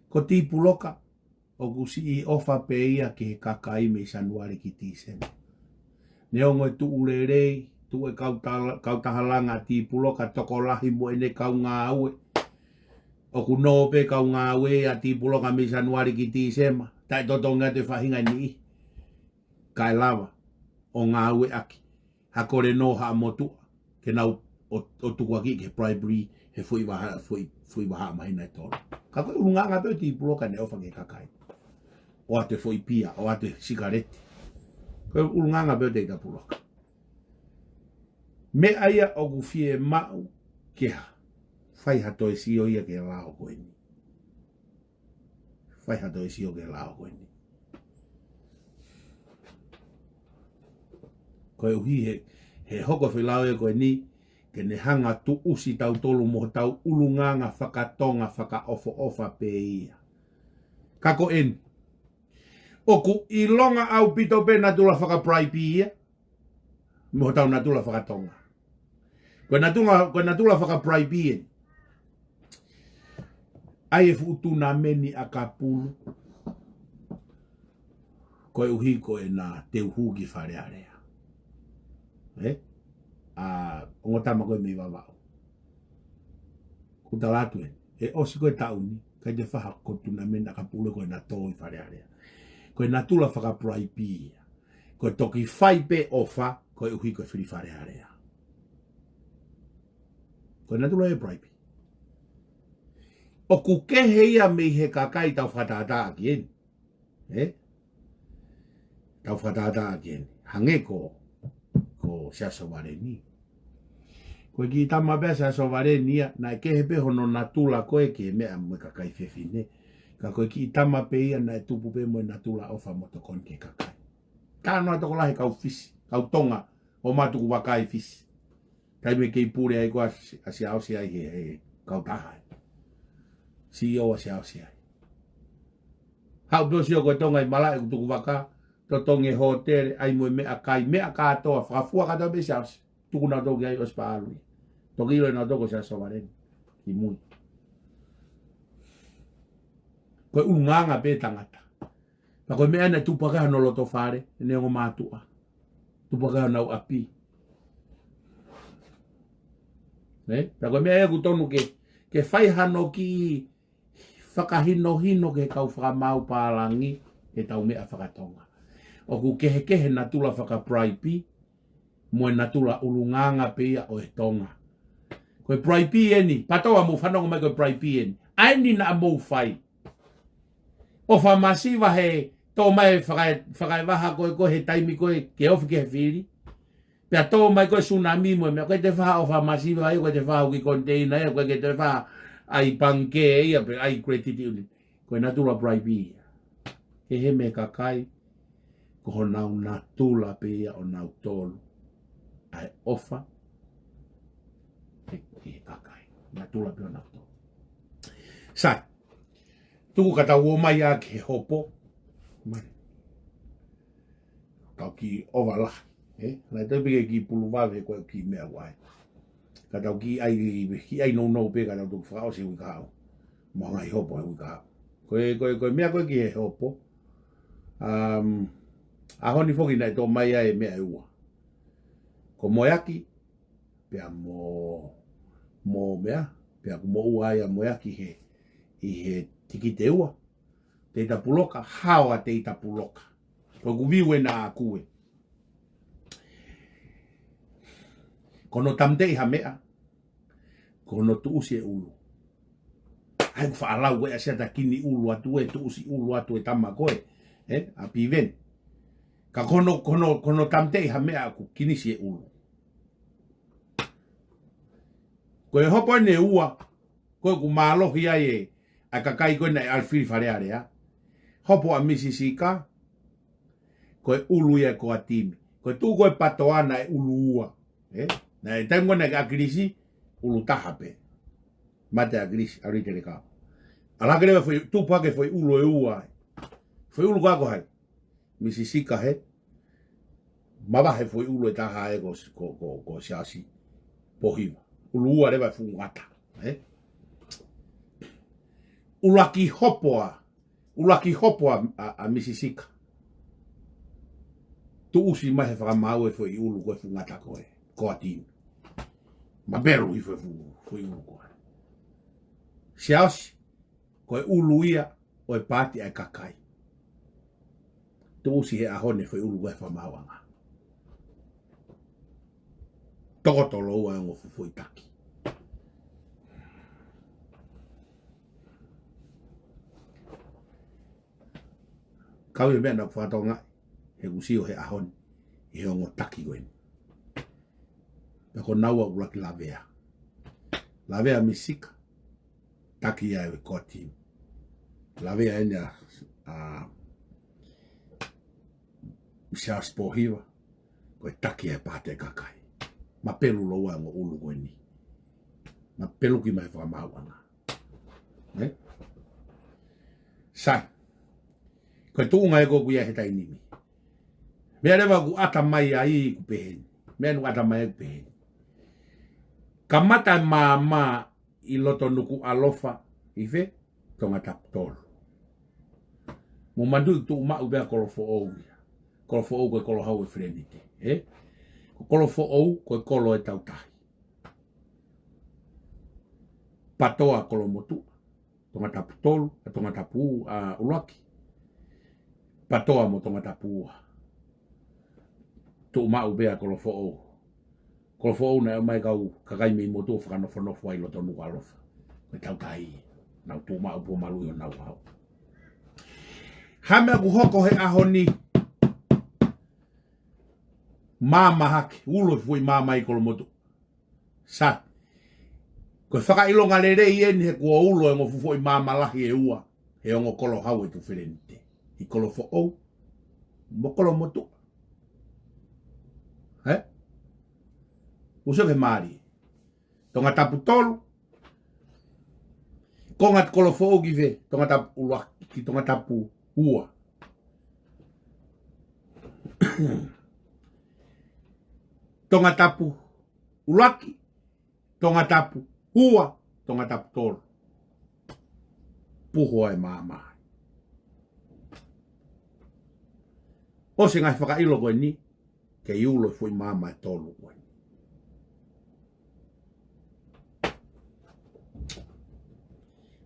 Ko Tī Puloka, ʻoku siʻi ʻofa pē ia ki he kakai mei Sānuali ki Tīsema. Neongo e tuʻu lelei, tuʻu e kau tala-, kau tahalanga ʻa Tī Puloka tokolahi mo ʻene kau ngāue. ʻOku nō pē kau ngāue ʻa Tī Puloka mei Sānuali ki Tīsema. Taʻetotongi atu e faʻahinga ʻe niʻihi. Kae lava ʻo ngāueʻaki ha kole nō ha motuʻa ke nau ʻo, ʻo tukuakiʻi ki he bribery he foʻi vahaʻa, foʻi, foʻi vahaʻa māhina ʻe tolu. Ka ko e ʻulungaanga pē ʻo Tī Puloka ʻene ʻofa ki he kakai. ʻOatu e foʻi pia, ʻoatu e sikaleti. Ko e ʻulungaanga pē ʻo Tēta Puloka. Meʻa ia ʻoku fiemaʻu ke ha, fai ha toe sio ia ki he lao ko eni. Fai ha toe sio ki he lao ko eni. Koeʻuhi he, he hoko e foʻi lao ia ko eni, ke ne hanga ʻo tuʻusi tautolu mo hotau ʻulungaanga faka-Tonga fakaʻofoʻofa pē ia. Ka ko eni, ʻoku ʻilonga ʻaupito pē natula faka-bribe ia, mo hotau natula faka-Tonga. Ko e natula, ko e natula faka-bribe eni. ʻAi e fuʻu tunameni ʻakapulu. Koeʻuhi ko ʻena teu hū ki Fale Alea. Ē? ʻA e ongo tama ko ē mei Vavaʻu. Kuo tala atu ē, ʻe ʻosi ko ē taʻu ni, ʻikai te fai ha ko e tunameni ʻakapulu ko ʻena tō ʻi Fale Alea. Ko e natula faka-bribe ia. Ko e toki fai pē ʻofa, koeʻuhi ko e fili Fale Alea. Ko e natula e bribe. ʻOku kehe ia mei he kakai tau fakatātā ʻaki eni. Ē? Tau fakatātā ʻaki eni. Hangē ko, ko Siaosi Sovaleni. Ko e kiʻi tama pē ʻa Siaosi Sovaleni ia, naʻe kehe pē hono natula ko ē ki he meʻa mo e kakai fefine. Ka ko e kiʻi tama pē ia naʻe tupu pē mo e natula ʻofa mo tokoni ki he kakai. Talanoa tokolahi kau Fisi, kau Tonga, ʻo ma tuku vaka ʻi Fisi. Taimi kei pule ai ko ē ʻa Siaosi ai he, he kautaha. CEO ʻa Siaosi ai. Haʻu pē ʻo sio ko e Tonga ʻi malaʻe ʻoku tuku vaka, totongi e hōtele, ʻai mo e meʻakai, meʻa kātoa, fakafua kātoa pē Siaosi. Tuku nautolu ki ai ʻosi pē ʻalu ia. Toki ʻilo nautolu ko Siaosi Sovaleni. Ki mui. Ko e ʻulungaanga pē tangata. Pea ko e meʻa naʻe tupu hake hono loto fale, ʻene ongo mātuʻa. Tupu hake honau ʻapi. Ē? Pea ko e meʻa ia ʻoku tonu ke, ke fai hano kiʻi fakahinohino ki he kau fakamaau pālangi, ki heʻetau meʻa faka-Tonga. ʻOku kehekehe natula faka-bribe, mo e natula ʻulungaanga pē ia ʻo e Tonga. Ko e bribe eni, PTOA mou fanongo mai ko e bribe eni. ʻA eni naʻa mou fai. ʻOfa masiva he tō mai faka-, fakaevaha ko ē ko ē he taimi ko ē ke ofi ki he fili. Pea tō mai ko ē tsunami mo e meʻa, ko e te faha ʻofa masiva ia, ko e te faha huki konteina ia, ko e ke te faha ʻai pangikē ia, pe ʻai credit union. Ko e natula bribe ia. Ke he meʻa kakai, ko honau natula pē ia ʻonautolu. ʻA e ʻofa, he, he kakai. Natula pē ʻonautolu. Sai, tuku ka tau ō mai ā ki he hopo. Mai. Kau kiʻi ʻova lahi, ē? Naʻe tau pē ke kiʻi pulu vave ko e kiʻi meʻa ʻoku ʻai. Ka tau kiʻi ʻai, kiʻi ʻai nounou pē ka tau toki fakaʻosi he uike kahaʻu. Mo e ngaahi hopo he uike kahaʻu. Ko e, ko e, ko e meʻa ko ē ki he hopo. Um, ʻaho ni foki naʻe tō mai ai e meʻa ʻe ua. Ko Moeaki, pea mo, mo meʻa, pea ko Moʻua ia Moeaki he, ʻi he tikite ua. Teita Puloka, hao ʻa Teita Puloka. Ko ʻeku view ena ʻaʻaku ē. Ko hono tāmateʻi ha meʻa, ko hono tuʻusi e ʻulu. ʻAi ʻoku faʻa lau ē ʻa Siata, kini ʻulu atu ē, tuʻusi ʻulu atu e tama ko ē, ē, ʻa Piveni. Ka ko hono, ko hono, ko hono tāmateʻi ha meʻa ʻoku kinisi e ʻulu. Ko e hopo eni ʻe ua, ko ʻeku mālohi ai ē, ʻa e kakai ko ē naʻe ʻalu fili Fale Alea. Hopo ʻa Misi Sika, ko e ʻulu ia e koa timi. Ko e tuʻu ko ē PATOA naʻe ʻulu ua. Ē? Naʻe taimi ko ē naʻe ʻAkilisi, ʻulu taha pē. Mate ʻAkilisi, ʻalu ʻi Telekau. ʻAlu hake leva foʻi, tupu hake foʻi ʻulu ʻe ua ai. Foʻi ʻulu ko ā ko hai? Misi Sika he. Mavahe foʻi ʻulu ʻe taha ē ko, ko, ko, ko Siaosi Pōhiva. ʻUlu ua leva e fuʻu ngata, ē? ʻUluaki hopo ʻa, ʻuluaki hopo ʻa, ʻa, ʻa Misi Sika. Tuʻusi mai he fakamaau e foʻi ʻulu ko e fuʻu ngata ko ē, koa timi. Mapelu ʻi foʻi fuʻu, foʻi ʻulu ko ē. Siaosi, ko e ʻulu ia ʻo e paati ʻa e kakai. Tuʻusi he ʻaho ni foʻi ʻulu ko ē he fakamaauʻanga. Tokoto lōua e ongo fuʻu foʻi taki. Kau e meʻa naʻa ku fakatokangaʻi, he kuo u sio he ʻaho ni, ʻi he ongo taki ko eni. Pea ko naua ʻuluaki lavea. Lavea Misi Sika, taki ia e koa timi. Lavea eni ʻa, ʻa Siaosi Pōhiva, ko e taki e paati e kakai. Mapelu lōua e ongo ʻulu ko eni. Mapeluki mai fakamaauʻanga. Ē? Sai. Ko e tuʻunga ē ko ē ʻoku ʻi ai he taimi ni. Meʻa leva ʻoku ʻata mai ai ʻoku pehē ni. Meʻa ʻoku ʻata mai ai ʻoku pehē ni. Kamata e maama ʻi loto Nukuʻalofa, ʻi fē? Tongatapu tolu. Mo manatuʻi tuʻu maʻu pē ʻa Kolofoʻou ia. Kolofoʻou ko e kolo hau e Felenite, ē? Ko Kolofoʻou ko e kolo e Tautahi. PATOA Kolomotuʻa, Tongatapu tolu, ʻa Tongatapu, ʻa, ʻuluaki. PATOA mo Tongatapu ua. Tuʻu maʻu pē ʻa Kolofoʻou. Kolofoʻou naʻe ʻomai kau kakai mei motu ʻo fakanofonofo ai loto Nukuʻalofa. Ko e Tautahi. Nau tuʻu maʻu pō malu ʻi honau ʻao. Ha meʻa ʻoku hoko he ʻaho ni. Maama hake, ulo e foʻi maama ʻi Kolomotuʻa. Sa. Ko e fakaʻilonga lelei eni he kuo ulo e ongo fuʻu foʻi maama lahi ʻe ua. He ongo kolo hau e tuʻu Felenite. ʻI Kolofoʻou. Mo Kolomotuʻa. Ē? Uso ke mali. Tongatapu tolu. Konga Kolofoʻou ki fē? Tongatapu ʻuluaki, ki Tongatapu ua. Tongatapu ʻuluaki, Tongatapu ua, Tongatapu tolu. Puho ai maama. ʻOsi e ngaahi fakaʻilo ko eni, kei ulo e foʻi maama ʻe tolu ko eni.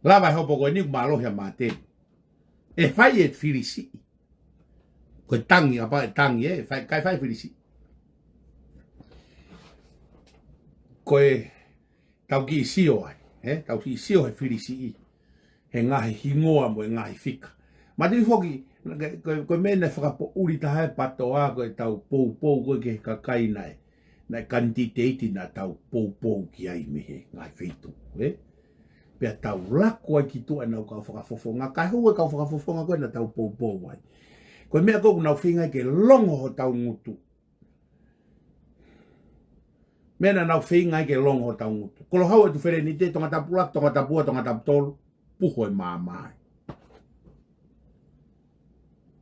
Lava e hopo ko eni, mālohi ʻa Māteni. ʻE fai e filisiʻi. Ko e tangi, apa e tangi, ē, fai, kai fai filisiʻi. Ko e tau kiʻi sio ai, ē, tau kiʻi sio he filisiʻi. he ngaahi hingoa mo e ngaahi fika. Mātuʻaki foki, ko, ko, ko e meʻa naʻe fakapoʻuli taha e PATOA ko ʻetau poupou ko ē ki he kakai naʻe, naʻe kanititeiti naʻa tau poupou ki ai mei he ngaahi feituʻu, ē? Pea tau laku ai ki tuʻa ʻenau kau fakafofonga, kae hū e kau fakafofonga ko ē naʻa tau poupou ai. Ko e meʻa ko ē ʻoku nau feinga ai ke longo hotau ngutu. Meʻa naʻa nau feinga ai ke longo hotau ngutu. Kolohau ʻe Tufelenite, Tongatapu ʻuluaki, Tongatapu ua, Tongatapu tolu, puho e maama ai.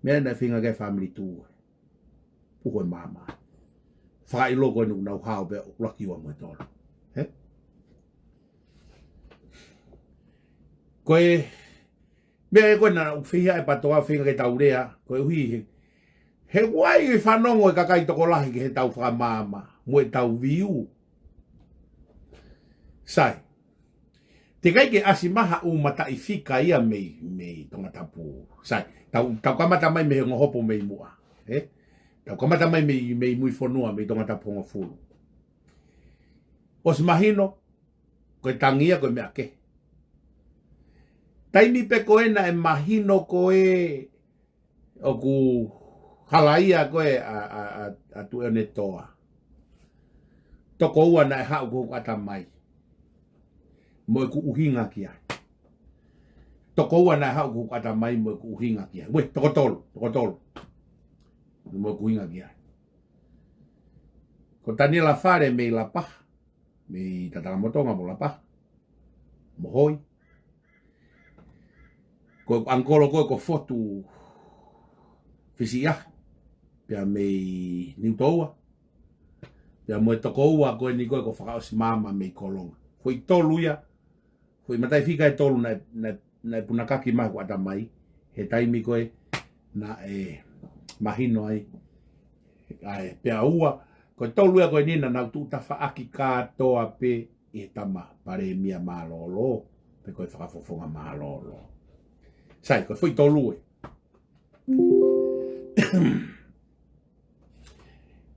Meʻa naʻe feinga ke fāmili tuʻu ai. Puho e maama ai. Fakaʻilo ko eni ʻoku nau hao pē ʻuluaki, ua mo e tolu. Ē? Ko e meʻa ē ko ē naʻa nau feinga e PATOA feinga ke tau lea, koeʻuhi he, he ʻoku ʻi ai e fanongo e kakai tokolahi ki heʻetau fakamaama mo ʻetau viu. Sai. Teʻeki ai ke ʻasi mai ha ʻū mataʻifika ia mei, mei Tongatapu. Sai. Tau, tau kamata mai mei he ongo hopo mei muʻa. Ē? Tau kamata mai mei, mei Muifonua, mei Tongatapu hongofulu. ʻOsi mahino, ko e tangi ia ko e meʻa kehe. Taimi pē ko ē naʻe mahino ko ē ʻoku hala ia ko ē ʻa, ʻa, ʻa, ʻa Tuʻiʻonetoa. Toko ua naʻe haʻu ki hoku ʻatamai mo ʻeku ʻuhinga ki ai. Toko ua naʻe haʻu ki hoku ʻatamai mo ʻeku ʻuhinga ki ai. Uē, toko tolu, toko tolu. Mo ʻeku ʻuhinga ki ai. Ko Taniela Fale mei Lapaha, mei Tatakamotonga mo Lapaha, Mohoʻi. Ko e ʻangikolo ko ē ko Fotu Fisiʻiaho, pea mei Niutōua. Pea mo e toko ua ko eni ko ē ko Fakaʻosimama mei Kolonga. Foʻi tolu ia, foʻi mataʻifika ʻe tolu naʻe, naʻe, naʻe punakaki mai hoku ʻatamai he taimi ko ē naʻe mahino ai. ʻA e, pea ua, ko e tolu ia ko eni naʻa nau tuʻu tafaʻaki kātoa pē ʻi he tama palēmia mālōlō, pe ko e fakafofonga mālōlō. Sai, ko e foʻi tolu ē.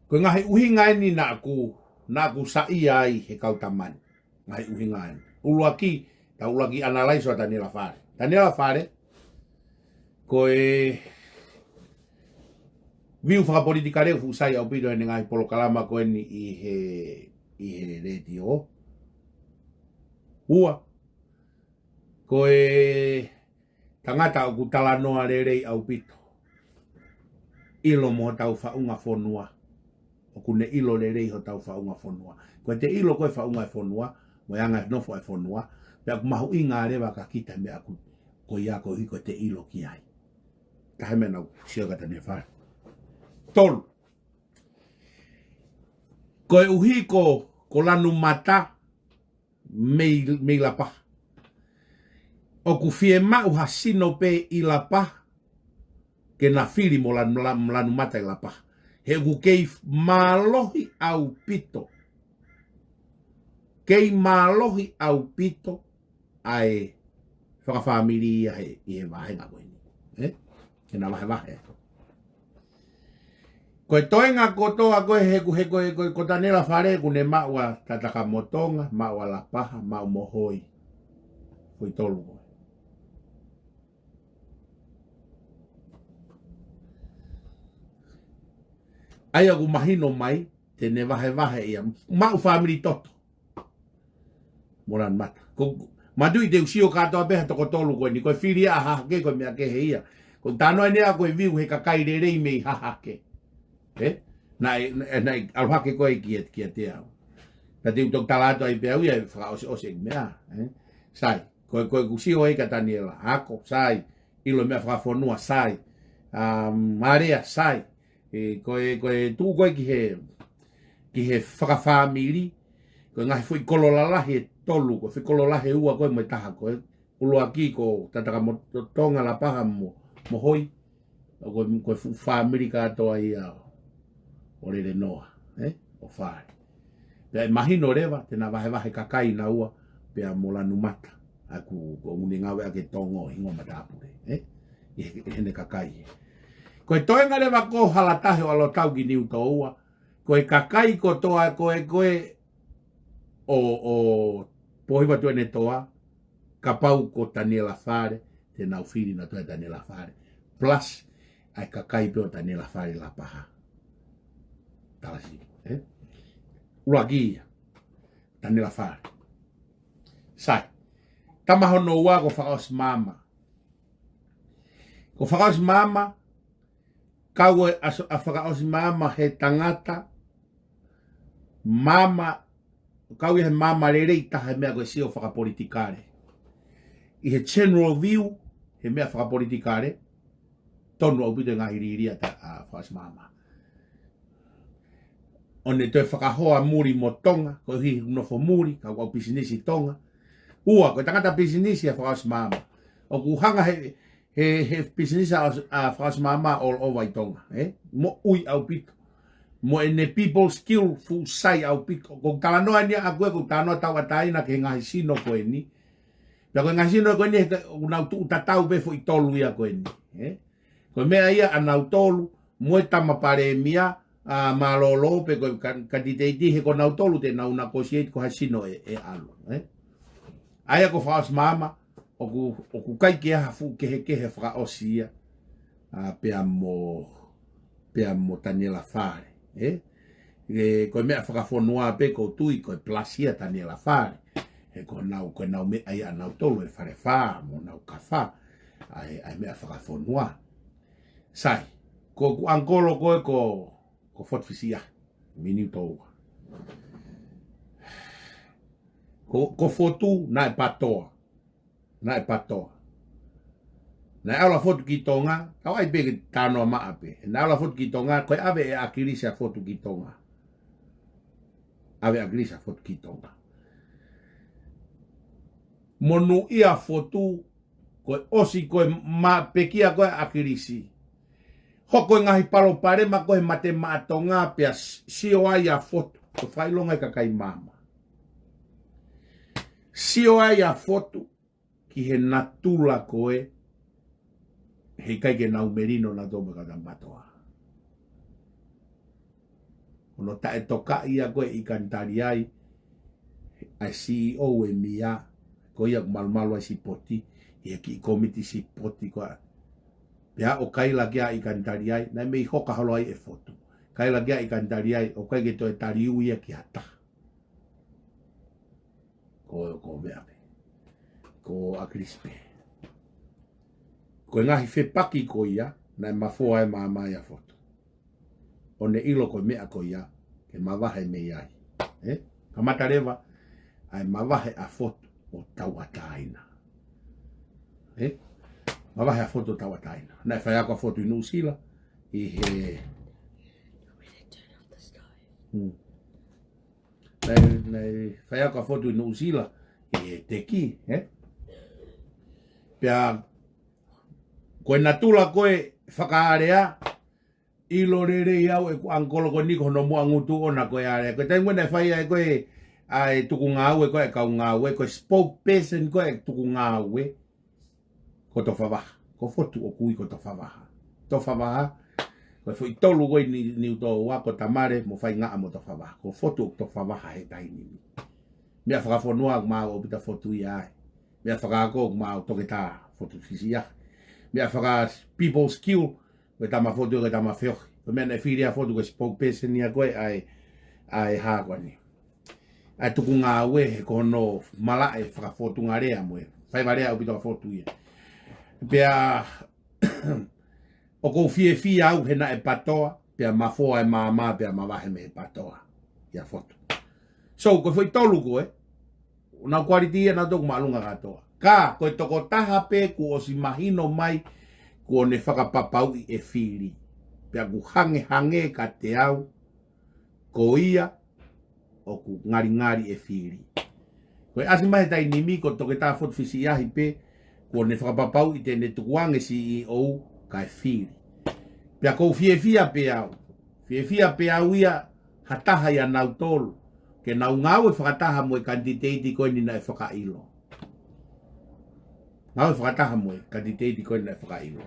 Ko e ngaahi ʻuhinga eni naʻa ku, naʻa ku saiʻia ai he kau tama ni. Ngaahi ʻuhinga eni. ʻUluaki, tau ʻuluaki analaiso ʻa Taniela Fale. Taniela Fale, ko e viu fakapolitikale ʻoku fuʻu sai ʻaupito ʻene ngaahi polokalama ko eni ʻi he, ʻi he letiō. Ua, ko e tangata ʻoku talanoa lelei ʻaupito. ʻIlo mo hotau faʻunga fonua. ʻOku ne ʻilo lelei hotau faʻunga fonua. Ko ʻete ʻilo ko e faʻunga e fonua, mo e anga e nofo e fonua, pea ʻoku mahuʻinga leva kia kita meʻa ʻoku, ko ia koeʻuhi ko ʻete ʻilo ki ai. Taha e meʻa naʻa ku sio kia Taniela Fale. Tolu. Koeʻuhi ko, ko Lanumata, mei, mei Lapaha. ʻOku fiemaʻu ha sino pē ʻi Lapaha ke na fili mo Lanu-, Lanu-, Lanumata ʻi Lapaha. He ʻoku kei mālohi ʻaupito. Kei mālohi ʻaupito ʻa e fakafāmili ia he, ʻi he vāhenga ko eni. Ē? Ke na vahevahe. Ko e toenga kotoa ko ē he ʻoku, he ko e, ko e, ko Taniela Fale ʻoku ne maʻu ʻa Tatakamotonga, maʻu ʻa Lapaha, maʻu Mohoʻi. Foʻi tolu ko ē. ʻA ia ʻoku mahino mai, te ne vahevahe ia, maʻu fāmili toto. Mo Lanumata. Ko, mātuʻaki te u sio kātoa pē he toko tolu ko eni, ko e fili ʻa Hahake, ko e meʻa kehe ia. Ko e talanoa eni ʻa ko e viu he kakai lelei mei Hahake. Ē? Naʻe, naʻe, naʻe ʻalu hake ko ē kia, kiate au. Pea te u toki tala atu ai pē au ia ʻe fakaʻosiʻosi e meʻa. Ē? Sai. Ko, ko ʻeku sio ai kia Taniela. Ako, sai. ʻIlo meʻa fakafonua, sai. Um, mālea, sai. Ē, ko e, ko e tuʻu ko ē ki he, ki he fakafāmili, ko e ngaahi foʻi kolo lalahi ʻe tolu, ko e foʻi kolo lahi ʻe ua ko ē mo e taha ko ē. ʻUluaki ko Tatakamotonga, Lapaha mo, Mohoʻi, ko e, ko e fuʻu fāmili kātoa ia ʻo Lelenoa, ē? ʻO Fale. Pea ʻe mahino leva, te na vahevahe kakai naua, pea mo Lanumata. ʻA ʻoku, ko ʻene ngāueʻaki e tongo hingoa matāpule, ē? ʻI he, ʻi heʻene kakai. Ko e toenga leva ko Halatahi ʻo ʻAlotau ki Niutōua, ko e kakai kotoa ko ē, ko ē ʻo, ʻo Pōhiva Tuʻiʻonetoa, kapau ko Taniela Fale, te nau fili nautolu ʻa Taniela Fale. Plus, ʻa e kakai pē ʻo Taniela Fale Lapaha. Talasi, ē? ʻUluaki ia, Taniela Fale. Sai, tama hono ua ko Fakaʻosi Maama. Ko Fakaʻosi Maama, kau ʻa, ʻa Fakaʻosi Maama he tangata, maama, kau ia he maama lelei taha he meʻa ko e sio fakapolitikale. ʻI he general view, he meʻa fakapolitikale, tonu ʻaupito e ngaahi liliu ʻa Fakaʻosi Maama. ʻO ne toe fakahoa muli mo Tonga, koeʻuhi nofo muli, kau ʻau pisinisi Tonga. Ua, ko e tangata pisinisi ʻa Fakaʻosi Maama. ʻOku hanga he, he, he pisinisi ʻa, ʻa Fakaʻosi Maama all over ʻi Tonga, ē? Moʻui ʻaupito. Mo ʻene people skill fuʻu sai ʻaupito. Ko e talanoa eni ʻaʻaku ē, ko e talanoa tauʻatāina ki he ngaahi sino ko eni. Pea ko e ngaahi sino ko eni, he ka, ʻoku nau tuʻu tatau pē foʻi tolu ia ko eni, ē? Ko e meʻa ia ʻa nautolu, mo e tama palēmia, ʻa, mālōlō pē ko e ka, kanititeiti he ko nautolu te nau negotiate ko hai sino ʻe, ʻe ʻalu, ē? ʻA ia ko Fakaʻosi Maama, ʻoku, ʻoku ʻikai ke ʻi ai ha fuʻu kehekehe fakaʻosi ia, ʻa, pea mo, pea mo Taniela Fale, ē? ʻE, ko e meʻa fakafonua pē ʻoku ou tui ko e plus ia Taniela Fale. He ko nau, ko nau meʻa ia ʻa nautolu e Falefā, mo nau kafa, ʻa e, ʻa e meʻa fakafonua. Sai, ko ʻeku ʻangikolo ko ē ko, ko Fotu Fisiʻiahi, miniu toua. Ko, ko Fotu naʻe patoa. Naʻe patoa. Naʻe ʻalu ʻa Fotu ki Tonga, tau ʻai pē ke talanoa maʻa pē. Naʻe ʻalu ʻa Fotu ki Tonga, ko e ʻave ʻe ʻAkilisi ʻa Fotu ki Tonga. ʻAve ʻAkilisi ʻa Fotu ki Tonga. Monūʻia ʻa Fotu, ko e ʻosi ko e ma-, pekia ko ē ʻa ʻAkilisi. Hoko e ngaahi palopalema ko ē he mate maʻa Tonga pea s-, sio ai ʻa Fotu, ko e fakaʻilonga ʻa e kakai maama. Sio ai ʻa Fotu ki he natula ko ē, heʻikai ke nau melino nautolu mo e kau tama patoa. Hono taʻetokaʻi ia ko ē ʻi Kanitaliai, ʻa e CEO ʻe Mia, ko ia ʻoku malumalu ai sipoti, ʻi he kiʻi kōmiti sipoti ko ē. Pea ʻo kaila ki ai ʻi Kanitaliai, naʻe mei hoka holo ai ʻe Fotu. Kaila ki ai ʻi Kanitaliai, ʻoku ʻikai ke toe tali ui ia ki ha taha. Ko, ko meʻa pē. Ko ʻAkilisi pē. Ko e ngaahi fepaki ko ia, naʻe mafoa e maama ia ʻa Fotu. ʻO ne ʻilo ko e meʻa ko ia, ke mavahe mei ai. Ē? Kamata leva, ʻa e mavahe ʻa Fotu ʻo tauʻatāina. Ē? Mavahe ʻa Fotu ʻo tauʻatāina. Naʻe faiako ʻa Fotu ʻi Nuʻusila, ʻi he, hmm. Naʻe, naʻe faiako ʻa Fotu ʻi Nuʻusila, ʻi he teki, ē? Pea, ko e natula ko ē fakaʻalea, ʻilo lelei au ʻeku ʻangikolo ko eni ko hono muʻa ngutu ʻona ko e ʻalea. Ko e taimi ko ē naʻe fai ai ko ē ʻa e tukungāue ko ē ʻa e kau ngāue, ko e spokesperson ko ē ʻa e tukungāue, ko Tofavaha. Ko Fotu ʻoku ui ko Tofavaha. Tofavaha, ko e foʻi tolu ko ē ni, niutōua ko Tamale mo Faingaʻa mo Tofavaha. Ko Fotu ʻoku Tofavaha he taimi ni. Meʻa fakafonua ʻoku maau ʻaupito ʻa Fotu ia ai. Meʻa fakaako ʻoku maau Toketā Fotu Fisiʻiahi. Meʻa faka people skill, ko e tama Fotu, ko e tama feohi. Ko e meʻa naʻe fili ai ʻa Fotu ko e spokesperson ia ko ē ʻa e, ʻa e hā ko eni. ʻA e tukungāue he ko hono malaʻe fakafōtunga lea mo e faiva lea ʻaupito ʻa Fotu ia. Pea ʻoku ou fiefia au he naʻe patoa, pea mafoa e maama, pea mavahe mei he patoa. ʻIa Fotu. So, ko e foʻi tolu ko ē, ʻo nau quality ia naʻa toku māʻolunga kātoa. Ka, ko e tokotaha pē kuo ʻosi mahino mai, kuo ne fakapapauʻi ʻe fili. Pea ʻoku hangehangē kiate au, ko ia, ʻoku ngalingali ʻe fili. Ko e ʻasi mai he taimi ni ko Toketā Fotu Fisiʻiahi pē, kuo ne fakapapauʻi te ne tukuange CEO kae fili. Pea ʻoku ou fiefia pē au. Fiefia pē au ia ha taha ia nautolu. Ke nau ngāue fakataha mo e kanititeiti ko eni naʻe fakaʻilo. Ngāue fakataha mo e kanititeiti ko eni naʻe fakaʻilo.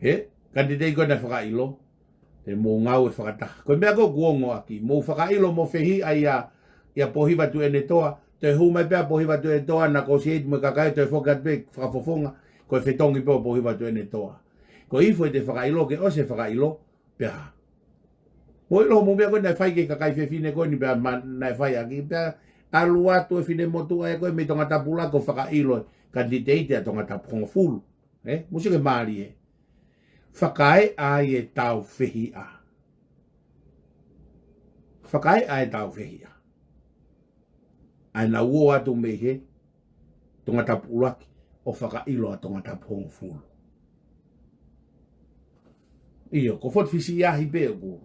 He, kanititeiti ko eni naʻe fakaʻilo. ʻE mou ngāue fakataha. Ko e meʻa ko ē ʻoku ongo ʻaki, mou fakaʻilo mo fehiʻa ʻia, ʻia Pōhiva Tuʻiʻonetoa, toe hū mai pē ʻa Pōhiva Tuʻiʻonetoa, negotiate mo e kakai, toe foki atu pē fakafofonga, ko e fetongi pē ʻo Pōhiva Tuʻiʻonetoa. Ko e ifo ʻete fakaʻilo, ke ʻosi e fakaʻilo, pea hā. Mou ʻilo hoʻomou meʻa ko ē naʻe fai ki he kakai fefine ko eni pea ma-, naʻe fai ʻaki, pea ʻalu atu e finemotuʻa ia ko ē mei Tongatapu ʻo fakaʻilo, candidate ʻa Tongatapu hongofulu. Ē, mou sio ki he mālie. Fakaeʻa ai ʻetau fehiʻa. Fakaeʻa ʻetau fehiʻa. ʻA ē naʻa nau ō atu mei he Tongatapu ʻuluaki ʻo fakaʻilo ʻa Tongatapu hongofulu. ʻIo, ko Fort Fisiʻiahi pē ʻoku.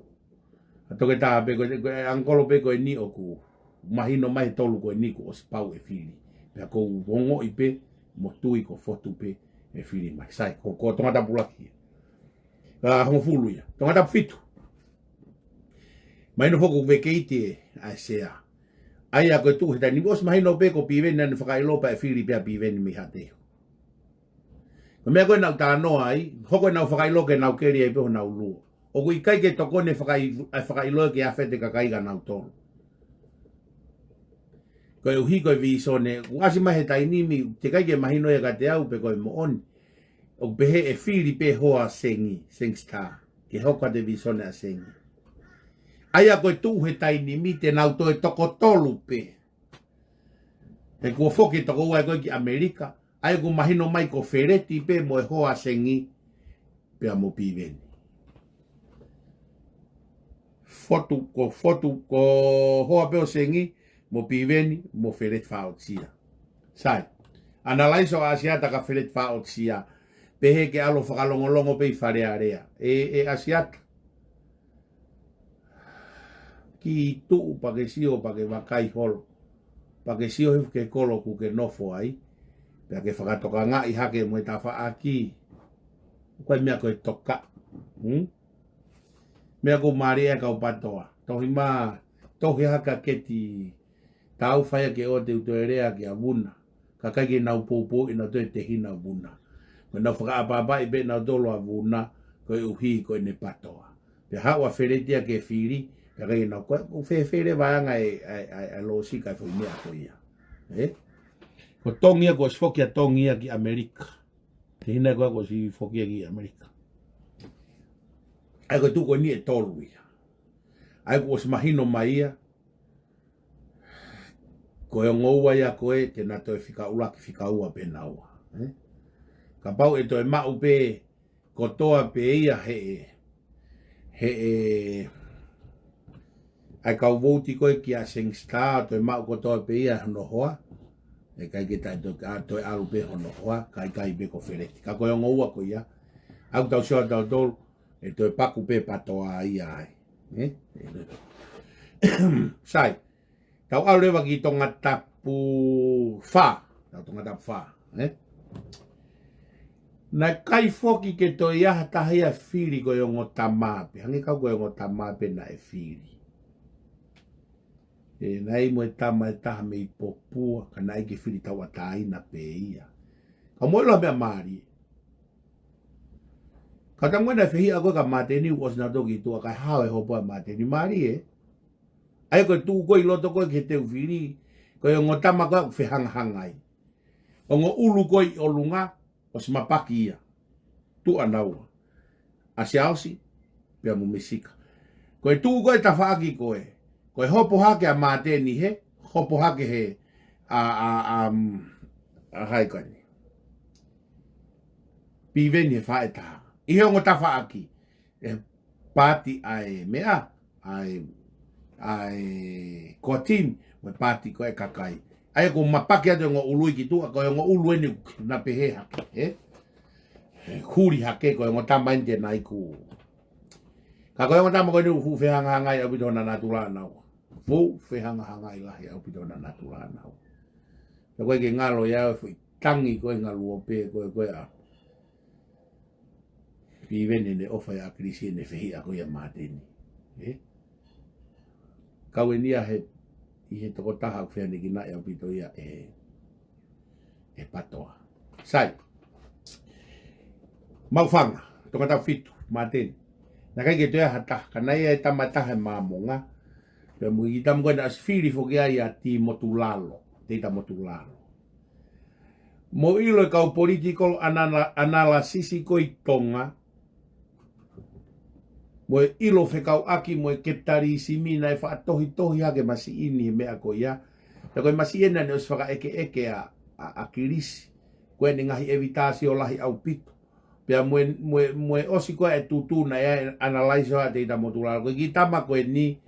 ʻA Toketā pē ko, ko e ʻangikolo pē ko eni ʻoku mahino mai he tolu ko eni kuo ʻosi pau e fili. Pea ʻoku ou ongoʻi pē mo tui ko Fotu pē ʻe fili mai. Sai, ko, ko Tongatapu ʻuluaki. ʻA, hongofulu ia. Tongatapu fitu. Mahino foki ʻoku vacate ʻa e sea. ʻA ia ko e tuʻu he taimi ni ʻosi mahino pē ko Piveni naʻa ne fakaʻilo pea ʻe fili pē ʻa Piveni mei Haʻateiho. Ko e meʻa ko ē naʻa nau talanoa ai, hoko ʻenau fakaʻilo ke nau keli ai pē honau luo. ʻOku ʻikai ke tokoni e fakaʻi-, ʻa e fakaʻilo ke ʻafete kakai kia nautolu. Koeʻuhi ko e vīsone, ʻoku ʻasi mai he taimi ni, teʻeki ai ke mahino ia kiate au pe ko e moʻoni. ʻOku pehē ʻe fili pē hoa Sengi, Seng Star, ke hoko atu e vīsone ʻa Sengi. ʻA ia ko e tuʻu he taimi ni te nau toe toko tolu pē. He kuo foki e tokoua ko ē ki ʻAmelika, ʻa ia ʻoku mahino mai ko Feleti pē mo e hoa Sengi, pea mo Piveni. Fotu, ko Fotu, ko hoa pē ʻo Sengi, mo Piveni, mo Feleti Faʻotia. Sai, ʻanalaiso ʻa ʻAsiata kia Feleti Faʻotia, pehē ke ʻalu ʻo fakalongolongo pē ʻi Fale Alea. ʻE, ʻe ʻAsiata. Kiʻi tuʻu pea ke sio pea ke vakai holo. Pea ke sio hifo ki he kolo ʻoku ke nofo ai. Pea ke fakatokangaʻi hake mo e tafaʻaki. Ko e meʻa ko e toka. Hmm? Meʻa ʻoku mālie ʻa e kau PATOA. Tohi mā, tohi hake ʻa Keti Tau, fai ʻa e ke ʻoua te u toe lea kia Vuna. Kae ʻikai ke nau poupou ʻenau toe tehina ʻo Vuna. Ko ʻenau fakaʻapaʻapaʻi pē nautolu ʻa Vuna, koeʻuhi ko ʻene PATOA. Pea haʻu ʻa Feleti ia ke fili, pea ʻikai ke nau ko, ʻoku fēfē leva e anga e, e, e, e lōsika e foʻi meʻa ko ia. Ē? Ko Tongi ia, kuo ʻosi foki ʻa Tongi ia ki ʻAmelika. Tehina ko ē kuo ʻosi foki ia ki ʻAmelika. ʻA ia ko e tuʻu ko eni ʻe tolu ia. ʻA ia kuo ʻosi mahino mai ia, ko e ongo ua ia ko ē, te na toe fika ʻuluaki fika ua pē naua. Ē? Kapau ʻe toe maʻu pē kotoa pē ia he, he, ʻa e kau vouti ko ē kia Seng Star, toe maʻu kotoa pē ia hono hoa. ʻE ʻikai ke taʻe toe, ʻa, toe ʻalu pē hono hoa, ka ʻikai pē ko Feleti. Ka ko e ongo ua ko ia, ʻoku tau sio ʻa tautolu, ʻe toe paku pē PATOA ia ai. Ē? Sai, tau ʻalu leva ki Tongatapu fā. Tau Tongatapu fā, ē? Naʻe ʻikai foki ke toe ʻi ai ha taha ia fili ko e ongo tama pē. Hangē kau ko e ongo tama pē naʻe fili. Ē, naʻe ʻi ai mo e tama ʻe taha mei Popua, ka naʻe ʻikai ke fili, tauʻatāina pē ia. Ka mou ʻilo e meʻa mālie. Ka tau ngana e fehiʻa ko ē kia Māteni, ʻosi nautolu ki tuʻa kae hao e hopo ʻa Māteni, mālie. ʻA ia ko e tuʻu ko ē ʻi loto ko ē ki he teu fili, ko e ongo tama ko ē ʻoku fehangahangai. Ongo ʻulu ko ē ʻi ʻolunga, ʻosi mapaki ia. Tuʻa naua. ʻA Siaosi, pea mo Misika. Ko e tuʻu ko ē tafaʻaki ko ē. Ko e hopo hake ʻa Māteni he, hopo hake he, ʻa, ʻa, ʻa, mm, ʻa hai ko eni. Piveni he faʻahi ʻe taha. ʻI he ongo tafaʻaki, ʻe paati ʻa e meʻa, ʻa e, ʻa e core team, mo e paati ko ē kakai. ʻA ia kuo mapaki atu e ongo ʻulu ia ki tuʻa, ko e ongo ʻulu eni naʻe pehē hake, ē? Huli hake ko e ongo tama eni te nai ku. Ka ko e ongo tama ko eni ʻoku fuʻu fehangahangai ʻaupito hona natula naua. Fuʻu fehangahangai lahi ʻaupito hona natula naua. Ka ko e ke ngalo ia ʻo e fuʻu tangi ko e ngalu ʻo pē ko e ko e ʻa Piveni ʻene ʻofa ʻia ʻAkilisi ʻene fehiʻa ko ia Māteni. Ē? Kau eni ia he, ʻi he tokotaha ʻoku feanekinaʻi ʻaupito ia ʻe, ʻe PATOA. Sai. Maʻufanga, Tongatapu fitu, Māteni. Naʻe ʻikai ke toe ʻi ai ha taha, ka naʻe ʻi ai e tama ʻe taha ʻi Māmonga. Pea mo e kiʻi tama ko ē naʻe ʻosi fili foki ai ʻa Timotulalo, Teita Motulalo. Mou ʻilo e kau political anala-, analysis ko ē ʻi Tonga, mo e ʻilo fekauʻaki mo e kepitalisimi naʻe faʻa tohitohi hake masiʻi ni he meʻa ko ia. Pea ko e masiʻi ena naʻe ʻosi fakaʻekeʻeke ʻa, ʻa, ʻa ʻAkilisi, ko ʻene ngaahi ʻevitasio lahi ʻaupito. Pea mo e, mo e, mo e ʻosi ko ē e tutū naʻe analyze ʻa Teita Motulalo. Ko e kiʻi tama ko eni,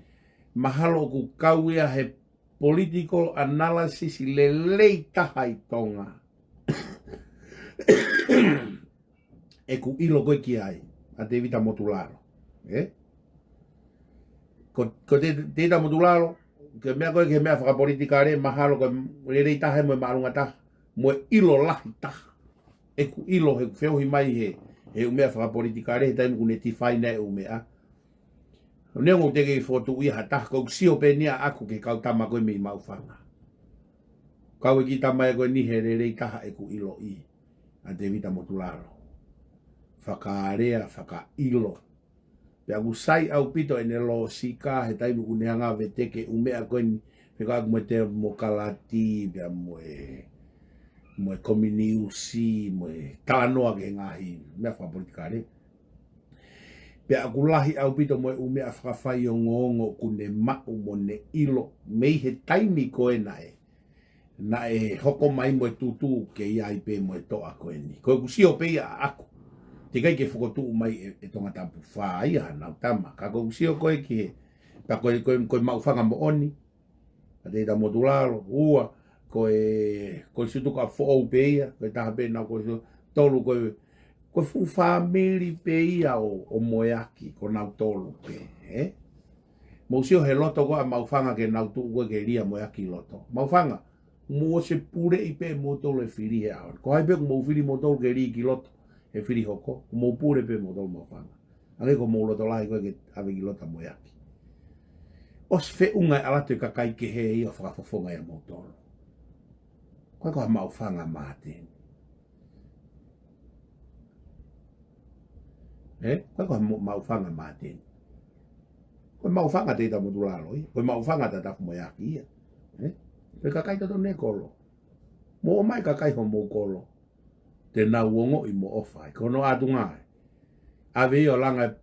mahalo ʻoku kau ia he political analysis lelei taha ʻi Tonga ʻeku ʻilo ko ē ki ai, ʻa Tevita Motulalo. Ē? Ko, ko Te-, Teita Motulalo, ko e meʻa ko ē ki he meʻa fakapolitikale, mahalo ko e lelei taha mo e māʻolunga taha, mo e ʻilo lahi taha ʻeku ʻilo he feohi mai he, he ʻū meʻa fakapolitikale, he taimi ʻoku ne tifai ai e ʻū meʻa. Neongo ʻoku teʻeki fokotuʻu ia ha taha, ko ʻeku sio pē eni ʻaʻaku ki he kau tama ko ē mei Maʻufanga. Kau e kiʻi tama ia ko eni he lelei taha ʻeku ʻiloʻi, ʻa Tevita Motulalo. Fakaʻalea, fakaʻilo. Pea ʻoku sai ʻaupito ʻene lōsika he taimi ʻoku ne hanga ʻo veteki e ʻū meʻa ko eni, fekauʻaki mo e temokalati, pea mo e, mo e kominiusi, mo e talanoa ki he ngaahi meʻa fakapolitikale. Pea ʻoku lahi ʻaupito mo e ʻū meʻa fakafaiongoongo ʻoku ne maʻu mo ne ʻilo mei he taimi ko ē naʻe, naʻe hoko mai mo e tutū ke ʻi ai pē mo e toʻa ko eni. Ko ʻeku sio pē ia ʻaʻaku. Teʻeki ai ke fokotuʻu mai ʻe, ʻe Tongatapu fā ia hanau tama. Ka ko ʻeku sio ko ē ki he, pea ko e, ko e, ko e Maʻufanga moʻoni, ʻa Teita Motulalo. Ua, ko e, ko e Sutuka foʻou pē ia, ko e taha pē naʻa ko e su-, tolu ko e, ko e fuʻu fāmili pē ia ʻo, ʻo Moeaki, ko nautolu pē, ē? Mou sio he loto ko ē ʻa Maʻufanga ke nau tuʻu ko ē ke lia Moeaki ʻi loto. Maʻufanga, mou ʻosi puleʻi pē moutolu e fili he ʻaho ni. Ko hai pē ʻoku mou fili moutolu ke lī ki loto he fili hoko, mou pule pē moutolu Maʻufanga. Hangē ko hoʻomou loto lahi ko ē ke ʻave ki loto ʻa Moeaki. ʻOsi feʻunga e ʻalu atu e kakai kehe ia ʻo fakafofonga ʻia moutolu. Ko e ko ha Maʻufanga Māteni. Ē? Ko e ko ha Mo-, Maʻufanga Māteni. Ko e Maʻufanga Teita Motulalo ia. Ko e Maʻufanga Tatafu Moeaki ia. Ē? Ko e kakai totonu e kolo. Mou ʻomai kakai homou kolo. Te nau ongoʻi mo ʻofa ai. Ko hono ʻatunga ē. ʻAve ia ʻo langa e,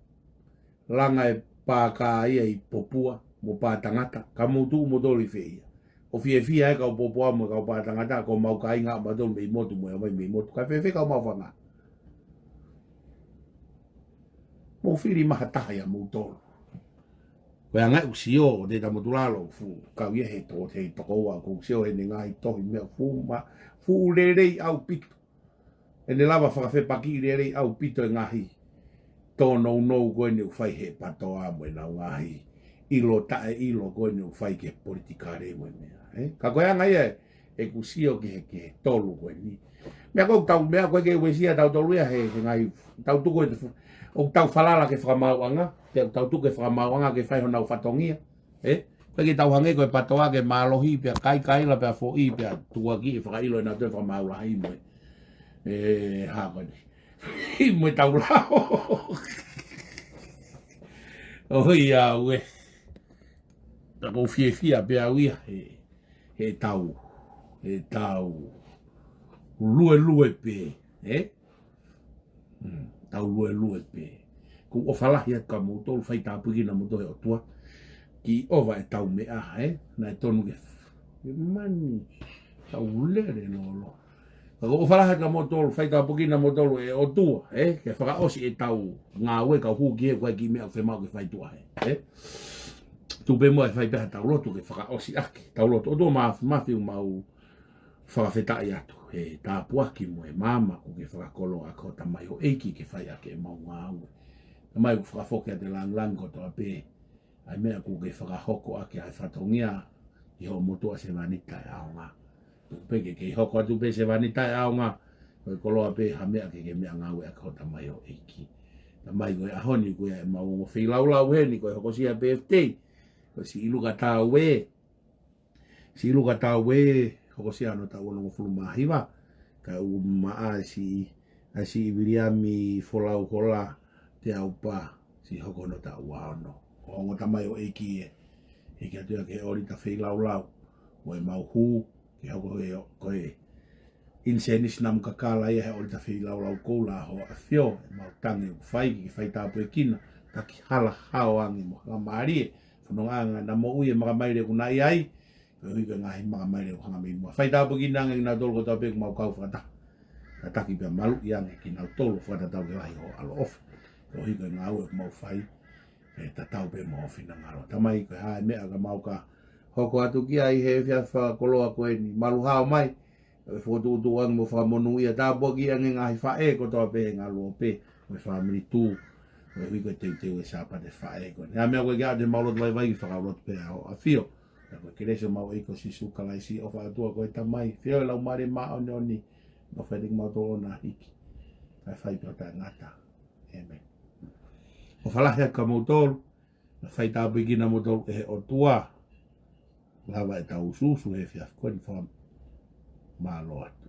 langa e pā kā ia ʻi Popua, mo pā tangata, ka mou tuʻu moutolu ʻi fē ia. ʻO fiefia e kau Popua mo e kau pā tangata, ko homau kāinga ʻa mautolu mei motu mo e ō mai mei motu. Kae fēfē kau Maʻufanga? Mou fili mai ha taha ʻia moutolu. Ko e anga ʻeku sio ʻo Teita Motulalo, fuʻu kau ia he to-, he tokoua, ko ʻeku sio heʻene ngaahi tohi meʻa fuʻu ma-, fuʻu lelei ʻaupito. ʻEne lava fakafepakiʻi lelei ʻaupito e ngaahi tōnounou ko eni ʻoku fai he PATOA mo ʻenau ngaahi ʻilo taʻeʻilo ko eni ʻoku fai ki he politikale mo e meʻa, ē? Ka ko e anga ia ʻeku sio ki he, ki he tolu ko eni. Meʻa ko ē ʻoku tau, meʻa ko ē ke uesia tautolu ia he, he ngaahi, tau tuku e fu-, ʻoku tau falala ki he fakamaauʻanga, pea ʻoku tau tuku e fakamaauʻanga ke fai honau fatongia, ē? ʻIkai ke tau hangē ko e PATOA ke mālohi pea kaikaila pea foʻi pea tukuakiʻi e fakaʻilo ʻenau toe fakamaau lahi mo e, ē, hā ko eni. Mo e tau lao. ʻOiauē. Ka ʻoku ou fiefia pē au ia he, he tau, he tau luelue pē, ē? Mm, tau luelue pē. ʻOku ou ʻofa lahi atu kia moutolu, fai tāpuekina moutolu ʻe he ʻOtua. Kiʻi ʻova e tau meʻa, ē? Naʻe tonu ke, ke mani, tau lele lolo. Ka ʻoku ou ʻofa lahi atu kia moutolu, fai tāpuekina moutolu ʻe he ʻOtua, ē? Ke fakaʻosi e tau ngāue ka hū ki he ʻoku ʻi ai e kiʻi meʻa ʻoku fiemaʻu ke fai tuʻa hē, ē? Tuku pē muʻa ʻe fai pē ha tau lotu ke fakaʻosi ʻaki, tau lotu. ʻOtua Māfimafi, ʻoku mau fakafetaʻi atu he tāpuaki mo e maama kuo ke fakakoloa ʻaki ho tamaioʻeiki ke fai ʻaki ʻemau ngāue. Tamai, ʻoku fakafoki atu e lāngilangi kotoa pē ʻa e meʻa kuo ke fakahoko ʻaki ʻa e fatongia ʻi hoʻo motuʻa sevāniti taʻeʻaonga. Tuku pē ke kei hoko atu pē sevāniti taʻeʻaonga ko e koloa pē ha meʻa ke ke meʻangāue ʻaki ho tamaioʻeiki. Tamai, ko e ʻaho ni ko e ʻemau ongo feilaulau heni ko e hokosia birthday. Ko Siʻiluka Taue. Siʻiluka Taue, hokosia hono taʻu onongofulu mā hiva, kae ʻumaʻā siʻi, ʻa siʻi Viliami Folauhola Teaupa, ʻi hoku ono taʻu ua ono. ʻO ongo Tamai ʻo ʻEiki ē, ʻEiki atu ia ke ʻolita feilaulau, ʻo e mau hū, ke hoko ʻe ko e ʻinisēnisi namu kakala ia he ʻolita feilaulau koula ʻa hoʻo ʻAfio, ʻe mau tangi ʻoku fai, ke fai tāpuekina, taki hala hao ange mo hanga mālie, fononga anga na moʻui e makamaile ʻoku na ʻi ai, koeʻuhi ko e ngaahi makamaile ʻoku hanga mei muʻa. Fai tāpuekina ange kinautolu kotoa pē ʻoku mau kau fakataha. Tataki pea maluʻi ange kinautolu fakatatau ki he lahi hoʻo ʻaloʻofa. Koeʻuhi ko e ngāue ʻoku mau fai, ʻe tatau pē mo hoʻo finangalo. Tamai ko e hā e meʻa ka mau ka hoko atu ki ai he efiafi fakakoloa ko eni. Malu hao mai, ʻe fokotuʻutuʻu ange mo fakamonūʻia tāpuakiʻi ange ngaahi faʻē kotoa pē he ngaluope, mo e fāmili tū, koeʻuhi ko e teuteu e Sāpate Faʻē ko eni. ʻA e meʻa ko ē ke ʻoatu he mau lotu vaivai ke fakaulotu pē ʻa hoʻo ʻAfio. Pea ko e kelesi ʻo mau ʻEiki ko Sīsū Kalaisi, ʻofa ʻa e ʻOtua ko e Tamai, feohi ʻa e Laumālie Māʻoniʻoni, nofoʻia kimautolu ʻo na hiki, kae fai pē ʻo taʻengata. ʻĒmeni. ʻOfa lahi atu kia moutolu, na fai tāpuekina moutolu ʻe he ʻOtua, lava ʻetau usuusu he efiafi ko eni, fakamālō atu.